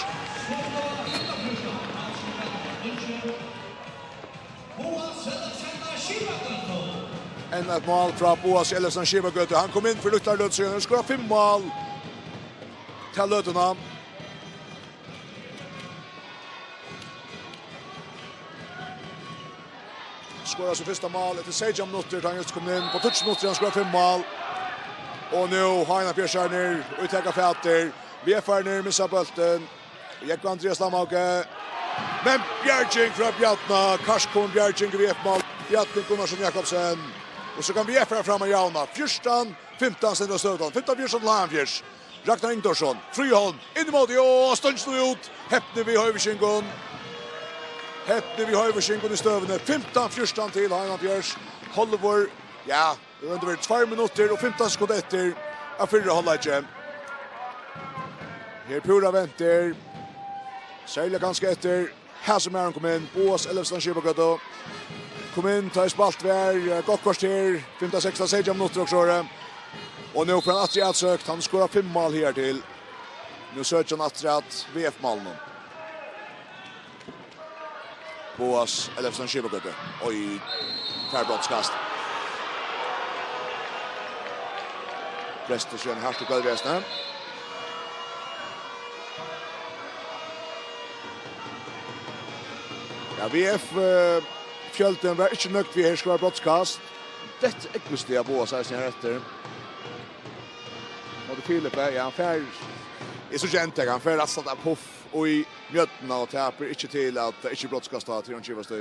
Enn eitt mál frá Boas Ellefsen av Skipagøtu. Hann kom inn fyri lítla løtu síðan og skoraði fimm mál ta løtuna. Skorar sítt fyrsta mál eftir seytjan minuttir, tá hann júst kom inn. Á tíggju minuttir, hann skorar fimm mál. Og nú Heinafjørðingar, og taka fatur. VF-arnir missa bóltin. Jógvan Andrias Lamhauge. Men bjarging frá Bjarna. Kærkomin bjarging í VF-mál. Bjarni Gunnarsson Jakobsen. Og so kann VF fara fram og javna. Fjúrtan fimtan stendur støðan. Fimtan fjúrtan til Heinafjørð. Ragnar Ingdórsson, Fríholm, inn ímóti, og stongin út. Hepnir við hoyvíkingum. Hepnir við hoyvíkingum í støðuni. Fimtan fjúrtan til Heinafjørð. Hálvur, ja, tað hevur verið tveir minuttir og fimtan sekund eftir av fyrra hálvleiki. Her púra ventir. Serliga kanska eftir Hasum er hann kom inn, Boas Ellefsen Skipagøtu. Kom inn, tá ið spælt var, eh, gott korter, fimtan, sekstan, seytjan minuttir og so er. Og nú fer hann aftur í atsókn, hann skorar fimm mál her til. Nú søkir hann aftur at VF-málinum. Boas Ellefsen Skipagøtu. Oj, fær brotskast. Prestur síðan hart í gólvið. Ja, VF, eh, fjøldin var ikki nøgd við, her skal vera brotskast. Dett ógvusliga Boas eisini her eftir. Og til Filip, ja, hann fær, eg síggi enntaka, hann fær rætt slætt av puff og í mjødina og tapir ikki til at tað ikki er brotskast á, til hann kivast í.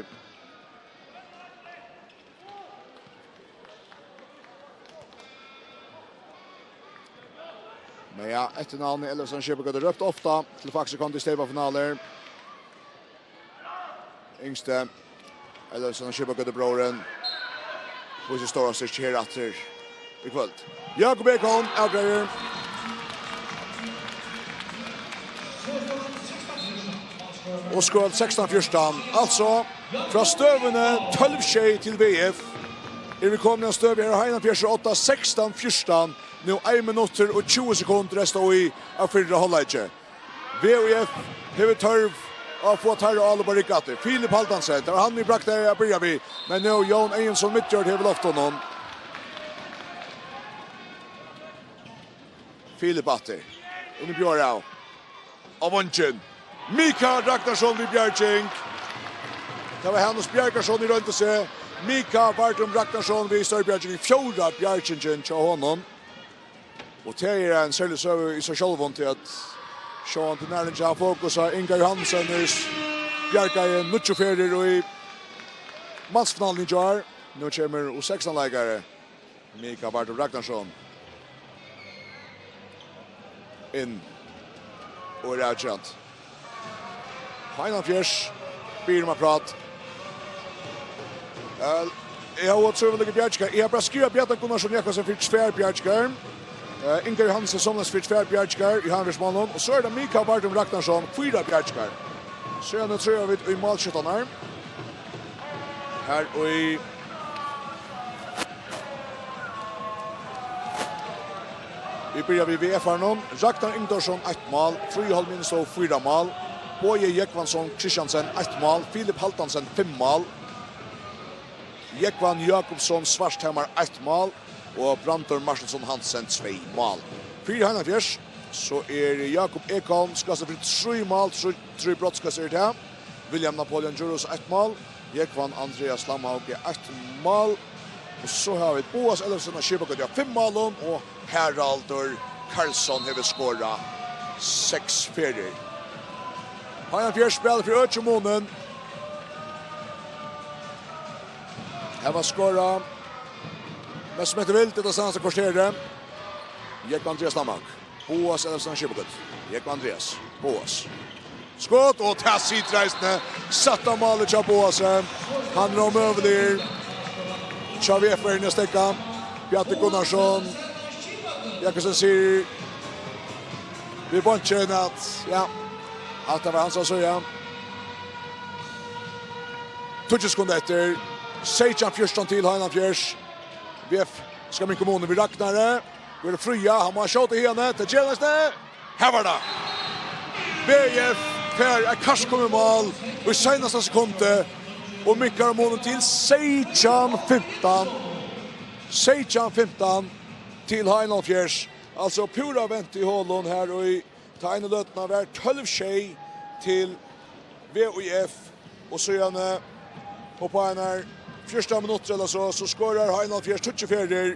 Men ja, eftirnavnið Ellefsen Skipagøtu rópt ofta til Faxe Kondi steypafinalur. Yngsti Ellefsen Skipagøtu-bróðurin vísir stóran styrki her aftur í kvøld. Jakob Ekholm avgreiðir. Og skorar sekstan fjúrtan. Altso, frá støðuni tólv sjey til VF eru vit komin á støðu her á Heinafjørð, átta sekstan fjúrtan. Nú ein minuttur og tjúgu sekund resta í av fyrra hálvleiki. VF hevur tørv á at fáa teirra álopp á rygg aftur. Filip Hálvdamsen, tað var hann, vit braktaði at byrja við, men nú Jón Eyðunsson Midjord hevur loft honum. Filip aftur. Inn í Bjór av. Á vongin. Mika Ragnarsson við bjarging. Tað var Hanus Bjarkarsson, ið royndi seg. Mika Vardrum Ragnarsson við stórbjarging. Fjórða bjargingin hjá honum. Og tað er ein serlig søga í seg sjálvum, tí at sjálvandi nær ikki hava fokus á Inga Johansen, ið bjargaði níggju ferðir í mansfinaluni í gjár. Nú kemur U sekstan-leikari. Mika Vardrup Ragnarsson inn og er avgerandi. Heinafjørð biður um at práta. Eh, eg havi trúgv líka bjargingar. Eg havi bara skrivað Bjarni Gunnarsson Jakobsen fyri tvær bjargingar. Eh, Inga Johansen somuleiðis fyri tvær bjargingar í Heinafjørðsmálinum. Og so er tað Mika Vardrup Ragnarsson, fýra bjargingar. Síðani trúgva vit í málskjúttararnar. Her í Vit byrja við VF-arnum. Ragnar Ingdórsson, eitt mál. Fríði Holm Inso, fýra mál. Bogi Jógvansson Kristiansen, eitt mál. Filip Hálvdamsen, fimm mál. Jógvan Jakobsson Svarthamar, eitt mál. Og Brandur Martinsson Hansen, tvey mál. Fyri Heinafjørð, so er Jakob Ekholm, skastur fyri trý mál, trý, trý brotskast er tað. William Napoleon Djurhuus, eitt mál. Jógvan Andreas Lamhauge, eitt mál. Og so hava vit Boas Ellefsen av Skipagøtu, ja, fimm málum, og Haraldur Karlsson hevur skorað seks ferðir. Heinafjørð spælir fyri økjamunin. Hava skorað mest sum eftir vild, hetta seinasta korterið. Jógvan Andreas Lamhauge. Boas Ellefsen Skipagøtu. Jógvan Andreas. Boas. Skot, og tað situr eisini. Sætta málið hjá Boasi. Hann er ómøguligur. Hjá VF-arnum at steðga. Bjarni Gunnarsson. Jakobsen sigur við beinkin at, ja, at tað var hann sum sá, ja. Tíggju sekund eftir. Seytjan fjúrtan til Heinafjørð. V F skal minka munin við Ragnari. Verður Fríða, hann má skjóta í hana. Tað ger hann eisini. Her var tað. V F fær eitt kast komið í mál í seinasta sekundi og minkar munin til seytjan fimtan. Seytjan fimtan til H einoghálvfjerðs. Altso púra vent í holum her í ta einu løtuna var tólv sjey til V I F, og síðani upp á einar fjúrtan minuttir ella so, so skorar H einoghálvfjerðs tíggju ferðir,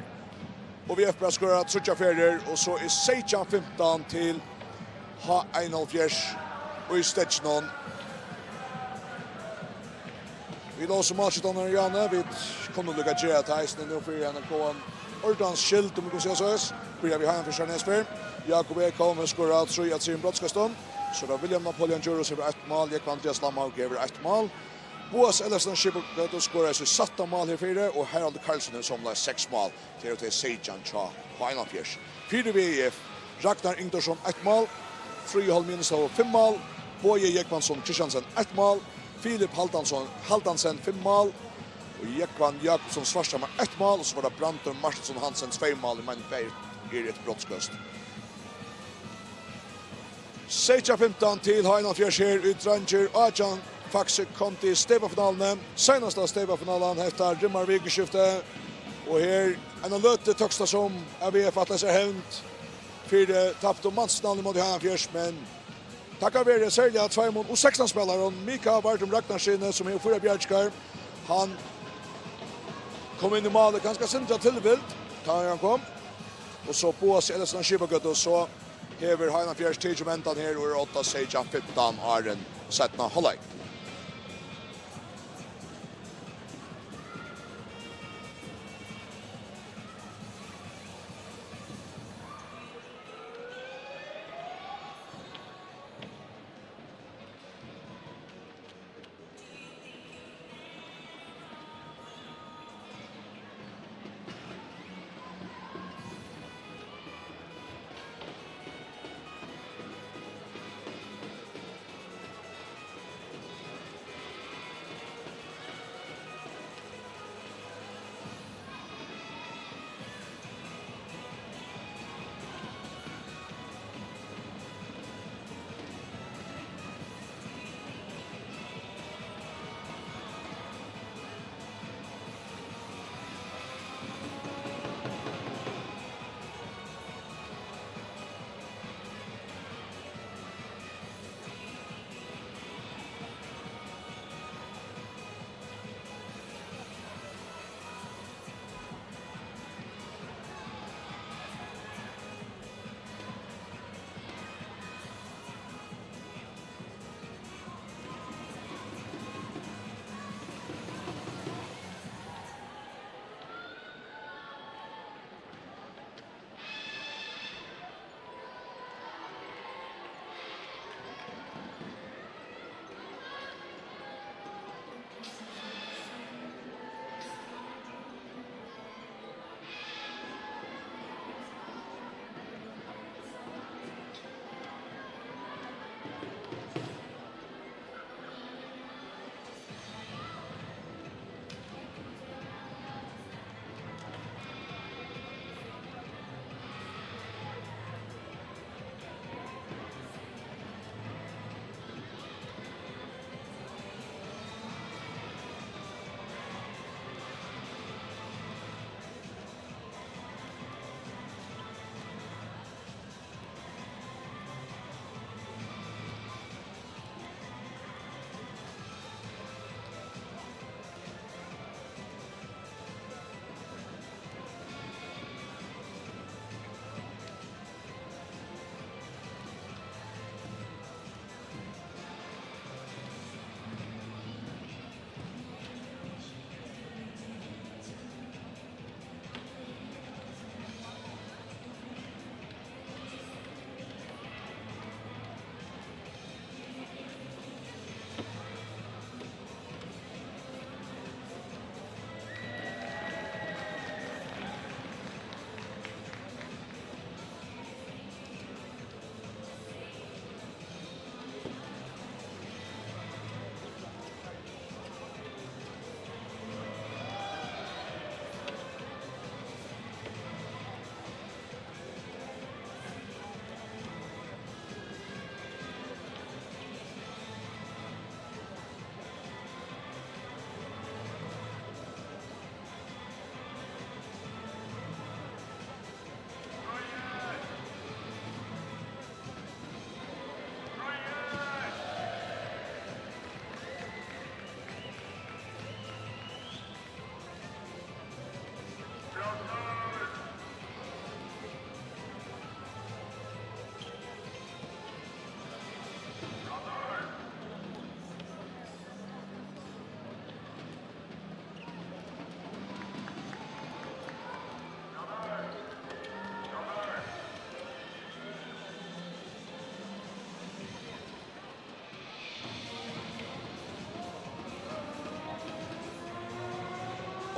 og V F bara skorar tríggjar ferðir, og so er seytjan fimtan til H einoghálvfjerðs í steðginum. Vit lósu málskjúttararnar, Jane. Vit kunnu líka gera tað eisini nú fyri ein góðan ordans skyld, um vit kunnu siga soleiðis. Byrja við H einoghálvfjerðs her næst fyrr. Jakob Ekholm hevur skorað trý av trimum brotskøstum. So er tað William Napoleon Djurhuus hevur eitt mál, Jógvan Andreas Lamhauge hevur eitt mál. Boas Ellefsen av Skipagøtu skoraði sítt sætta mál herfyri, og Haraldur Karlsson hevur somuleiðis seks mál. Tað eru tey seytjan hjá H einoghálvfjerðs. Fyri V I F, Ragnar Ingdorsson, eitt mál. Fríði Holm Jensen, fimm mál. Bogi Jógvansson Kristiansen, eitt mál. Filip Haldansson, Haldansen, fimm mál. Og Jógvan Jakobsson Svarthamar, eitt mál. Og so var tað Brandur Martinsson Hansen, tvey mál. Eg meini, bæði eru eitt brotskøst. Seytjan fimtan til H einoghálvfjerðs her í Dreingir átjan. Faxe kom til steypafinaluni. Seinasta steypafinaluna hetta rimmar vikuskiftið. Og her eina løtu tókst tað sum at V F ætlaði sær hevnd fyri taptu mansfinaluna móti H einoghálvfjerðs, men takk veri serliga tveimum U sekstan spælarum, Mika Vardum Ragnarssyni, sum hevur fýra bjargingar. Hann kom inn í málið, kanska sindur av tilvild, tá hann kom. Og so Boas Ellefsen av Skipagøtu, so hevur H einoghálvfjerðs tikið um endan her og er odda seytjan fimtan áðrenn seinna hálvleik.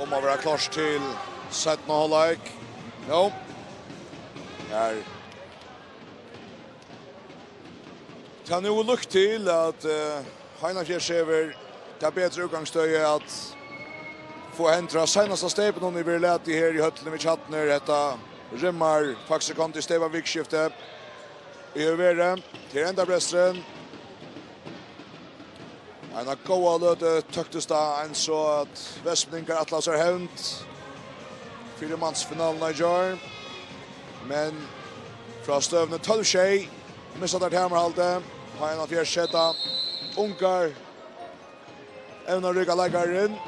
Um at vera klárt til seinna hálvleik. Jú. Her. Tað er nú líkt til, at, eh, Heinafjørður hevur tað betra útgangsstøðið at fáa hendur á seinasta steypinum, ið verður latið her í høllini við Tjarnir. Hetta rimmar faktiskt í steypavikuskiftið. Í hevur verið. Her er endabresturin. Eina góða løtu tóktist tað eins og at vestmanningar ætlaðu sær hevnd fyri mansfinaluna í gjár. Men frá støðuni tólv sjey missa teir tamarhaldið. Heinafjørður seta ungar evnaríkar leikarar inn.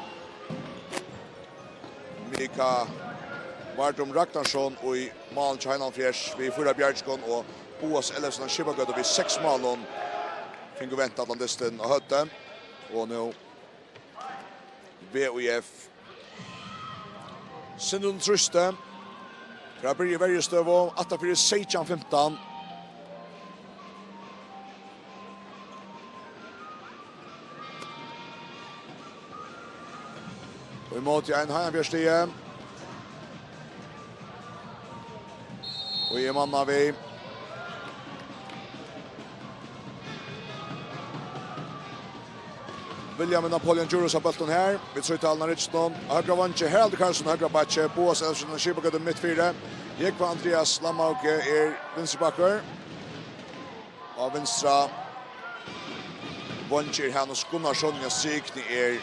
Mika Vardum Ragnarsson í mál hjá Heinafjørð við fýra bjargingum og Boas Ellefsen á Skipagøtu við seks málum. Fingu vent allan dystin á høvdið. Og nú V I F. Sindur undir trýsti. Fer at byrja í verjustøðu. Aftan fyri seytjan fimtan. Og ímóti ein Heinafjørðsliði. Og eg manna við William Napoleon Djurhuus á bóltin her. Við trýtalna rygginum. Á høgra vangi Haraldur Karlsson, høgra bakki. Boas Elfsson og Skipagøtu mitt fyri. Jógvan Andreas Lamhauge er vinstri bakkur. Á vinstra vangi er Hanus Gunnarsson, á strikuni er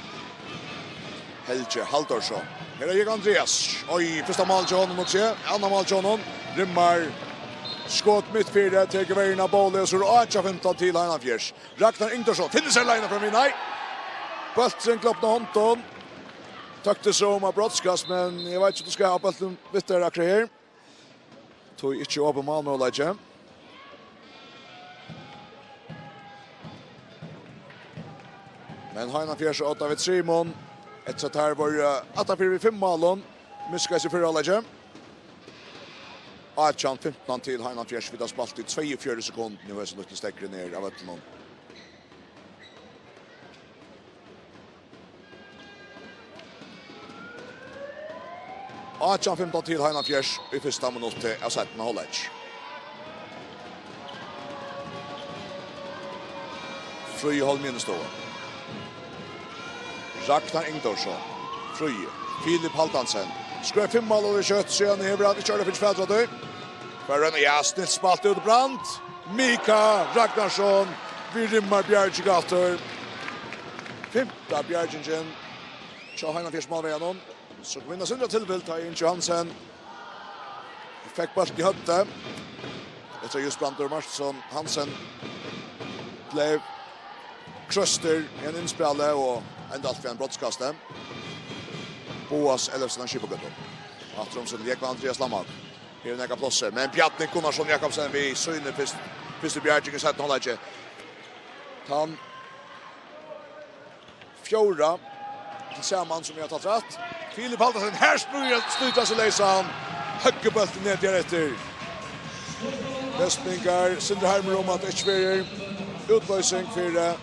Helgi Halldórsson. Her er Jógvan Andreas. Oj, fyrsta mál hjá honum, og sé, annað mál hjá honum. Rimmar skot mitt fyri, tekur verjuna av bóli, og so er átjan fimtan til Heinafjørð. Ragnar Ingdórsson finnur sær leiðina fram við, nei. Bólturin gloppar av hondum. Tóktist sum at brotskast, men eg veit ikki, um tú skal hava bóltin við tær akkurát her. Tí ikki opin málmøguleiki. Men Heinafjørður ótu við trimum. Eftir at teir vóru, eh, aftanfyri við fimm málum, miskaðist í fyrra hálvleiki. Átjan fimtan til Heinafjørð, vit hava spælt í tveyogfjøruti sekund, nú hevur so lítið steðgur niður av vøllinum. Átjan fimtan til Heinafjørð í fyrsta minutti av seinna hálvleiki. Fríði Holm Jenestova. Ragnar Ingdórsson. Fríði. Filip Haldansen. Skorar fimm mál og er skjótt, síðan hevur hann ikki orðið fyri fatur á tí. Fær hann, ja, snilt spælt út, Brandt. Mika Ragnarsson. Við rimmar bjarging aftur. Fimta bjargingin hjá Heinafjørðs málverjanum. So kom inn á sindra tilvilt, tá Jens Johansen fekk bóltin í høvdið. Eftir at just Brandur Martinsson Hansen bleiv kroystur í ein innspæli og enda alt við ein brotskasti. Boas Ellefsen á Skipagøtu. Aftur um sinn Jógvan Andreas Lamhauge. Her er nakað plássir, men Bjarni Gunnarsson Jakobsen við síni fyrst-, fyrstu bjarging í seinna hálvleiki. Tann fjórða til saman, sum eg havi talt rætt. Filip Haldansen, her snýr hann, snýr hann seg leysan. Høggbóltin niður eftir. Vestmanningar, Sindri Harmur um at ikki verður útloysing fyri, eh,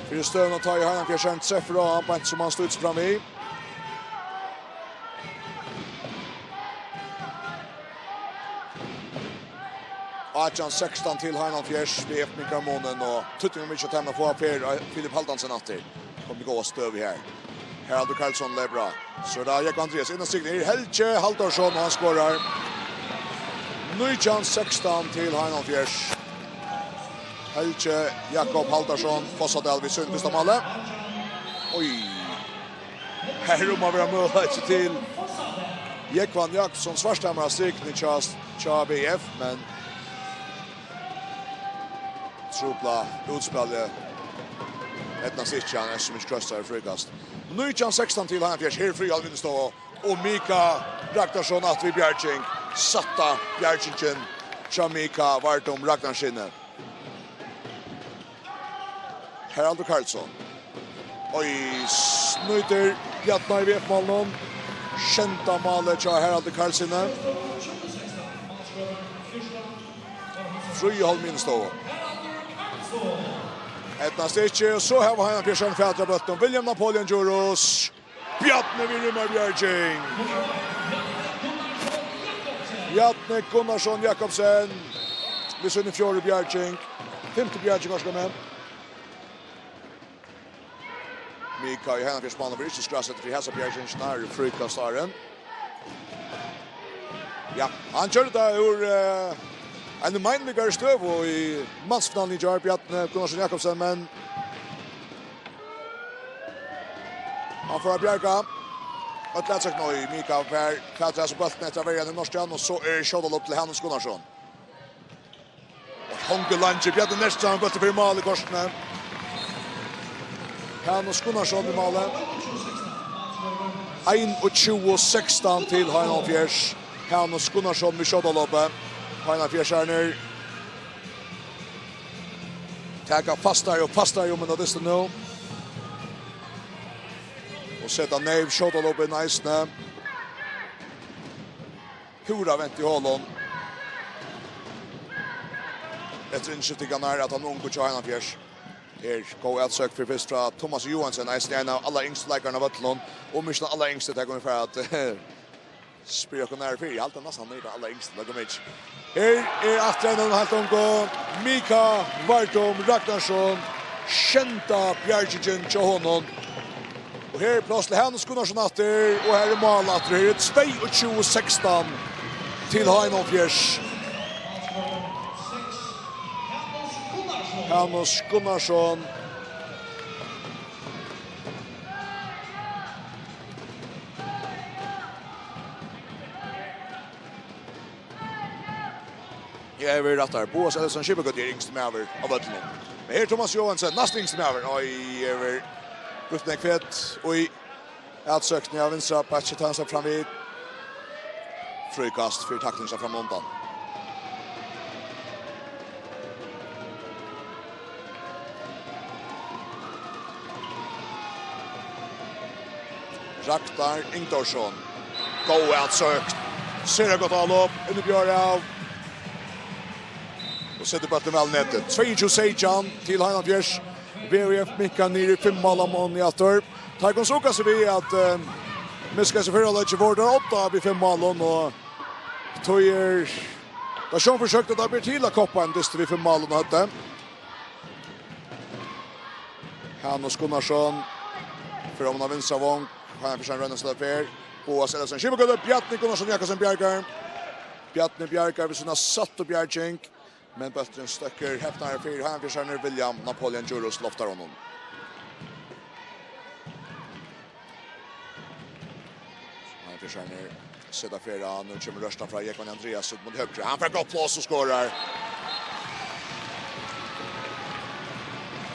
fyri støðuna, tá ið Heinafjørður trefur á hann, beint sum hann snýr seg fram við. Átjan sekstan til Heinafjørð við eitt minka munin, og týdningarmikið hjá teimum at fáa Per, eh, Filip Haldansen aftur. Kom í góða støðu her. Haraldur Karlsson leipur á. So er tað Jógvan Andreas. Inn á strikuna er Helgi Halldórsson, og hann skorar. Nítjan sekstan til Heinafjørð. Helgi Jakob Halldórsson, Fossadal við sínum fyrsta máli. Oj. Her er um at vera møguleiki til Jógvan Jakobsson Svarthamar á strikuni hjá, hjá V F, men trupla útspælið. Eydnaðist ikki, hann er sum ikki krossar fríkast. Nítjan sekstan til Heinafjørð, her er Fríði Jenestova og Mika Ragnarsson aftur við bjarging. Sætta bjargingin hjá Mika Vardum Ragnarssyni. Haraldur Karlsson. Oj, snýtir Bjarna í V F-málinum. Sjeynda málið hjá Haraldi Karlssyni. Fríði Holm Jenestova. Eydnaðist ikki, og so hava Heinafjørðingar fatur á bóltinum. William Napoleon Djurhuus. Bjarni við rimmarbjarging. Bjarni Gunnarsson Jakobsen við síni fjórðu bjarging. Fimtu bjarging, orsaka meg. Mika í Heinafjørðsmálinum verður ikki skrásettur fyri hasa bjargingina, er fríkast áðrenn. Ja, hann gjørdi tað úr, eh, eini meinligari støðu í mansfinaluni í gjár, Bjarni Gunnarsson Jakobsen, men hann fór at bjarga. Øll atsøkn, og Mika fær fatur á bóltin eftir at verja hann í norskan, og so er skjótalob til Hanus Gunnarsson. Og hongur leingi, Bjarni Nertstrand, bóltur fyri mál í kortini. Hanus Gunnarsson í máli. Einogtjúgu sekstan til H einogfýrs. Hanus Gunnarsson við skjótalopi. H einogfýrsarnir taka fastari og fastari um henda dystin nú. Og seta neyv skjótalopi inn eisini. Púra vent í holum. Eftir innskiftingarnar at hann ungu hjá Einarfjørð. Her góð atsøk fyri fyrst frá Thomas Johansen, eisini ein av allaryngstu leikarunum á vøllinum, um ikki tann allaryngsti, tað kunnu vit fara at spyrja okkum nær fyri. Eg haldi næstan hann er tann allaryngsti, tað kom ikki. Her er aftur ein av heilt ungu, Mika Vardum Ragnarsson, sjeynda bjargingin hjá honum. Og her er pláss til Hanus Gunnarsson aftur, og her er mál aftur. Her er tveyogtjúgu sekstan til H einogfýrs. Hanus Gunnarsson. Eg havi verið rættar. Boas Ellison Skipagøta er yngsti maður á vøllinum. Men her er Thomas Johansen, næst yngsti maður. Oj, hevur brúkt nógv fet í atsøkni av vinstra bakki, tá hann slapp fram við. Fríkast fyri takling seg fram undan. Ragnar Ingdórsson. Góð atsøkn. Sera gott avlop. Inni bjór av. Og setur bóltin væl í netið. Tveyogtjúgu seytjan til Heinafjørð. V H F minkar niður í fimm mál á málinum aftur. Teir kunnu sukka seg við at, eh, miska seg fyri at leggja vørd og odda við fimm málum, og tí er tað sjón forsøkt at tað ber til at koppa ein dyst við fimm málum á høvdið. Hanus Gunnarsson fer oman á vinstra vong. Hann fær ein royna at støða fer. Boas Ellison Skipagøta, Bjarni Gunnarsson Jakobsen bjargar. Bjarni bjargar við sína sættu bjarging. Men bólturin støkkur hepnari fyri Heinafjørðararnar, William Napoleon Djurhuus loftar honum. Heinafjørðararnir seta ferð á, nú kemur rørslan frá Jógvan Andreassen út móti høgru. Hann fær gott pláss og skorar.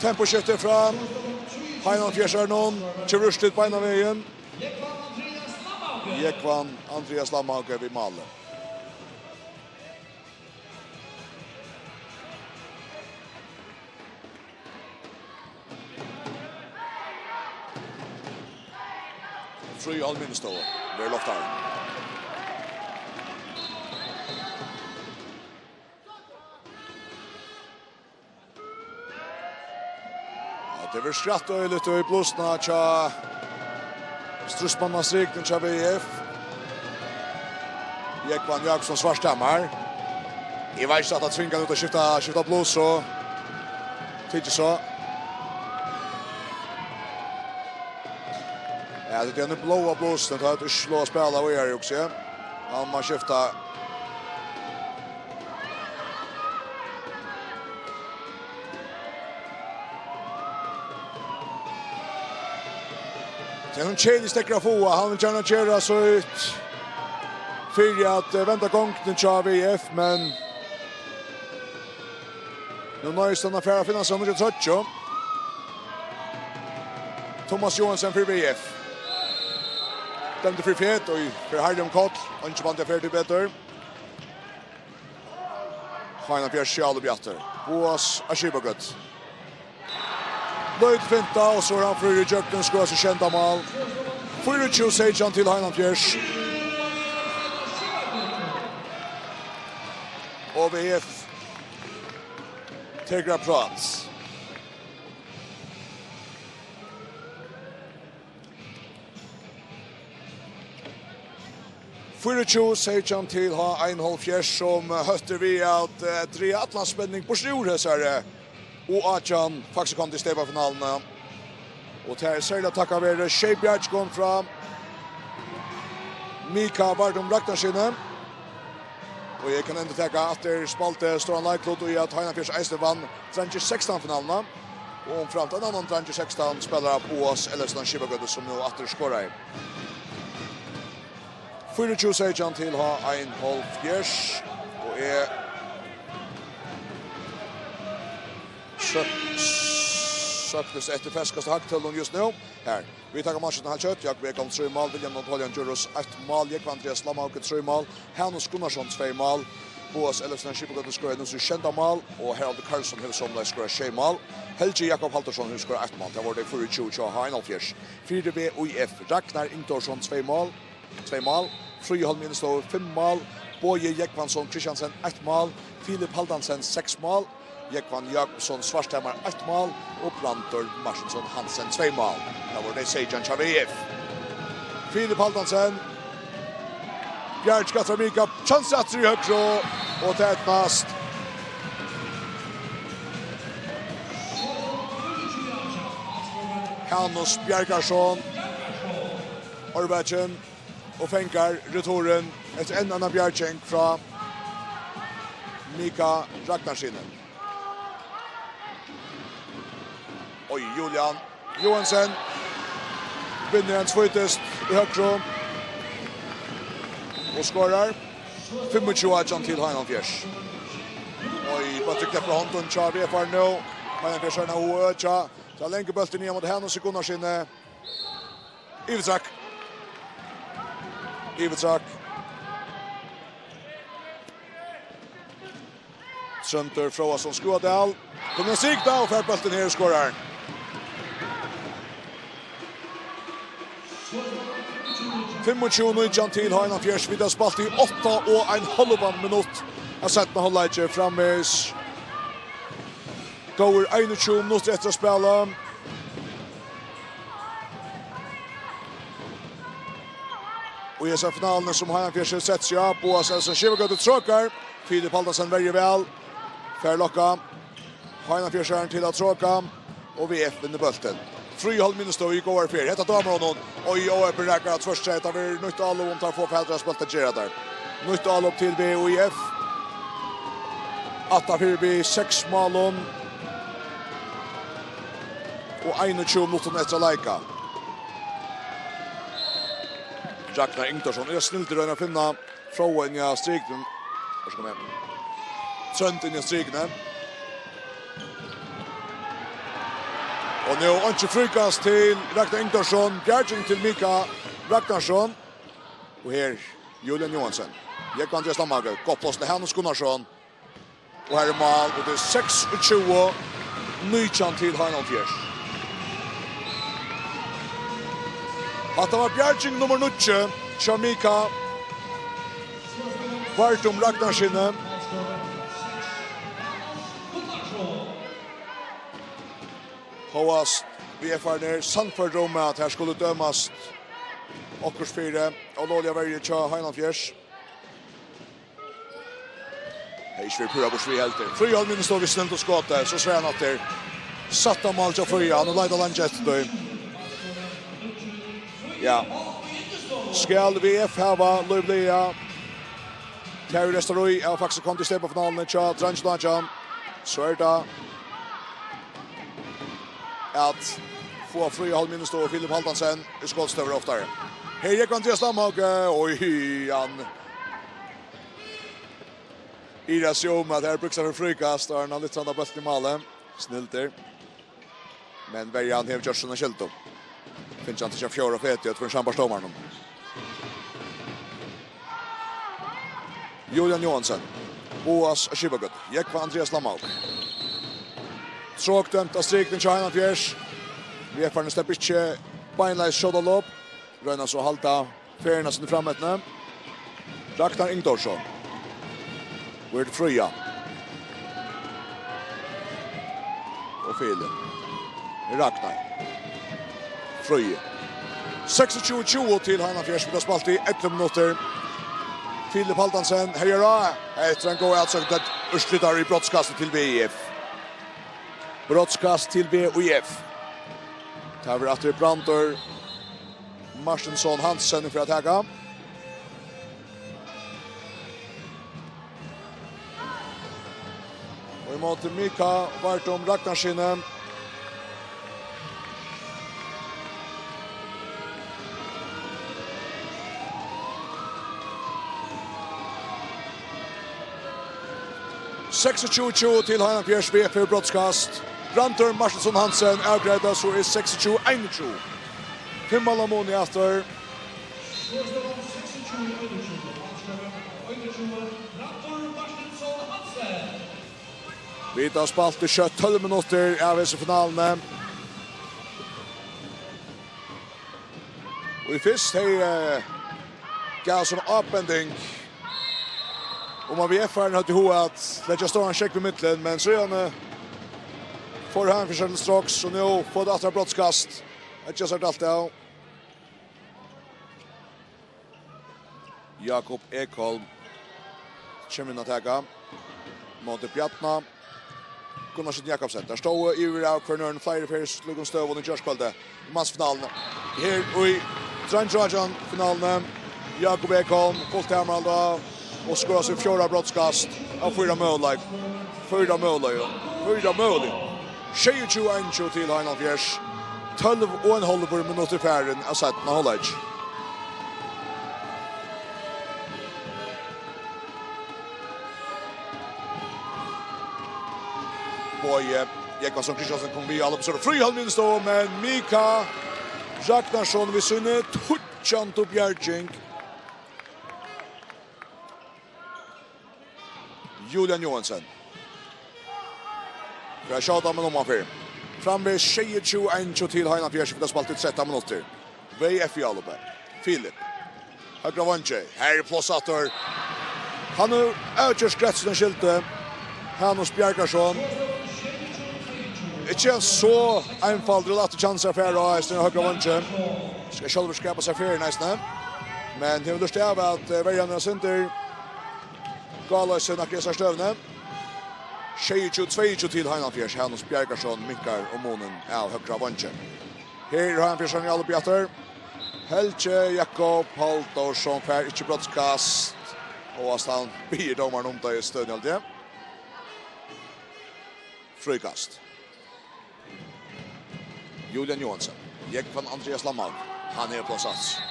Temposkifti frá Heinafjørðarunum, kemur úrslit beinan vegin. Jógvan Andreas Lamhauge við málið. Frí á Miðstøðu verður loftaður. Ja, tað verður skratað øgiliga í blusuna hjá stríðsmannastrikuni hjá V F. Jógvan Jakobsson Svarthamar. Eg veit ikki, at hann tvingar út at skifta, skifta blus, so tykist so. Ja, tað er ein bláa blusin, tað er ikki lov at spæla víðari, hugsi eg. Hann má skifta. Tað er ein keðilig steðgur at fáa. Hann vil gjarna gera sítt fyri at, eh, venda gongdini hjá V F, men nú noyðist hann at fara at finna sær nýggja troyggju. Thomas Johansen fyri V F. Dømdur fyri fet og fer harðliga um koll. Einki bandi fer til betur. Heinafjørð sjálv uppi aftur. Boas á Skipagøtu. Lítið finta, og so er hann fríur ígjøgnum, skorar sítt sjeynda mál. Fýraogtjúgu seytjan til Heinafjørð. Og V F tekur eitt prát. Fýraogtjúgu seytjan til H einoghalvfjerðs, sum hóttir við at, eh, draga allan spenning burtur úr hesari U átjan Faxe Kondi steypafinaluni. Og tað er serliga takk vere Shay Bjargi frá Mika Vardum Ragnarssyni. Og eg kann endurtaka, aftur spældi stóran leiklut í at H einoghalvfjerðs eisini vann Dreingir sekstan finaluna. Og umframt ein annan Dreingir sekstan spælara, Boas Ellefsen av Skipagøtu, sum nú aftur skorar. Fýraogtjúgu seytjan til H einoghalvfjerðs. Og eg søk-, søktist eftir ferskasta hagtølunum júst nú. Her. Vit taka málskiftina heilt skjótt. Jákup Ekholm, trý mál. William Napoleon Djurhuus, eitt mál. Jógvan Andreas Lamhauge, trý mál. Hanus Gunnarsson, tvey mál. Boas Ellefsen, Skipagøta, skoraði nú sítt sjeynda mál, og Haraldur Karlsson hevur somuleiðis skorað sjey mál. Helgi Jakob Halldórsson hevur skorað eitt mál. Tað vóru tey fýraogtjúgu hjá H einoghalvfjerðs. Fyri V Í F, Ragnar Ingdórsson, tvey mál, tvey mál. Fríði Holm Innestovur, fimm mál. Bogi Jógvansson Kristiansen, eitt mál. Filip Haldansen, seks mál. Jógvan Jakobsson Svarthamar, eitt mál, og Brandur Martinsson Hansen, tvey mál. Tað vóru tey seytjan hjá V Í F. Filip Haldansen. Bjargi aftur á Mika. Kjans aftur í høgru, og tað eydnast. Hanus Bjarkarsson. Árvakrin og fangar returin eftir enn eina bjarging frá Mika Ragnarssyni. Og Julian Johansen vinnur ein tvídist í høgru og skorar. Fimmogtjúgu átjan til H einoghalvfjerðs. Og bólturin klepur á hondum hjá V F-ari nú. H einoghalvfjerðs er nú at økja. Tað er langur bóltur niðan móti Hanus Gunnarssyni. Yvirtrekk. Yvirtrekk. Tróndur Fróðason Skúadal. Kunnu signa og fær bóltin her og skorar. Fimmogtjúgu nítjan til H einoghalvfjerðs. Vit hava spælt í átta og ein hálvan minutt av seinna hálvleiki. Framvegis góðir einogtjúgu minuttir eftir at spæla. Og í hesa finaluna sum H einoghalvfjerðs hevur sett seg á, Boas Elsen Skipagøtu trókar. Filip Haldansen verjir væl. Fær lokka H einoghalvfjerðs til at tróka. Og V F vinnur bóltin. Fríði Holm Innestovur í góðari ferð. Hetta dámar honum. Og í óheppin rakar at tvørsta. Hetta verður nýtt álop um teir fáa fatur á bóltin at gera tað. Nýtt álop til V Í F. Aftan fyri við seks málum. Og einogtjúgu minuttum eftir at leika. Ragnar Ingdórsson er snildur at finna Fróða inni á strikuni. Vær so god, kom igjen. Trónd inni á strikuni. Og nú einki fríkast til Ragnar Ingdórsson. Bjarging til Mika Ragnarsson. Og her Julian Johansen. Jógvan Andreas Lamhauge. Gott pláss til Hanus Gunnarsson. Og her er mál, og tað er seksogtjúgu nítjan til H einoghalvfjerðs. Hatta var bjarging nummar níggju hjá Mika Vardum Ragnarssyni. Hóast V F-arnir sannførdir um, at her skuldi dømast okkurt fyri ólógliga verju hjá H einoghalvfjerðs. Hevði ikki verið púra burtur við heldur. Fríði Holm Innestovur við snildum skoti, so svær hann aftur. Sætta mál hjá Fríða, hann hevur leitað leingi eftir tí. Ja. Skal V F hava lívliga tað í restina av Faxe Kondi steypafinaluni hjá Dreingir átjan, so er tað at fáa Fríða Holm Innestovur og Filip Haldansen í skotstøður oftari. Her gekk Andreas Lamhauge, og hann iðraði seg um, at her brúkti hann fyri fríkast, og hann lyfti hann av bóltin í málið. Snildur. Men verjan hevur gjørt sína skyldu. Fingið hann til fjórða feti, og tvær sambar stómarnum. Julian Johansen. Boas á Skipagøtu. Jógvan Andreas Lamhauge. Trók dømt av strikuni hjá H einoghalvfjerðs. V F-arnir sleppa ikki beinleiðis skjóta lop. Royna so at halda ferðina sinni frameftir. Ragnar Ingdórsson. Vert Fríða. Og Filip. Ragnar. Fríði. Seksogtjúgu tjúgu til H einoghalvfjerðs. Vit hava spælt í ellivu minuttir. Filip Haldansen, høyra. Hetta er ein góð atsøgn, tað úrslitið í brotskasti til V I F. Brotskast til V I F. Tað verður aftur Brandur Martinsson Hansen fyri at taka. Og ímóti Mika Vardum Ragnarssyni. Seksogtjúgu tjúgu til Heinolfsfjørðs, V F hevur brotskast. Brandur Martinsson Hansen avgreiðir, so er seksogtjúgu einogtjúgu. Fimm mála muni aftur. Vit hava spælt í skjótt tólv minuttir av hesi finaluni. Og í fyrst hevði, eh, gav sum ábending um at V F-arin høvdu hug at leggja stóran sjógv ímillum, men síðani fór hann fyri seg til stroks, og nú fáa vit aftur eitt brotskast. Eitt sær alt av. Jakob Ekholm kemur inn at taka. Móti Bjarna. Gunnar Sýn Jakobsen. Teir stóðu yvir av hvørjum øðrum fleiri ferð í slíkum støðum í gjárkvøldið. Mansfinaluni. Her í dreingjaátjan-finaluni. Jakob Ekholm, fult hamar á, og skorar sítt fjórða brotskast av fýra møguleik. Fýra møguleik. Fýra møguleik. Sjeyogtjúgu einogtjúgu til Heinolfsfjørð. Tólv og ein hálvur minuttur farin av seinna hálvleik. Bogi Jógvason Kristjánsson kom við, alla besøk frí hálvminutt, men Mika Ragnarsson við síni tíggjundu bjarging. Julian Johansen. Fyri at skjóta, men um hann fer. Framvegis sjeyogtjúgu einogtjúgu til Heinolfsfjørð, sum vit hava spælt í trettan minuttir. V F í álopið. Filip. Høgra veingi. Her er pláss aftur. Hann hevur avgjørt greitt sína skyldu. Hanus Bjarkarsson. Ikki ein so einfaldur og lættur kjansi at fara á, eisini høgra veingi. Skal sjálvur skapa sær ferðina eisini. Men hevur lurtað av at, eh, verjan er sindur gáloysin akkurát í støðuni. Sjeyogtjúgu tveyogtjúgu til Heinolfsfjørð. Hanus Bjarkarsson minkar um munin av høgra veingi. Her er Heinolfsfjørðin í álopið aftur. Helgi Jakob Halldórsson fær ikki brotskast. Og at hann biður dómaran um tað í støðuni, haldi eg. Fríkast. Julian Johansen. Jógvan Andrias Lamhauge. Hann hevur pláss aftur.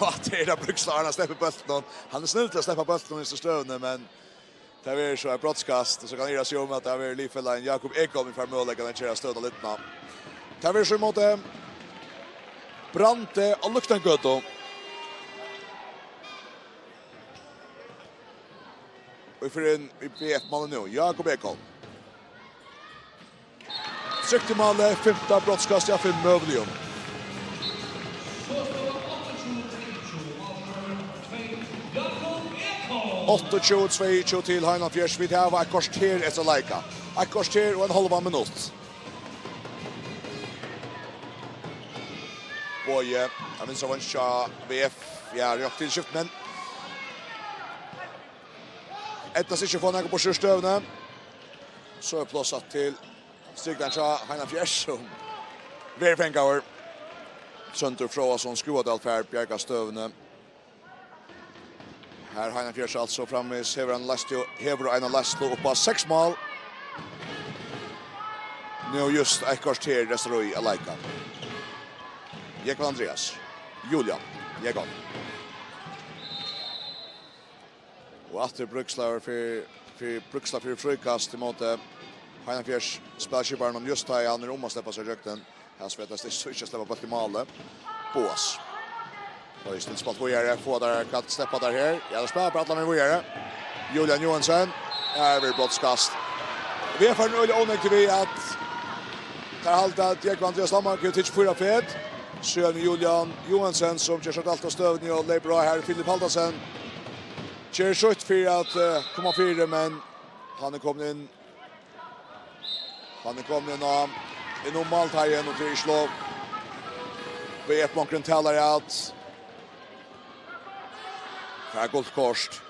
Og tað er tað brúkslæruna sleppur bóltin. Hann er snildin at sleppa bóltin í støðuni, men tað verður so eitt brotskast, og so kann eg siga um at tað verður liðfelagin Jakob Ekholm, ið fær møguleikan at gera støðuna lidna. Tað verður so ímóti Brandi á Løgstangøtu. Og fer inn í V F-málið nú, Jakob Ekholm. Trygt í málið, fimta brotskast av fimm møguligum. Áttaogtjúgu tveyogtjúgu til Heinolfsfjørð. Vit hava eitt korter eftir at leika. Eitt korter og ein hálvan minutt. Bogi, hann vinstra vangin hjá V F. Ja, røkt til skift, men eydnast ikki at fáa nakað burtur úr støðuni. So er pláss aftur til striktan hjá Heinolfsfjørð, sum verður fangaður. Tróndur Fróðason, Skrúðadal, fær bjargað støðuni. Her Heinolfsfjørður altso framvegis hevur ein leiðslu, hevur eina leiðslu upp á seks mál. Nú júst eitt korter restur í at leika. Jógvan Andrias. Julian. Jógvan. Og aftur brúkslær fyri, fyri, brúkslær fyri fríkast ímóti Heinolfsfjørðs spælskiparanum, júst tá ið hann er um at sleppa sær gjøgnum. Her svetast ikki, so ikki at sleppa bóltin í málið. Boas. Og í stilspalt víðari, fáa teir at sleppa teir her. Ja, teir spæla bara allan vegin víðari. Julian Johansen. Her verður brotskast. Vit eru farin øgiliga ónøgd við at teir halda at Jógvan Andrias Lamhauge hevur tikið fýra fet. Síðan Julian Johansen, sum ger seg alt av støðuni og leypur á her. Filip Haldansen ger sítt fyri at, eh, koma fyri, men hann er komin inn. Hann er komin inn á, inn um málteigin, og tað er ikki lov. V F-bonkurin talar at Tað er gult kort.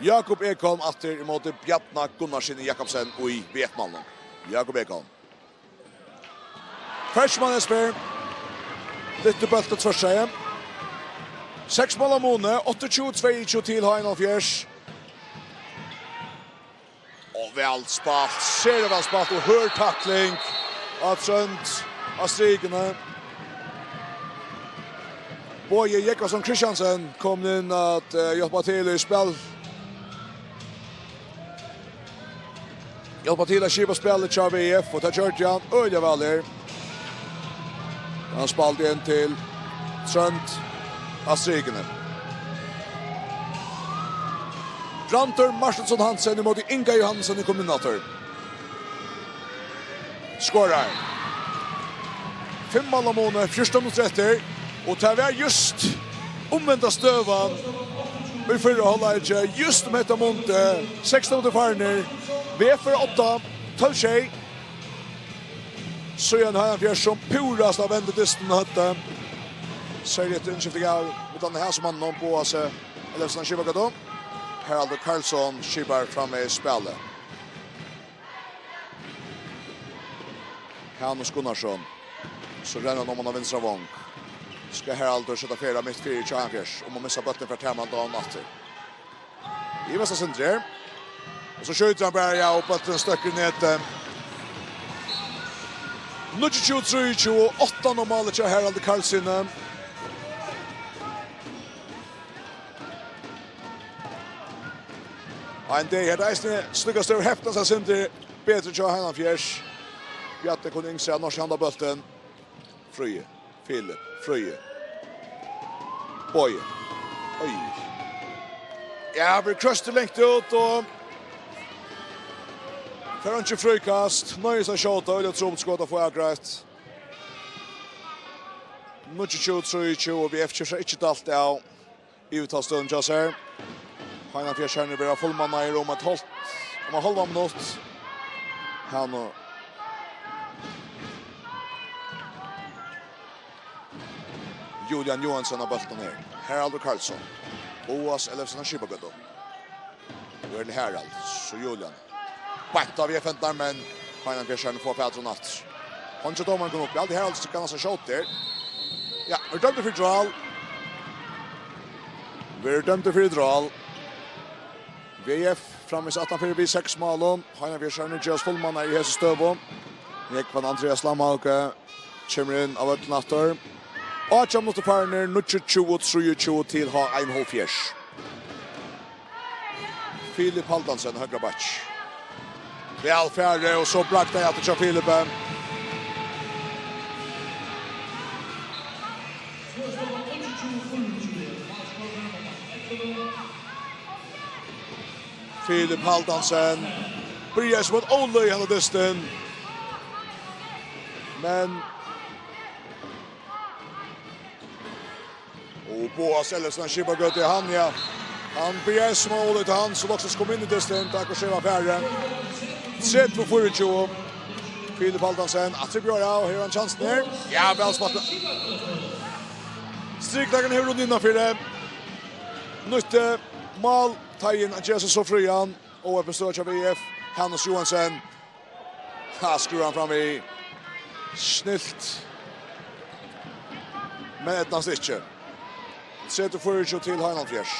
Jakob Ekholm aftur ímóti Bjarna Gunnarssyni Jakobsen í V F-málinum. Jakob Ekholm. Freshman Esper. Lyftir bóltin tvørsaði. Seks mál av muni, áttaogtjúgu tveyogtjúgu til H einoghálvfjerðs. Og væl spælt, sera væl spælt og hørð takling av Trønd á strikuni. Bogi Jógvason Christiansen komin inn at, eh, hjálpa til í spæl. Hjálpa til at skipa spælið hjá V F, og tað gjørdi hann øgiliga væl her. Hann spældi inn til Trønd á strikuni. Brandur Martinsson Hansen ímóti Inga Johansen er komin inn aftur. Skorar. Fimm mál av muni, fjúrtan minuttir eftir. Og tað var júst umvenda støðan í fyrra hálvleiki. Júst um hetta mundið. Sekstan minuttir farnir. V F átta, tólv sjey. Síðan H einoghálvfjerðs sum púrasta vendi dystin og høvdu. Serligt innskifti av, millum annað hesum manninum, Boasi Ellefsen á Skipagøtu. Haraldur Karlsson skipar framvegis spælið. Hanus Gunnarsson. So rennur hann um á vinstra vong. Skal Haraldur seta ferð mitt fyri hjá H einoghálvfjerðs. Um at missa bóltin fær Terman Dán aftur. Ivast av Sindri her. Og so skjýtur hann bara, ja, og bólturin støkkur í netið. Níggjuogtjúgu trýogtjúgu, átta null málið hjá Haraldi Karlssyni. Ein dag her, tað er eisini slíkar støður hepnast av Sindri betri hjá H einoghálvfjerðs. Bjarni kunnu ynskja at norsk handa bóltin. Fríði, Filip, Fríði. Bogi. Oj. Ja, verður krossað langt út og fær einki fríkast. Noyðist at skjóta, øgiliga trumt skot at fáa greitt. Níggjuogtjúgu trýogtjúgu, og V F kemur sær ikki dalt av yvirtalsstøðuni hjá sær. H einoghálvfjerðs hevur verið fullmannaður um eitt hálvt, um ein hálvan minutt. Her nú. Julian Johansen á bóltin her. Haraldur Karlsson. Boas Ellefsen á Skipagøtu. Og her til Harald. So Julian. Beint av V F-endar, men H einoghálvfjerðs fáa fatur á hann aftur. Hann hjá dómaranum kom upp. Ja, tað er Harald sum kann skjóta her. Ja, verður dømdur fyri drál. Verður dømdur fyri drál. V F framvegis aftanfyri við seks málum. H einoghálvfjerðs gevast fullmannaður í hesi støðu. Jógvan Andreas Lamhauge kemur inn á vøllin aftur. Átjan minuttir farnir, níggjuogtjúgu trýogtjúgu til H einoghálvfjerðs. Filip Haldansen, høgra bakki. Væl farið, og so bragd tað aftur hjá Filipi. Filip Haldansen byrjaði sum eitt óløg henda dystin. Men Og Boas Ellefsen á Skipagøtu, hann, ja. Hann byrjaði sum ólíkt, hann, so loksins kom inn í dystin, takk og skeva færri. Tretivu fýraogtjúgu. Filip Haldansen, aftur bjóðar av, her er hann kjansin her. Ja, væl spælt. Striktakin hevur runnið innanfyri. Nýtti mál, Teigen, hann ger seg so frían. Og upp í støð hjá V F, Hannes Johansen. Her skrúvar hann fram við. Snilt. Men eydnast ikki. Tretivu fýraogtjúgu til H einoghálvfjerðs.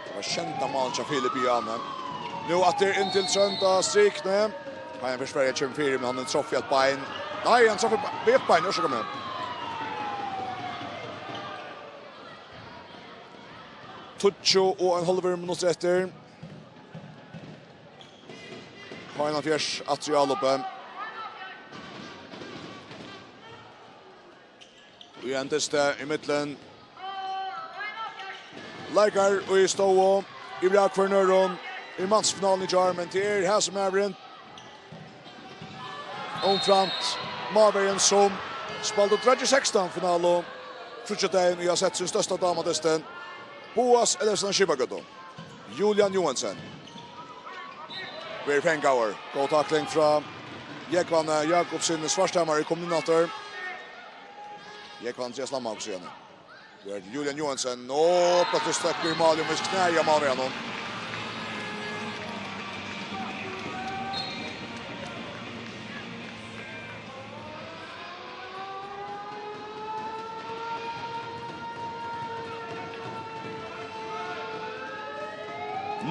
Tað var sjeynda mál hjá Filip Jane. Nú aftur inn til Trønd á strikuni. Hann fær sperra, kemur fyri, men hann trefur eitt bein. Nei, hann trefur be-, við eitt bein, orsaka meg. Tíggju og ein hálvur minuttur eftir. H einoghálvfjerðs aftur í álopið. Og ein dysti í millum. Leikar í stovuni yvir av hvørjum øðrum í mansfinaluni í gjár, men tað er hesin maðurin, umframt maðurin sum spældi dreingir sekstan finalu fríggjadagin, og hevur sett sín størsta dám á dystin, Boas Ellefsen á Skipagøtu. Julian Johansen. Verður fangaður. Góð takling frá Jógvan, eh, Jakobsen, Svarthamar er komin inn aftur. Jógvan Andreas Lamhauge síðan. Her til Julian Johansen. Og plúgvið stekkur í mál, og mist knæið á málverjanum.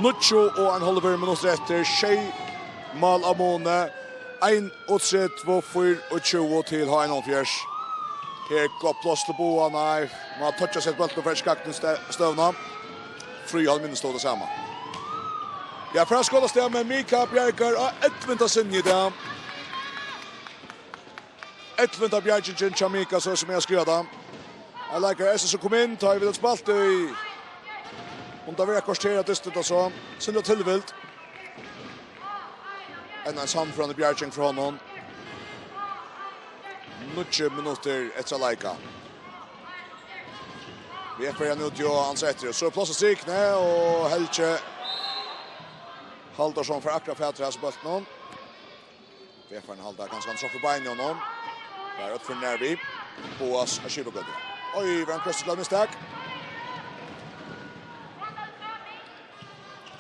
Níggju og ein hálvur minuttur eftir, sjey mál á muni, einogtretivu fýraogtjúgu til H einoghálvfjerðs. Her er gott pláss til báðar, nei, man touchar seg bóltin og fær ikki gagn í ste-, støðuna. Fríhald minnist tað sama. Ja, fyrst skot av stað, men Mika bjargar á ellivinta sinni í dag. Ellivinta bjargingin hjá Mika, so sum eg havi skrivað tað. Ein leikari eisini sum kom inn, tá ið vit høvdu spælt í, um tað var eitt korter av dystin, altso. Sindur tilvild. Enn ein sannførandi bjarging frá honum. Níggju minuttir eftir at leika. VF er nú til Hans eftir, og so er pláss á strikuni, og Helgi Halldórsson fær akkurát fatur í hasa bóltin. VF-arin halda kanska hann trófur beinið á honum. Tað er øll fyri nær við. Boas á Skipagøtu. Oj, var ein krøstur til mistak.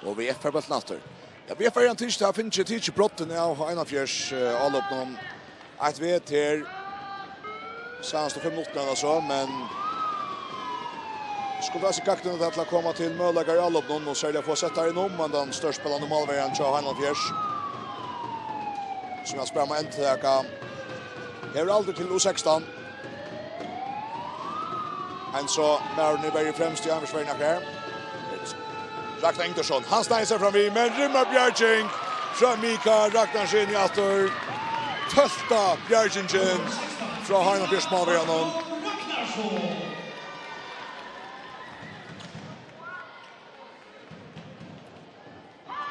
Og VF fær bóltin aftur. Ja, VF er ein tíð, har finn ikki, tíð ikki brotten av H einoghálvfjerðs, eh, álopinum. Eitt vet her. Seinastu fimm minuttirnar ella so, men skuldi altso gagnist tað til at koma til møguleikar í álopinum, og serliga fáa sett tað inn um, men tann stórspælandi málverjin hjá H einoghálvfjerðs, sum eg spæli við, endurtaka, hevur aldri til U sekstan. Ein so maðurin er verið fremst í Anders Vernak her. Ragnar Ingdarsson, hann sneiðir seg fram við, men rimmar bjarging frá Mika Ragnarssyni aftur. Tólvta bjargingin frá H einoghálvfjerðs málverjanum.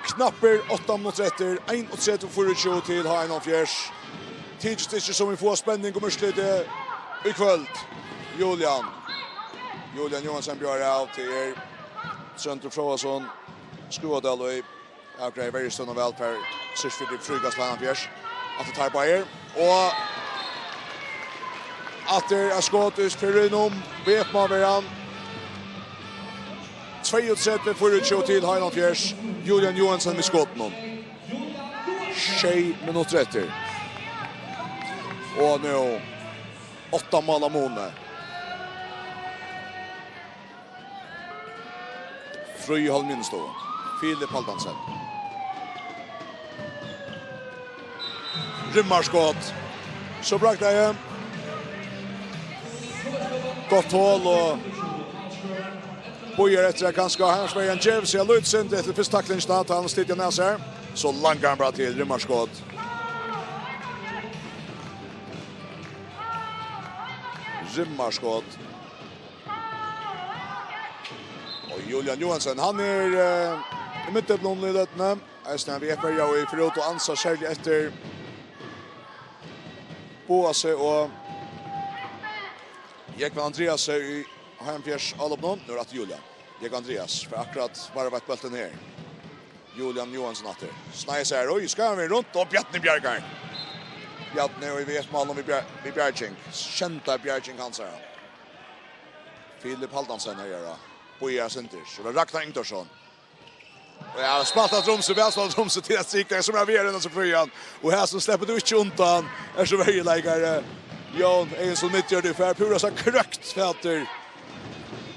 Knappir átta minuttir eftir, einogtretivu fýraogtjúgu til H einoghálvfjerðs. Tykist ikki sum vit fáa spenning um úrslitið í kvøld. Julian. Julian Johansen bjóðar av, tað er Tróndur Fróðason, Skrúðadalur. Avgreiðir verjustøðuna væl, fær sirkus fyri fríkast til H einoghálvfjerðs. Aftur teir báðir. Og aftur er skot út fyri um. VF-málverjan. Tveyogtretivu fýraogtjúgu til H einoghálvfjerðs. Julian Johansen við skotinum. Sjey minuttir eftir. Og nú átta mál á muni. Fríhald minnist tað. Filip Halldórsson. Rimmar skot. So braknaði. Gott hol og bíðar eftir at kanska H einoghálvfjerðs gevur seg eitt lítið sindur eftir fyrstu taklingina, tá hann stigur nær sær. So langar hann bara til, rimmar skot. Rimmar skot. Og Julian Johansen, hann er, eh, í miðdeplinum í løtuni. Eisini hann við F R J í fyri út og ansar serliga eftir Boasi og Jógvan Andreasi í H einoghálvfjerðs álopinum. Nú er aftur Julian. Jógvan Andreas fær akkurát varðveitt bóltin her. Julian Johansen aftur. Sneiðir sær, oj, skal hann vera runt, og Bjarni bjargar. Bjarni og í V S-málinum við bjar-, við bjarging. Sjeynda bjarging hansara. Filip Halldórsson her, ja. Bíðar eitt sindur. So er tað Ragnar Ingdarsson. Og ja, spælt av Tromsø, væl spælt av Tromsø til at strika, sum er við her, so frían. Og her so sleppur tú ikki undan. Er so verjuleikari. Jón Egilsson miðjur, tú fær púra so krøkt fatur.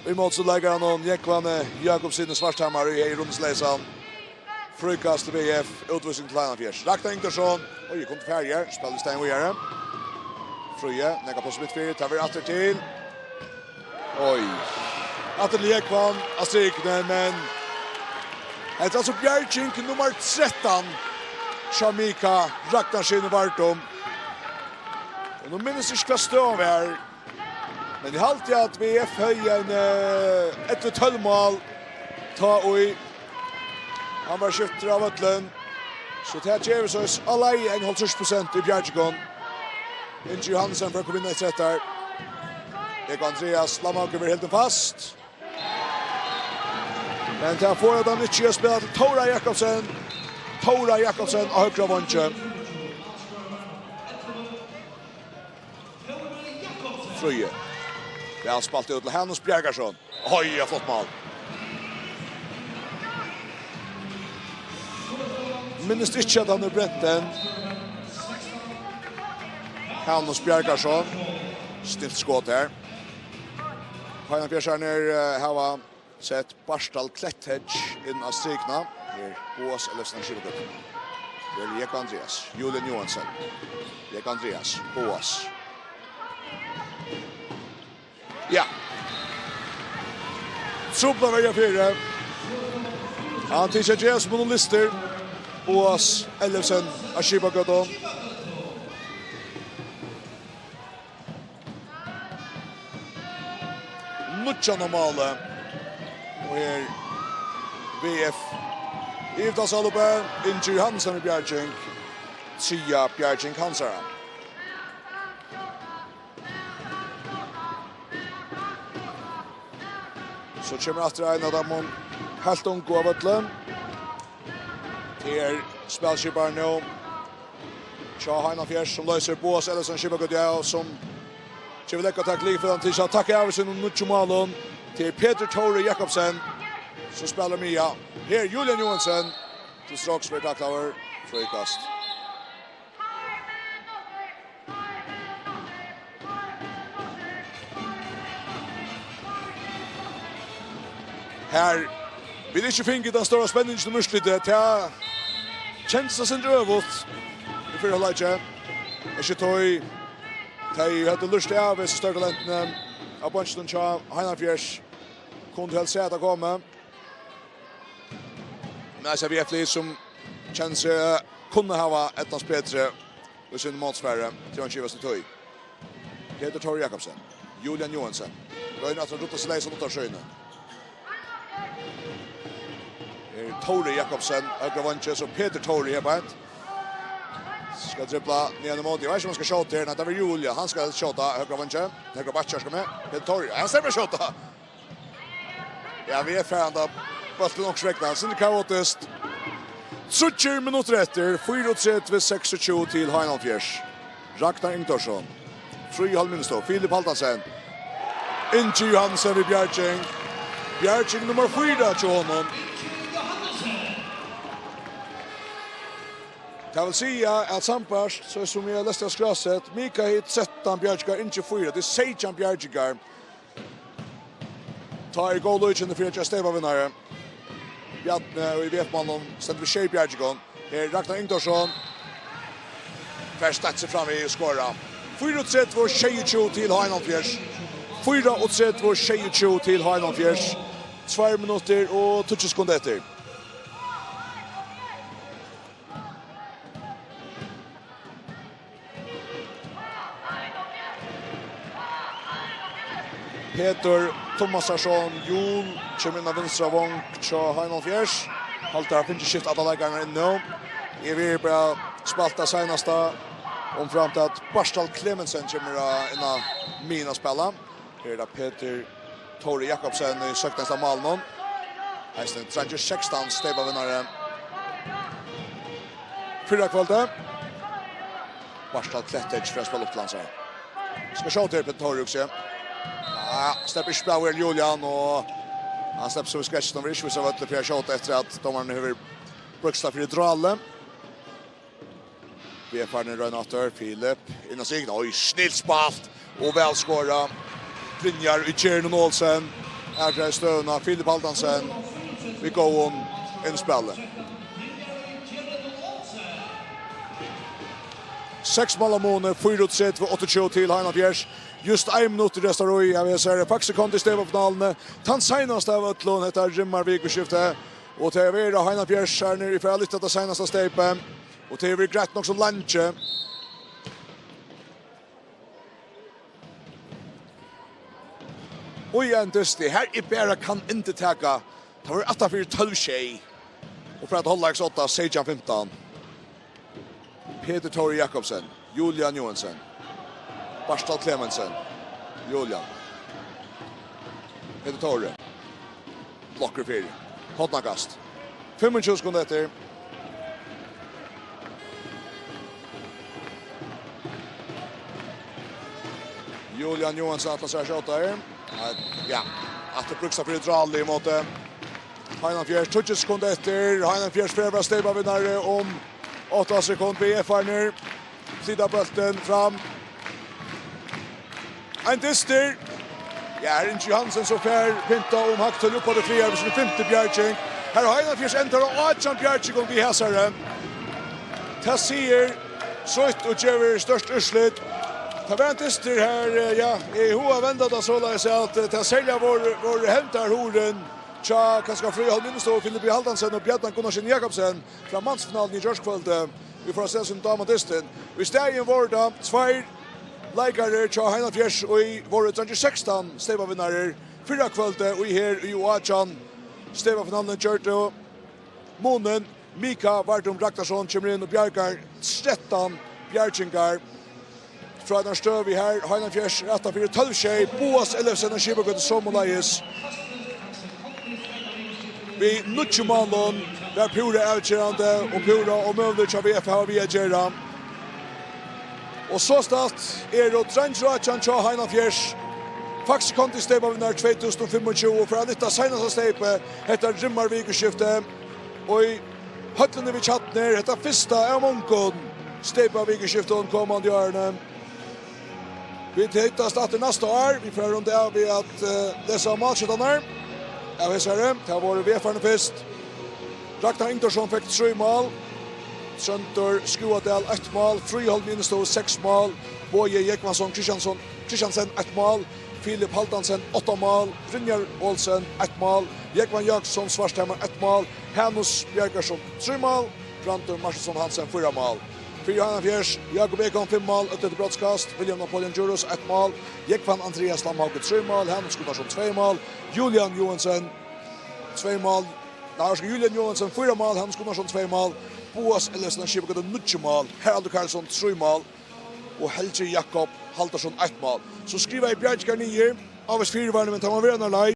Í mótstøðuleikaranum, Jógvan, eh, Jakobsen, Svarthamar, í Rundsleisan. Fríkast til V F, útvísing til H einoghálvfjerðs. Ragnar Ingdarsson, oj, eg kom til ferð her, spælir í staðin víðari. Fríði, nakað pláss mitt fyri, tað verður aftur til. Oj. Aftur til Jógvan, á strikuni, men hetta er altso bjarging nummar trettan hjá Mika Ragnarssyni Vardø. Og nú minnist eg ikki, hvat støðan var. Men eg haldi, at V F høvdu ein, eh, ellivu tólv mál, tá ið hann var skiftur av vøllinum. So tað gevur so á leið ein hálvtrýss prosent í bjargingum. Ingi Johansen fer at koma inn eftir hetta. Jógvan Andreas Lamhauge verður hildin fast. Men tað fær hann ikki at spæla til Tóra Jakobsen. Tóra Jakobsen á høgra vangi. Støði. Væl spælt út til Hanus Bjarkarsson. Oj, ja, flott mál. Minnist ikki, at hann hevur brent den. Hanus Bjarkarsson. Snilt skot her. Heinafjørsarnir, eh, hava sett Bartal Kletthedge inn á strikuna. Her Boas Ellefsen, Skipagøta. Her Jakob Andreas, Julian Johansen. Jakob Andreas, Boas. Ja. Trubla verja fyri. Hann tykir seg sum ein lystur. Boas Ellefsen á Skipagøtu. Nýggjanda málið. Og her V F. Yvdalsálopið, Ingi Johansen í bjarging. Triðja bjarging hansara. So kemur aftur ein av teimum heilt ungu av øllum. Tað er spælskiparin nú hjá Heinafjørs, sum loysir Boas Ellefsen Skipagøtu av, sum kemur legg og takk lykfelagan til seg at taka av sínum nýggju málum. Tað er Petur Tóri Jakobsen, sum spælir miðju. Her Julian Johansen til stráks, verður taklaður, fríkast. Her vit ikki fingu ta stóra spenningin um úrslitið. Tað kendist eitt sindur øvugt í fyrra hálvleiki. Ikki tí tey høvdu lurtað av hesi størri talentini á beinkinum hjá Heinafjørs. Kundu helst sæð tað koma. Men eisini V F-lið sum kennir seg kunnu hava eydnast betri í sínum mótspæli, tí hann givast í tí. Petur Tóri Jakobsen, Julian Johansen, roynir aftur at rudda seg leysan uttan sjónina. Her Tóri Jakobsen, høgra veingi, so Petur Tóri her beint. Skal dribla niðan ímóti. Eg veit ikki um hann skal skjóta her. Nei, tað var Julian. Hann skal skjóta, høgra veingi. Høgra bakki, skal við. Petur Tóri. Hann sleppur at skjóta. Ja, V F hava bóltin onkursvegna. Sindur kaotiskt. Tríggir minuttir eftir. Fýraogtretivu seksogtjúgu til Heinafjørs. Ragnar Ingdórsson. Fríði Hólm Minnestad. Filip Halldórsson. Ingi Johansen við bjarging. Bjarging nummar fýra hjá honum. Tað vil siga, at sambært, so sum eg lesi av skrásett, Mika hevur trettan bjargingar, Ingi fýra. Tað er seytjan bjargingar. Tá er góð líkindi fyri at gera steypavinnara. Bjarni í V F-málunum stendur við sjey bjargingum. Her Ragnar Ingdórsson. Fær statt seg fram við og skora. Fýraogtretivu sjeyogtjúgu til H einogfýrs. Fýraogtretivu sjeyogtjúgu til H einogfýrs. Tveir minuttir og tíggju sekund eftir. Petur Tómasarson, Jul, kemur inn á vinstra vong hjá H einogfýrs. Haldi, hann fær skift allar leikararnar inn nú. Eg vil bara spæla tað seinasta, umframt at Bartal Klemetsen kemur á, inn á miðjuna at spæla. Her er tað Petur Tóri Jakobsen í søknasta málinum. Eisini dreingir sekstan steypavinnari fyrra kvøldið. Bartal Kletthedge fer at spæla upp til hansara. Skal skjóta her, Petur Tóri, hugsi eg. Ja, sleppur ikki spæla vel Julian, og hann sleppur so við skrekkinum, hann vil ikki vísa vøllin fyri at skjóta eftir at dómarin hevur brúkt seg fyri dráli. V F-arnir royna aftur. Filip, inn á seg. Oj, snilt spælt. Og væl skorað. Brynjar í Kjærnum Olsen. Avgreiðir støðuna. Filip Halldórsson við góðum innspæli. Seks mála munur, fýraogtretivu áttaogtjúgu til H einogfýrs. Júst ein minuttur restar í av hesari Faxe Kondi steypafinaluni. Tann seinasta av øllum, hetta rimmar vikuskiftið. Og tað er H einogfýrsarnir, vit fara at lyfta tað seinasta steypið. Og tað hevur verið greitt nokk so leingi. Og í ein dysti, har eg bara kann endurtaka, tað var aftan fyri tólv sjey. Og frá at hálvleiks átta, seytjan fimtan. Petur Tóri Jakobsen, Julian Johansen, Bartal Klemetsen, Julian. Petur Tóri. Blokkur fyri. Hornakast. Fimmogtjúgu sekund eftir. Julian Johansen ætlar sær at skjóta her. Ja, aftur brúkst fyri Dráli í móti Heinolfsfirði. Tíggju sekund eftir. Heinolfsfjørður fer at vera steypavinnari um átta sekund. VF-arnir flyta bóltin fram. Ein dystur. Ja, her er Ingi Hansen, sum fær pynta um Haktøl upp á tað fleiri, við síni fimtu bjarging. Her er Heinolfsfjørður endar á átjan bjargingum við hesari. Tað sigur sítt og gevur stórt úrslit. Tað var ein dystur her, eh, ja, eg hugdi at venda tað soleiðis at, eh, tað serliga vóru, vóru hevndarhugrini hjá kanska Fríða Holm Innustovu, Filip Hjaltadsen og Bjarna Gunnarsson Jakobsen frá mansfinaluni í gjárkvøldið, ið fóru at siga sín dám á dystin. Og í staðin vóru tað tveir leikarar hjá Heinolfsfirði, ið vóru dreingir sekstan steypavinnarar fyrra kvøldið, og her í U átjan steypafinaluni gjørdu munin. Mika Vardum Ragnarsson kemur inn og bjargar trettan bjargingar frá einari støðu har Heinolfsfjørður er aftan fyri tólv sjey. Boas Ellefsen av Skipagøtu somuleiðis við níggju málum var púra avgerandi og púra ómøguligt hjá VF at hava við at gera. Og sostatt eru dreingir átjan hjá Heinolfsfirði faktiskt komnir til steypavinnarar tvey túsund og fimmogtjúgu, fyri at nytta seinasta steypið hetta rimmarvikuskiftið. Og í høllini við Tjarnir, hetta fyrsta av mongum steypavikuskiftum komandi árini. Vit hittast aftur næsta ár. Vit fara at runda av við at, eh, lesa málskjúttarnar av hesari. Tað vóru VF-arnir fyrst. Ragnar Ingdarsson fekk trý mál. Tróndur Skúadal eitt mál. Fríða Holm Innustovu seks mál. Bogi Jógvansson Kristiansson, Kristiansen eitt mál. Filip Hjaltadsen átta mál. Brynjar Olsen eitt mál. Jógvan Jákupsson Svarthamar eitt mál. Hanus Bjarkarsson trý mál. Brandur Martinsson Hansen fýra mál. Fyri Heinolfsfjørð, Jakob Ekholm fimm mál, eitt eftir brotskast, William Napoleon Djurhuus eitt mál, Jógvan Andreas Lamhauge trý mál, Hanus Gunnarsson tvey mál, Julian Johansen tvey mál, nei, Julian Johansen fýra mál, Hanus Gunnarsson tvey mál, Boas Ellefsen av Skipagøtu níggju mál, Haraldur Karlsson trý mál og Helgi Jakob Halldórsson eitt mál. So skrivaði eg bjargingar niður, ávíst fyrivarni, men tað má vera nær leið.